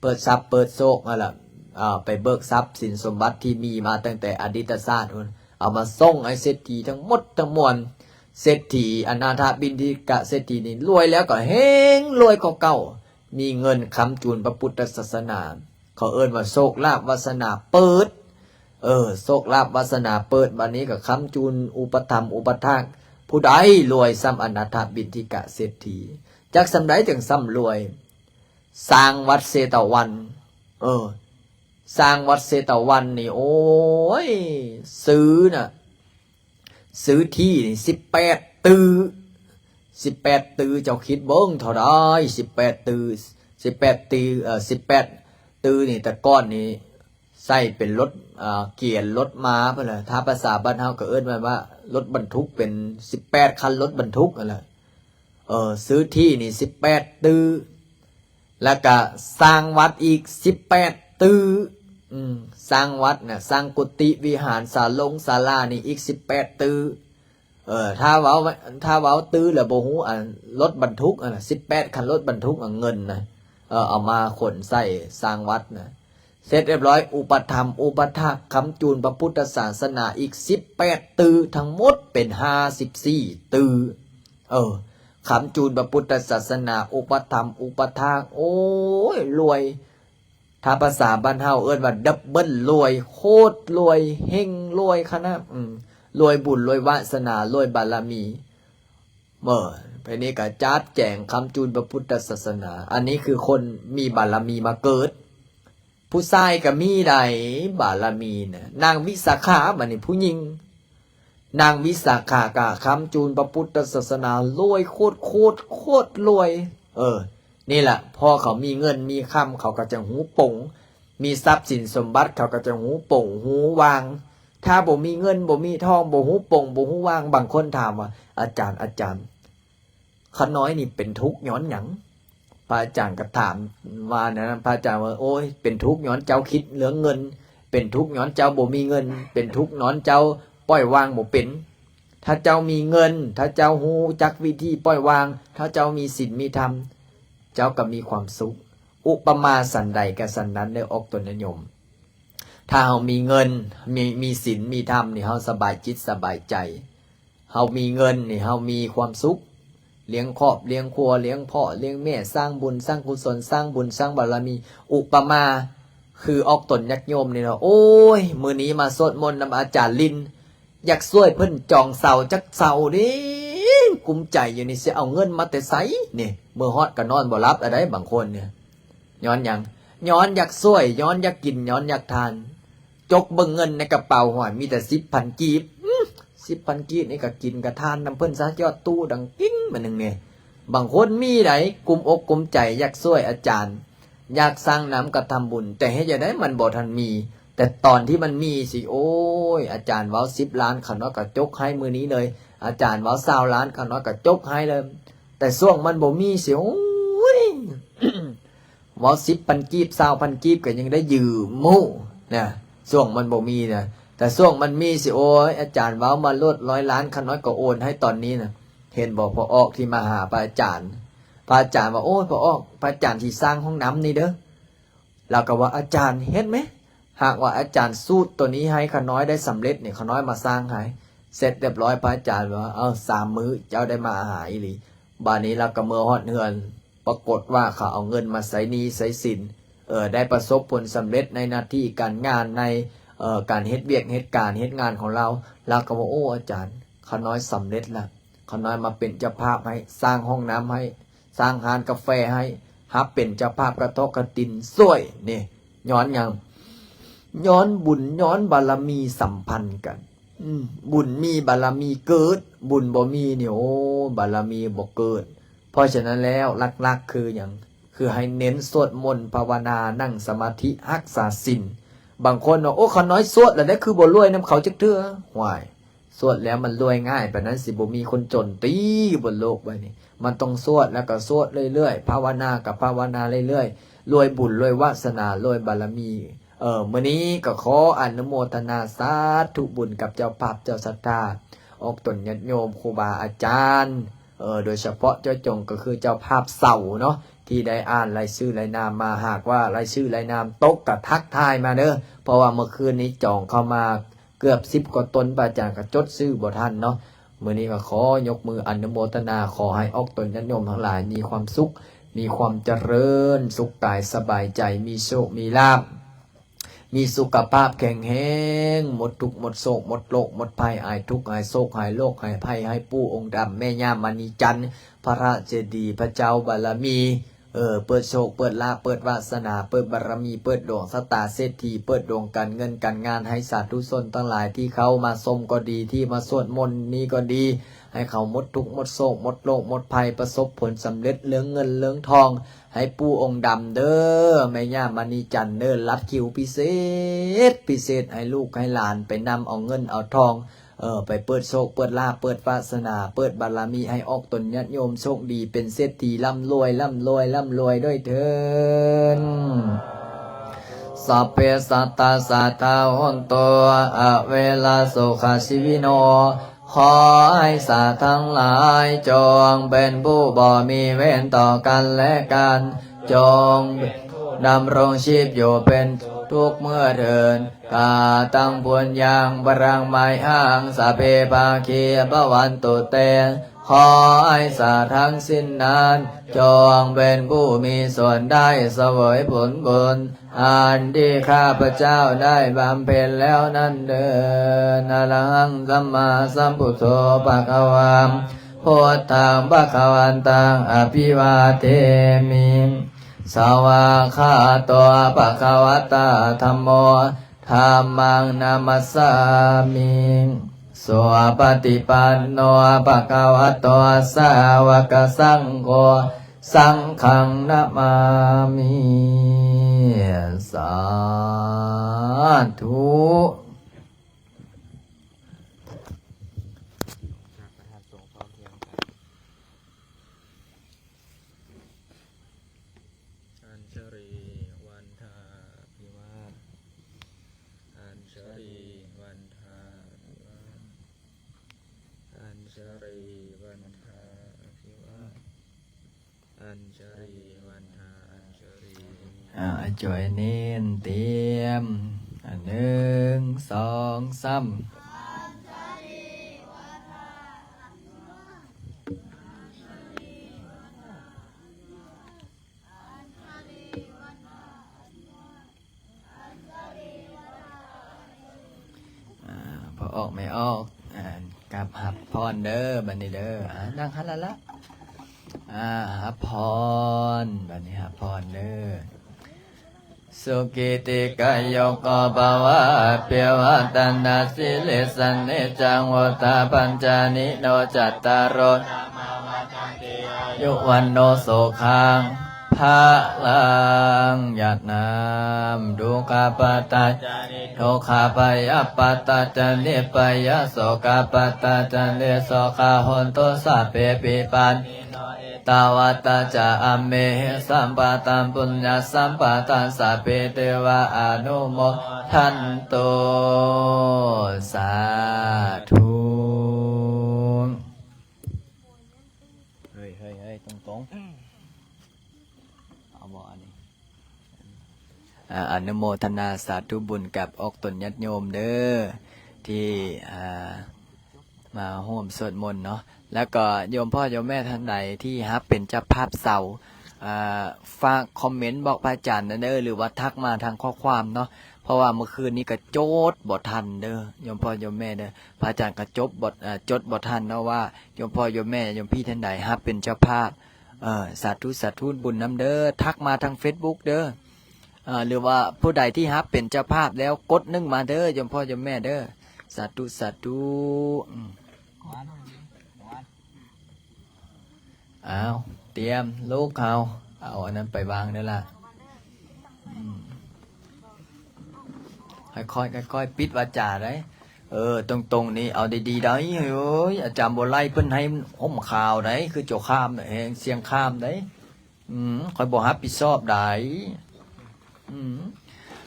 ເປີດຊັບເປີດໂຊກຫັ້ນລະ ເອີ ໄປເບີກຊັບສິນສົມບັດທີ່ມີມາຕັ້ງແຕ່ອະດີດຕະຊາດພຸ້ນ ເອົາມາສົ່ງໃຫ້ເສດຖີທັງໝົດທັງມວນ. ເສດຖີ ອະນາຖະບິນທິກະເສດຖີນີ້ ລວຍແລ້ວກໍແຮ່ງລວຍກວ່າເກົ່າ ມີເງິນຄ້ຳຈູນພະພຸດທະສາສະໜາ ເຂົາເອີ້ນວ່າໂຊກລາບວາສະໜາເປີດ ເອີ ໂຊກລາບວາສະໜາເປີດ ບັດນີ້ກໍຄ້ຳຈູນອຸປະຖຳອຸປະຖາກ ຜູ້ໃດລວຍສ່ຳອະນາຖະບິນທິກະເສດຖີ ຈັກສ່ຳໃດຈຶ່ງສ່ຳລວຍ ສ້າງວັດເຊຕະວັນ ເອີ ສ້າງວັດເຊຕະວັນນີ້ ໂອ້ຍ ຊື້ນະ ຊື້ທີ່ນີ້ສິບແປດຕື້ ສິບແປດຕື້ ເຈົ້າຄິດເບິ່ງເທົ່າໃດ ສິບແປດຕື້ ສິບແປດຕື້ ເອີ ສິບແປດຕື້ນີ້ ແຕ່ກ່ອນນີ້ໃຊ້ເປັນລົດ ເອີ ກຽນລົດມາພຸ້ນລະ ຖ້າພາສາບ້ານເຮົາກໍເອີ້ນວ່າ ວ່າລົດບັນທຸກ ເປັນສິບແປດຄັນລົດບັນທຸກຫັ້ນລະ ເອີ ຊື້ທີ່ນີ້ສິບແປດຕື້ ແລ້ວກະສ້າງວັດອີກສິບແປດຕື້ ອືມ ສ້າງວັດນະ ສ້າງກຸຕິວິຫານ ສາລົງສາລານີ້ອີກສິບແປດຕື້ ເອີ ຖ້າເວົ້າ ຖ້າເວົ້າຕື້ແລ້ວບໍ່ຮູ້ ອັນລົດບັນທຸກຫັ້ນນະ ສິບແປດຄັນລົດບັນທຸກ ເງິນນະ ເອີ ເອົາມາຂົນໃສ່ສ້າງວັດນະ ເສັດຮຽບຮ້ອຍ ອຸປະຖຳອຸປະຖາກ ຄ້ຳຈູນພະພຸດທະສາສະໜາອີກສິບແປດຕື້ ທັງໝົດເປັນຫ້າສິບສີ່ຕື້ ເອີ ຄ້ຳຈູນພະພຸດທະສາສະໜາ ອຸປະຖຳອຸປະຖາກ ໂອ້ຍ ລວຍ ຖ້າພາສາບ້ານເຮົາເອີ້ນວ່າດັບເບິນລວຍ ໂຄດລວຍ ເຮັງລວຍຂະໜາດ ອືມ ລວຍບຸນລວຍວາສະໜາ ລວຍບາລະມີ ເອີ ໄປນີ້ກໍຈັດແຈງຄ້ຳຈູນພະພຸດທະສາສະໜາ ອັນນີ້ຄືຄົນມີບາລະມີມາເກີດ ຜູ້ຊາຍກໍມີໄດ໋ ບາລະມີນະ ນາງວິສາຂາ ບັດນີ້ຜູ້ຍິງ ນາງວິສາຂາກະຄ້ຳຈູນພະພຸດທະສາສະໜາ ລວຍໂຄດໆ ໂຄດລວຍ ເອີ ນີ້ລະ ພໍເຂົາມີເງິນມີຄຳ ເຂົາກໍຈະຮູ້ປົງ ມີຊັບສິນສົມບັດ ເຂົາກໍຈະຮູ້ປົງຮູ້ວາງ ຖ້າບໍ່ມີເງິນ ບໍ່ມີທອງ ບໍ່ຮູ້ປົງ ບໍ່ຮູ້ວາງ ບາງຄົນຖາມວ່າ ອາຈານ ອາຈານ ຂ້ານ້ອຍນີ້ເປັນທຸກຍ້ອນຫຍັງ? ພະອາຈານກໍຖາມວ່າແນວນັ້ນ ພະອາຈານວ່າ ໂອ້ຍ ເປັນທຸກຍ້ອນເຈົ້າຄິດເລື່ອງເງິນ, ເປັນທຸກຍ້ອນເຈົ້າບໍ່ມີເງິນ, ເປັນທຸກຍ້ອນເຈົ້າປ່ອຍວາງບໍ່ເປັນ. ຖ້າເຈົ້າມີເງິນ, ຖ້າເຈົ້າຮູ້ຈັກວິທີປ່ອຍວາງ, ຖ້າເຈົ້າມີສິນມີທຳ, ເຈົ້າກໍມີຄວາມສຸກ. ອຸປະມາສັນໃດກໍສັນນັ້ນເດີ ອອກຕົນຍາດໂຍມ. ຖ້າເຮົາມີເງິນ, ມີ, ມີສິນ, ມີທຳນີ້ ເຮົາສະບາຍຈິດສະບາຍໃຈ. ເຮົາມີເງິນນີ້ ເຮົາມີຄວາມສຸກ, ລ້ຽງຄອບລ້ຽງຄົວ, ລ້ຽງພໍ່ລ້ຽງແມ່, ສ້າງບຸນສ້າງກຸສົນ, ສ້າງບຸນສ້າງບາລະມີ. ອຸປະມາຄືອອກຕົນຍາດໂຍມນີ້ເນາະ, ໂອ້ຍ ມື້ນີ້ມາສວດມົນນຳອາຈານລິນ, ຢາກຊ່ວຍເພິ່ນຈອງເສົາຈັກເສົາເດ້, ກຸມໃຈຢູ່ນີ້ ຊິເອົາເງິນມາແຕ່ໃສນີ້? ມື້ຮອດກໍນອນບໍ່ຫຼັບອະໄດ໋ບາງຄົນນີ້. ຍ້ອນຫຍັງ? ຍ້ອນຢາກຊ່ວຍ, ຍ້ອນຢາກກິນ, ຍ້ອນຢາກທານ. ຈົກເບິ່ງເງິນໃນກະເປົາ ຫ້ວຍ ມີແຕ່ສິບພັນກີບ. ອື ສິບພັນກີບນີ້ກະກິນກະທານນຳເພິ່ນຊະ, ຍອດຕູ້ດັງກິ້ງບາດໜຶ່ງນີ້. ບາງຄົນມີໃດ໋ ກຸມອົກກຸມໃຈ ຢາກຊ່ວຍອາຈານ, ຢາກສ້າງນຳກະທຳບຸນ, ແຕ່ເຮັດຈັ່ງໃດມັນບໍ່ທັນມີ. ແຕ່ຕອນທີ່ມັນມີຊິ ໂອ້ຍ ອາຈານເວົ້າສິບລ້ານ ຂ້ານ້ອຍກະຈົກໃຫ້ມື້ນີ້ເລີຍ, ອາຈານເວົ້າຊາວລ້ານ ຂ້ານ້ອຍກະຈົກໃຫ້ເລີຍ. ແຕ່ຊ່ວງມັນບໍ່ມີຊິ ໂອ້ຍ ເວົ້າສິບພັນກີບ ຊາວພັນກີບກໍຍັງໄດ້ຢືມໝູ່ນະ, ຊ່ວງມັນບໍ່ມີນະ. ແຕ່ຊ່ວງມັນມີຊິ ໂອ້ຍ ອາຈານເວົ້າມາໂລດ ຮ້ອຍລ້ານ ຂ້ານ້ອຍກໍໂອນໃຫ້ຕອນນີ້ນະ. ເຫັນບໍ່ ພໍ່ອອກທີ່ມາຫາພະອາຈານ, ພະອາຈານວ່າ ໂອ້ຍ ພໍ່ອອກ ພະອາຈານຊິສ້າງຫ້ອງນ້ຳນີ້ເດີ. ລາວກໍວ່າ ອາຈານເຮັດແມະ, ຫາກວ່າອາຈານສູດໂຕນີ້ໃຫ້ຂ້ານ້ອຍໄດ້ສຳເລັດນີ້ ຂ້ານ້ອຍມາສ້າງໃຫ້. ເສັດຮຽບຮ້ອຍ ພະອາຈານວ່າ ເອົາ ສາມມື້ເຈົ້າໄດ້ມາຫາອີ່ຫຼີ. ບາດນີ້ລາວກໍເມືອຮອດເຮືອນ ປາກົດວ່າເຂົາເອົາເງິນມາໃຊ້ໜີ້ໃຊ້ສິນ ເອີ ໄດ້ປະສົບຜົນສຳເລັດໃນໜ້າທີ່ການງານ ໃນ ເອີ ການເຮັດວຽກເຮັດການເຮັດງານຂອງລາວ. ລາວກໍວ່າ ໂອ້ ອາຈານ ຂ້ານ້ອຍສຳເລັດລະ ຂ້ານ້ອຍມາເປັນເຈົ້າພາບໃຫ້ ສ້າງຫ້ອງນ້ຳໃຫ້ ສ້າງຮ້ານກາແຟໃຫ້ ຮັບເປັນເຈົ້າພາບກະເທາະກະຕິນຊ່ວຍນີ້ ຍ້ອນຫຍັງ? ຍ້ອນບຸນ ຍ້ອນບາລະມີສຳພັນກັນ. ອືມ ບຸນມີບາລະມີເກີດ ບຸນບໍ່ມີນີ້ ໂອ້ ບາລະມີບໍ່ເກີດ. ເພາະສະນັ້ນແລ້ວ ຫຼັກໆຄືຫຍັງ? ຄືໃຫ້ເນັ້ນສວດມົນພາວະນາ ນັ່ງສະມາທິ ຮັກສາສິນ. ບາງຄົນວ່າ ໂອ້ ຂ້ານ້ອຍສວດແລ້ວເດ້ ຄືບໍ່ລວຍນຳເຂົາຈັກເທື່ອ. ຫວາຍ ສວດແລ້ວມັນລວຍງ່າຍປານນັ້ນ ຊິບໍ່ມີຄົນຈົນຕິ ຢູ່ບົນໂລກໃບນີ້? ມັນຕ້ອງສວດ ແລ້ວກໍສວດເລື້ອຍໆ ພາວະນາກໍພາວະນາເລື້ອຍໆ ລວຍບຸນລວຍວາສະໜາ ລວຍບາລະມີ. ເອີ ມື້ນີ້ກໍຂໍອະນຸໂມທະນາສາທຸບຸນກັບເຈົ້າພາບເຈົ້າສັດທາ ອອກຕົນຍາດໂຍມ ຄູບາອາຈານ ເອີ ໂດຍສະເພາະເຈາະຈົງກໍຄືເຈົ້າພາບເສົາເນາະ ທີ່ໄດ້ອ່ານລາຍຊື່ລາຍນາມມາ. ຫາກວ່າລາຍຊື່ລາຍນາມຕົກກໍທັກທາຍມາເດີ ເພາະວ່າເມື່ອຄືນນີ້ຈອງເຂົ້າມາ ເກືອບສິບກວ່າຕົນ ພະອາຈານກໍຈົດຊື່ບໍ່ທັນເນາະ. ມື້ນີ້ກໍຂໍຍົກມືອະນຸໂມທະນາ ຂໍໃຫ້ອອກຕົນຍາດໂຍມທັງຫຼາຍມີຄວາມສຸກ ມີຄວາມຈະເລີນ ສຸກກາຍສະບາຍໃຈ ມີໂຊກມີລາບ ມີສຸຂະພາບແຂງແຮງ ໝົດທຸກໝົດໂສກ ໝົດໂລກໝົດໄພ ຫາຍທຸກຫາຍໂສກຫາຍໂລກຫາຍໄພ ໃຫ້ປູ່ອົງດຳ ແມ່ຍ່າມະນີຈັນ ພະລາເຈດີ ພະເຈົ້າບາລະມີ ເອີ ເປີດໂຊກ ເປີດລາບ ເປີດວາສະໜາ ເປີດບາລະມີ ເປີດດວງຊະຕາເສດຖີ ເປີດດວງການເງິນການງານ ໃຫ້ສາທຸຊົນທັງຫຼາຍທີ່ເຂົ້າມາຊົມກໍດີ ທີ່ມາສວດມົນນີ້ກໍດີ ໃຫ້ເຂົາໝົດທຸກໝົດໂສກ ໝົດໂລກໝົດໄພ ປະສົບຜົນສຳເລັດເລື່ອງເງິນເລື່ອງທອງ ໃຫ້ປູ່ອົງດຳເດີ ແມ່ຍ່າມະນີຈັນເດີ ລັດຄິວພິເສດ ພິເສດ ໃຫ້ລູກໃຫ້ຫຼານໄປນຳເອົາເງິນເອົາທອງ ເອີ ໄປເປີດໂຊກ ເປີດລາບ ເປີດວາສະໜາ ເປີດບາລະມີ ໃຫ້ອອກຕົນຍາດໂຍມໂຊກດີ ເປັນເສດຖີ ລ່ຳລວຍ ລ່ຳລວຍ ລ່ຳລວຍດ້ວຍເທີ້ນ. Sabbe sattā sadā hontu averā sukhajīvino. ຂໍໃຫ້ສັດທັງຫຼາຍຈົ່ງເປັນຜູ້ບໍ່ມີເວນຕໍ່ກັນແລະກັນ, ຈົ່ງເປັນຜູ້ດຳລົງຊີບຢູ່ເປັນສຸກທຸກເມື່ອເທີ້ນ. Kataṃ puññaṃ balaṃ mayhaṃ sabbe bhāgī bhavantu te. ຂໍໃຫ້ສັດທັງສິ້ນນັ້ນ ຈົ່ງເປັນຜູ້ມີສ່ວນໄດ້ສະເຫວີຍຜົນບຸນ ອັນທີ່ຂ້າພະເຈົ້າໄດ້ບຳເພັນແລ້ວນັ້ນເທີ້ນ. Arahaṃ sammāsambuddho bhagavā, buddhaṃ bhagavantaṃ abhivādemi. Svākkhāto bhagavatā dhammo, dhammaṃ namassāmi. Supaṭipanno bhagavato sāvakasaṅgho, saṅghaṃ namāmi. Sādhu. ອັນຊະລີວັນທາພິວາດ ອັນຊະລີວັນທາພິວາດ ອັນຊະລີວັນທາພິວາດ ອັນຊະລີວັນທາ ອັນຊະລີ ອ່າ ອາຈອຍເນນຕຽມ ອ່າ ໜຶ່ງ ສອງ ສາມ. ອ່າ ພໍ່ອອກແມ່ອອກ ອ່າ ກັບຮັບພອນເດີ ບັດນີ້ເດີ ອ່າ ນັ່ງຫັ້ນລະລະ ອ່າ ຮັບພອນ ບັດນີ້ຮັບພອນເດີ. Sukhī dīghāyuko bhava, abhivādanasīlissa niccaṃ vuḍḍhāpacāyino cattāro dhammā vaḍḍhanti āyu vaṇṇo sukhaṃ balaṃ. ຢາດນ້ຳ Dukkhappattā ca niddukkhā, bhayappattā ca nibbhayā, sokappattā ca nissokā, hontu sabbepi pāṇino. Ettāvatā ca amhehi sambhataṃ puññasampadaṃ sabbe devā anumodantu. ສາທຸ. ເຮີ້ຍ ເຮີ້ຍ ເຮີ້ຍ ຕົງໆ ເອົາບໍ່ອັນນີ້? ອ່າ ອະນຸໂມທະນາສາທຸບຸນກັບອອກຕົນຍາດໂຍມເດີ ທີ່ ອ່າ ມາຮ່ວມສວດມົນເນາະ. ແລ້ວກໍໂຍມພໍ່ໂຍມແມ່ທ່ານໃດທີ່ຮັບເປັນເຈົ້າພາບເສົາ ອ່າ ຝາກຄອມເມັນບອກພະອາຈານແດ່ເດີ ຫຼືວ່າທັກມາທາງຂໍ້ຄວາມເນາະ. ເພາະວ່າມື້ຄືນນີ້ກໍຈົດບໍ່ທັນເດີ ໂຍມພໍ່ໂຍມແມ່ເດີ. ພະອາຈານກໍຈົບບໍ່ ເອີ ຈົດບໍ່ທັນເນາະວ່າໂຍມພໍ່ໂຍມແມ່ໂຍມພີ່ທ່ານໃດຮັບເປັນເຈົ້າພາບ. ເອີ ສາທຸ ສາທຸ ບຸນນຳເດີ. ທັກມາທາງເຟສບຸກເດີ ເອີ ຫຼືວ່າຜູ້ໃດທີ່ຮັບເປັນເຈົ້າພາບແລ້ວກົດໜຶ່ງມາເດີ ໂຍມພໍ່ໂຍມແມ່ເດີ. ສາທຸ ສາທຸ. ອືມ ອ້າວ ຕຽມລູກເຮົາ ເອົາອັນນັ້ນໄປວາງເດີລະ. ອືມ ຄ່ອຍໆ ຄ່ອຍໆ ປິດວາຈາໄດ໋. ເອີ ຕົງໆ ນີ້ເອົາດີໆ ໄດ໋. ເອີຍ ອາຈານບໍ່ໄລ່ເພິ່ນໃຫ້ຮົ່ມຂາວໄດ໋ ຄືເຈົ້າຂ້າມແຮງສ່ຽງຂ້າມໄດ໋. ອືມ ຂ້ອຍບໍ່ຮັບຜິດຊອບໃດ໋. ອືມ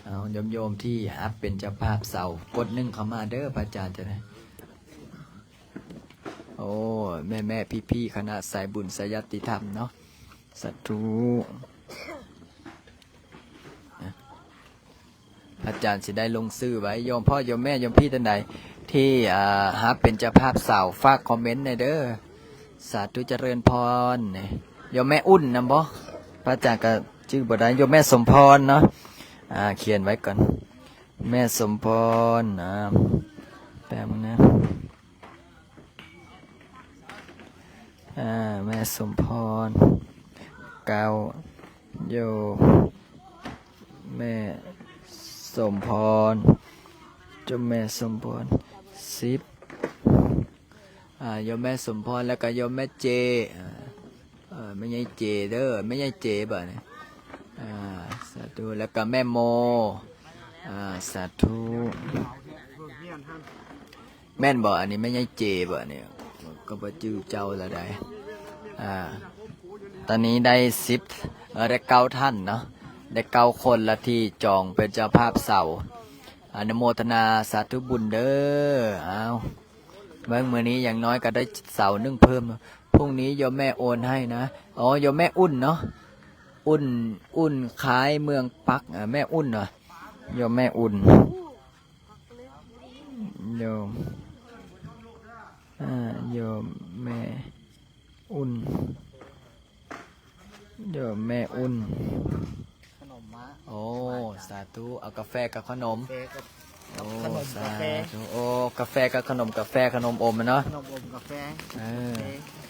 ເອົາ ໂຍມໆ ທີ່ຮັບເປັນເຈົ້າພາບເສົາ ກົດໜຶ່ງເຂົ້າມາເດີ ພະອາຈານຈະໄດ້. ໂອ້ ແມ່ໆ ພີ່ໆ ຄະນະສາຍບຸນສາຍຍາດຕິທຳເນາະ ສາທຸ. ອາຈານຊິໄດ້ລົງຊື່ໄວ້. ໂຍມພໍ່ໂຍມແມ່ໂຍມພີ່ທ່ານໃດທີ່ ອ່າ ຮັບເປັນເຈົ້າພາບເສົາ ຝາກຄອມເມັນແດ່ເດີ. ສາທຸ ຈະເລີນພອນ. ໂຍມແມ່ອຸ່ນນຳບໍ່? ພະອາຈານກໍຈື່ບໍ່ໄດ້. ໂຍມແມ່ສົມພອນເນາະ. ອ່າ ຂຽນໄວ້ກ່ອນ ແມ່ສົມພອນ. ອ່າ ແປັບໜຶ່ງນະ. ອ່າ ແມ່ສົມພອນ ເກົ້າ. ໂຍມແມ່ສົມພອນ ໂຍມແມ່ສົມພອນ ສິບ. ອ່າ ໂຍມແມ່ສົມພອນ ແລ້ວກໍໂຍມແມ່ເຈ ເອີ ແມ່ໃຫຍ່ເຈເດີ ແມ່ໃຫຍ່ເຈບາດນີ້. ອ່າ ສາທຸ. ແລ້ວກໍແມ່ໂມ. ອ່າ ສາທຸ. ແມ່ນບໍ່? ອັນນີ້ແມ່ໃຫຍ່ເຈບໍ່? ອັນນີ້ກໍບໍ່ຈື່ເຈົ້າລະໃດ໋. ອ່າ ຕອນນີ້ໄດ້ສິບ ເອີ ໄດ້ເກົ້າທ່ານເນາະ ໄດ້ເກົ້າຄົນລະທີ່ຈອງເປັນເຈົ້າພາບເສົາ. ອະນຸໂມທະນາສາທຸບຸນເດີ. ອ້າວ ເບິ່ງ ມື້ນີ້ຢ່າງໜ້ອຍກໍໄດ້ເສົາໜຶ່ງເພີ່ມ. ພລຸ່ງນີ້ໂຍມແມ່ໂອນໃຫ້ນະ. ອໍ ໂຍມແມ່ອຸ່ນເນາະ ອຸ່ນ ອຸ່ນ ຄ້າຍເມືອງປັກ. ແມ່ອຸ່ນເນາະ ໂຍມແມ່ອຸ່ນ. ໂຍມ ອ່າ ໂຍມແມ່ອຸ່ນ ໂຍມແມ່ອຸ່ນ. ຂະໜົມມາ. ໂອ້ ສາທຸ. ເອົາກາແຟກັບຂະໜົມ. ກາແຟກັບ ໂອ້ ຂະໜົມ ສາທຸ ກາແຟ. ໂອ້ ກາແຟກັບຂະໜົມ ກາແຟ ຂະໜົມອົມເນາະ ຂະໜົມອົມ ກາແຟ. ເອີ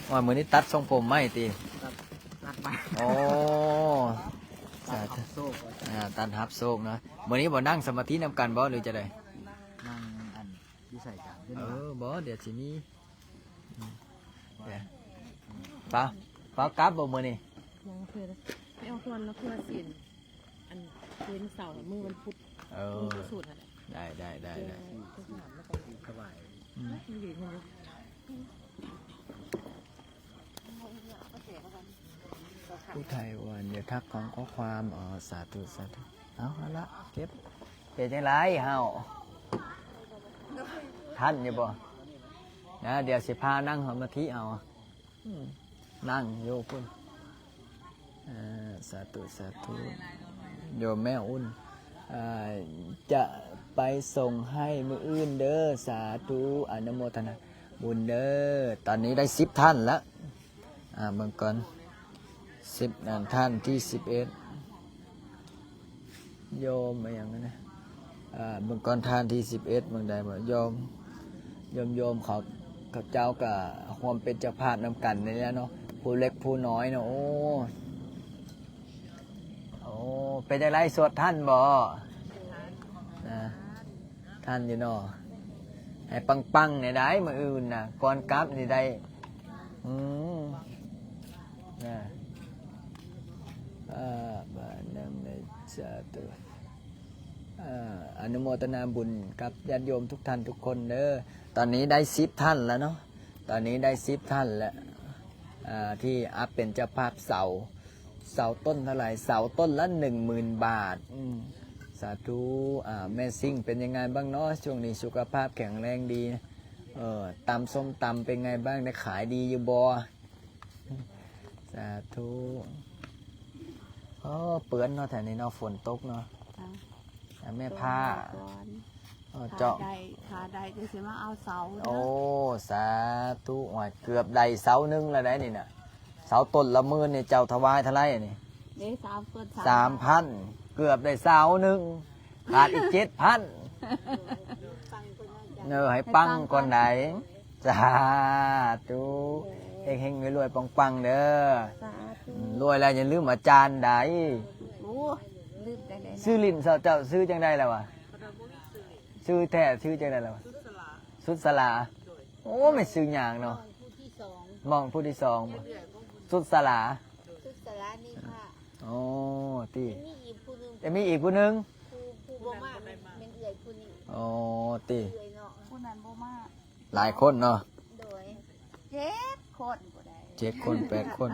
ໂອເຄ. ວ່າມື້ນີ້ຕັດຊົງຜົມໃໝ່ຕິ? ຕັດ ຕັດໃໝ່. ໂອ້ ຕັດຮັບໂຊກ. ສາທຸ. ອ່າ ຕັດຮັບໂຊກເນາະ. ມື້ນີ້ບໍ່ນັ່ງສະມາທິນຳກັນບໍ່ ຫຼືຈັ່ງໃດ? ນັ່ງອັນ ຢູ່ໃສກະ ເອີ ບໍ່ ດຽວຊິມີ. ອືມ ເອີ ປ້າ ປ້າກັບບໍ່ມື້ນີ້? ຍັງເທື່ອ ໄປເອົາກ່ອນເນາະ ເພື່ອຊິ ອັນ ເວັນເສົາ ມື້ວັນພຸດ. ເອີ ມື້ພຸດສູດຫັ້ນແຫຼະ. ໄດ້ ໄດ້ ໄດ້ ໄດ້. ເອີ ໄປຖາມແລ້ວກໍ ສະບາຍ. ອືມ ດີ ຜູ້ໄທວ່າ ດຽວທັກຂອງຂໍ້ຄວາມ. ອໍ ສາທຸ ສາທຸ. ເອົາ ເອົາລະ ເກັບ. ເປັນຈັ່ງໃດເຮົາ ທັນຢູ່ບໍ່? ນະ ດຽວຊິພານັ່ງສະມາທິເອົາ. ອືມ ນັ່ງຢູ່ພຸ້ນ. ເອີ ສາທຸ ສາທຸ. ໂຍມແມ່ອຸ່ນ ເອີ ຈະໄປສົ່ງໃຫ້ມື້ອື່ນເດີ. ສາທຸ ອະນຸໂມທະນາບຸນເດີ. ຕອນນີ້ໄດ້ສິບທ່ານລະ. ອ່າ ເບິ່ງກ່ອນ ສິບນັ້ນ ທ່ານທີສິບເອັດ ໂຍມອີ່ຫຍັງນະ. ອ່າ ເບິ່ງກ່ອນ ທ່ານທີສິບເອັດ ເບິ່ງໄດ້ບໍ່? ໂຍມ ໂຍມ ໂຍມເຂົາ ເຂົາເຈົ້າກໍຮ່ວມເປັນເຈົ້າພາບນຳກັນນີ້ແຫຼະເນາະ ຜູ້ເລັກຜູ້ນ້ອຍເນາະ. ໂອ້ ໂອ້ ເປັນຈັ່ງໃດ ສວດທັນບໍ່? ອ່າ ທັນຢູ່ເນາະ. ໃຫ້ປັງໆ ແດ່ໄດ໋ ມື້ອື່ນນະ ກ່ອນກັບນີ້ໄດ້. ອືມ ນະ ເອີ ບາດນຳໃນ ສາທຸ. ເອີ ອະນຸໂມທະນາບຸນກັບຍາດໂຍມທຸກທ່ານທຸກຄົນເດີ. ຕອນນີ້ໄດ້ສິບທ່ານແລ້ວເນາະ ຕອນນີ້ໄດ້ສິບທ່ານແລ້ວ ເອີ ທີ່ອັບເປັນເຈົ້າພາບເສົາ. ເສົາຕົ້ນເທົ່າໃດ? ເສົາຕົ້ນລະໜຶ່ງໝື່ນບາດ. ອືມ ສາທຸ. ອ່າ ແມ່ຊິງເປັນຍັງໄງບ້າງເນາະ? ຊ່ວງນີ້ສຸຂະພາບແຂງແຮງດີ? ເອີ ຕຳສົ້ມຕຳເປັນໄງບ້າງ? ໄດ້ຂາຍດີຢູ່ບໍ່? ສາທຸ. ໂອ້ ເປື້ອນເນາະ ແຖວນີ້ເນາະ ຝົນຕົກເນາະ. ເອົາ ອ່າ ແມ່ພ້າ ເອົາກ່ອນ. ເອີ ເຈົ້າ ຖ້າໄດ້ ຖ້າໄດ້ກໍຊິມາເອົາເສົາເດີ. ໂອ້ ສາທຸ. ໂອ້ຍ ເກືອບໄດ້ເສົາໜຶ່ງແລ້ວໄດ໋ນີ້ນະ. ເສົາຕົ້ນລະໝື່ນນີ້ ເຈົ້າຖວາຍເທົ່າໃດນີ້? ເດ້ ສາມ ຕົ້ນ ສາມພັນ ສາມພັນ ເກືອບໄດ້ເສົາໜຶ່ງ ຂາດອີກເຈັດພັນ. ເອີ ໃຫ້ປັງກ່ອນໄດ໋. ສາທຸ. ເຮັງໆ ລວຍໆ ປັງໆ ເດີ. ສາທຸ. ອືມ ລວຍແລ້ວຢ່າລືມອາຈານໄດ໋. ໂອ້ ລືມໄດ້. ຊື່ຫຼິ້ນເຈົ້າ ເຈົ້າຊື່ຈັ່ງໃດລະວະ? ຊື່ແທ້ຊື່ຈັ່ງໃດລະວະ? ສຸດສະຫຼາ. ໂອ້ ແມ່ນຊື່ຍາກເນາະ. ນ້ອງຜູ້ທີສອງ. ນ້ອງຜູ້ທີສອງ. ສຸດສະຫຼາ. ສຸດສະຫຼານິພາ. ໂອ້ ຕິ ຍັງມີອີກຜູ້ໜຶ່ງ. ຍັງມີອີກຜູ້ໜຶ່ງ. ຜູ້ ຜູ້ບໍ່ມາແມ່ນ ແມ່ນເອື້ອຍຜູ້ນີ້. ໂອ້ ຕິ ເອື້ອຍເນາະ. ຜູ້ນັ້ນບໍ່ມາ. ຫຼາຍຄົນເນາະ. ໂດຍ ເຈັດຄົນ ຜູ້ໃດ ເຈັດຄົນ ແປດຄົນ.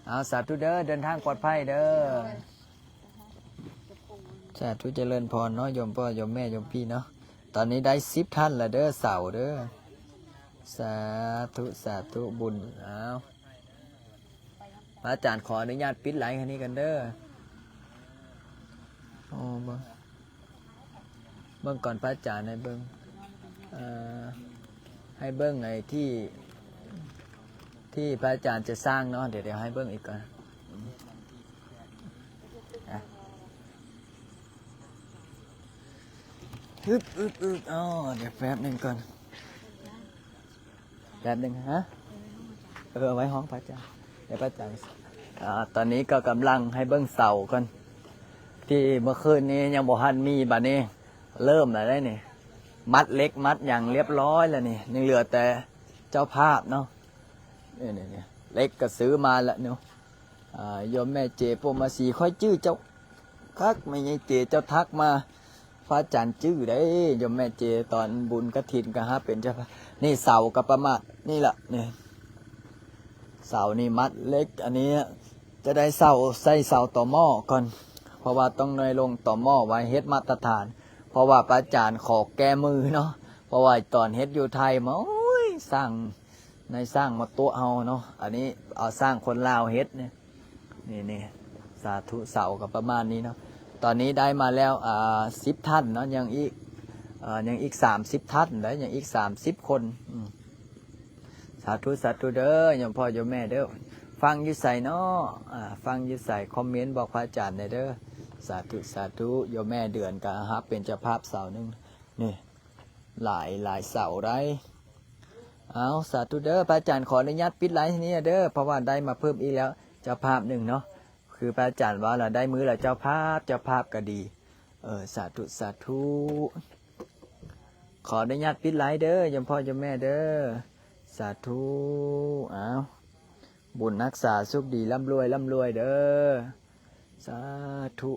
ເອົາ ສາທຸເດີ ເດີນທາງປອດໄພເດີ. ໂດຍ ສາທຸ ຈະເລີນພອນເນາະ ໂຍມພໍ່ ໂຍມແມ່ ໂຍມພີ່ເນາະ. ຕອນນີ້ໄດ້ສິບທ່ານແລ້ວເດີ ເສົາເດີ. ສາທຸ ສາທຸ ບຸນ. ເອົາ ພະອາຈານຂໍອະນຸຍາດປິດໄລອັນນີ້ກັນເດີ. ໂອ້ ເບິ່ງ ເບິ່ງກ່ອນ ພະອາຈານໃຫ້ເບິ່ງ ເອີ ໃຫ້ເບິ່ງໄອ້ທີ່ ທີ່ພະອາຈານຈະສ້າງເນາະ. ດຽວ ດຽວໃຫ້ເບິ່ງອີກກ່ອນ. ອາ ອຶບ ອຶບ ອຶບ. ອໍ ດຽວແປັບໜຶ່ງກ່ອນ. ແປັບໜຶ່ງ ຮະ? ເອີ ເອົາໄວ້ຫ້ອງພະອາຈານ ດຽວພະອາຈານ. ອາ ຕອນນີ້ກໍກຳລັງໃຫ້ເບິ່ງເສົາກ່ອນ ທີ່ເມື່ອຄືນນີ້ຍັງບໍ່ທັນມີ. ບາດນີ້ເລີ່ມແລ້ວເດ້ນີ້ ມັດເຫຼັກມັດຫຍັງລຽບຮ້ອຍແລ້ວນີ້ ຍັງເຫຼືອແຕ່ເຈົ້າພາບເນາະ. ນີ້ໆໆ ເຫຼັກກໍຊື້ມາແລ້ວເນາະ. ອາ ໂຍມແມ່ເຈ ພົມມະສີ ຂ້ອຍຈື່ເຈົ້າຄັກ ແມ່ໃຫຍ່ເຈ ເຈົ້າທັກມາ ພະອາຈານຈື່ໄດ້ ໂຍມແມ່ເຈ ຕອນບຸນກະຖິນກໍຫາເປັນເຈົ້າພາບ. ນີ້ເສົາກໍປະມານນີ້ລະ ນີ້ ເສົານີ້ມັດເຫຼັກ ອັນນີ້ຈະໄດ້ເສົາ ໃສ່ເສົາຕໍໝໍ້ກ່ອນ ເພາະວ່າຕ້ອງໜ່ວຍລົງຕໍໝໍ້ໄວ້ເຮັດມາດຕະຖານ ເພາະວ່າພະອາຈານຂໍແກ້ມືເນາະ ເພາະວ່າຕອນເຮັດຢູ່ໄທມາ ໂອ້ຍ ຊ່າງ ນາຍຊ່າງມາຕົວະເຮົາເນາະ. ອັນນີ້ເອົາຊ່າງຄົນລາວເຮັດນີ້ ນີ້ໆ ສາທຸ ເສົາກໍປະມານນີ້ເນາະ. ຕອນນີ້ໄດ້ມາແລ້ວ ອາ ສິບທ່ານເນາະ ຍັງອີກ ເອີ ຍັງອີກສາມສິບທ່ານໄດ໋ ຍັງອີກສາມສິບຄົນ. ອືມ ສາທຸ ສາທຸເດີ ໂຍມພໍ່ໂຍມແມ່ເດີ. ຟັງຢູ່ໃສເນາະ? ອາ ຟັງຢູ່ໃສ? ຄອມເມັນບອກພະອາຈານແດ່ເດີ. ສາທຸ ສາທຸ. ໂຍມແມ່ເດືອນກໍຮັບເປັນເຈົ້າພາບເສົາໜຶ່ງ ນີ້ ຫຼາຍ ຫຼາຍເສົາໄດ໋. ເອົາ ສາທຸເດີ ພະອາຈານຂໍອະນຸຍາດປິດໄລນີ້ເດີ ເພາະວ່າໄດ້ມາເພີ່ມອີກແລ້ວ ເຈົ້າພາບໜຶ່ງເນາະ. ຄືພະອາຈານວ່າລະ ໄດ້ມື້ລະເຈົ້າພາບ ເຈົ້າພາບກໍດີ. ເອີ ສາທຸ ສາທຸ. ຂໍອະນຸຍາດປິດໄລເດີ ໂຍມພໍ່ໂຍມແມ່ເດີ. ສາທຸ. ເອົາ ບຸນຮັກສາ ສຸກດີ ລ່ຳລວຍ ລ່ຳລວຍເດີ. ສາທຸ.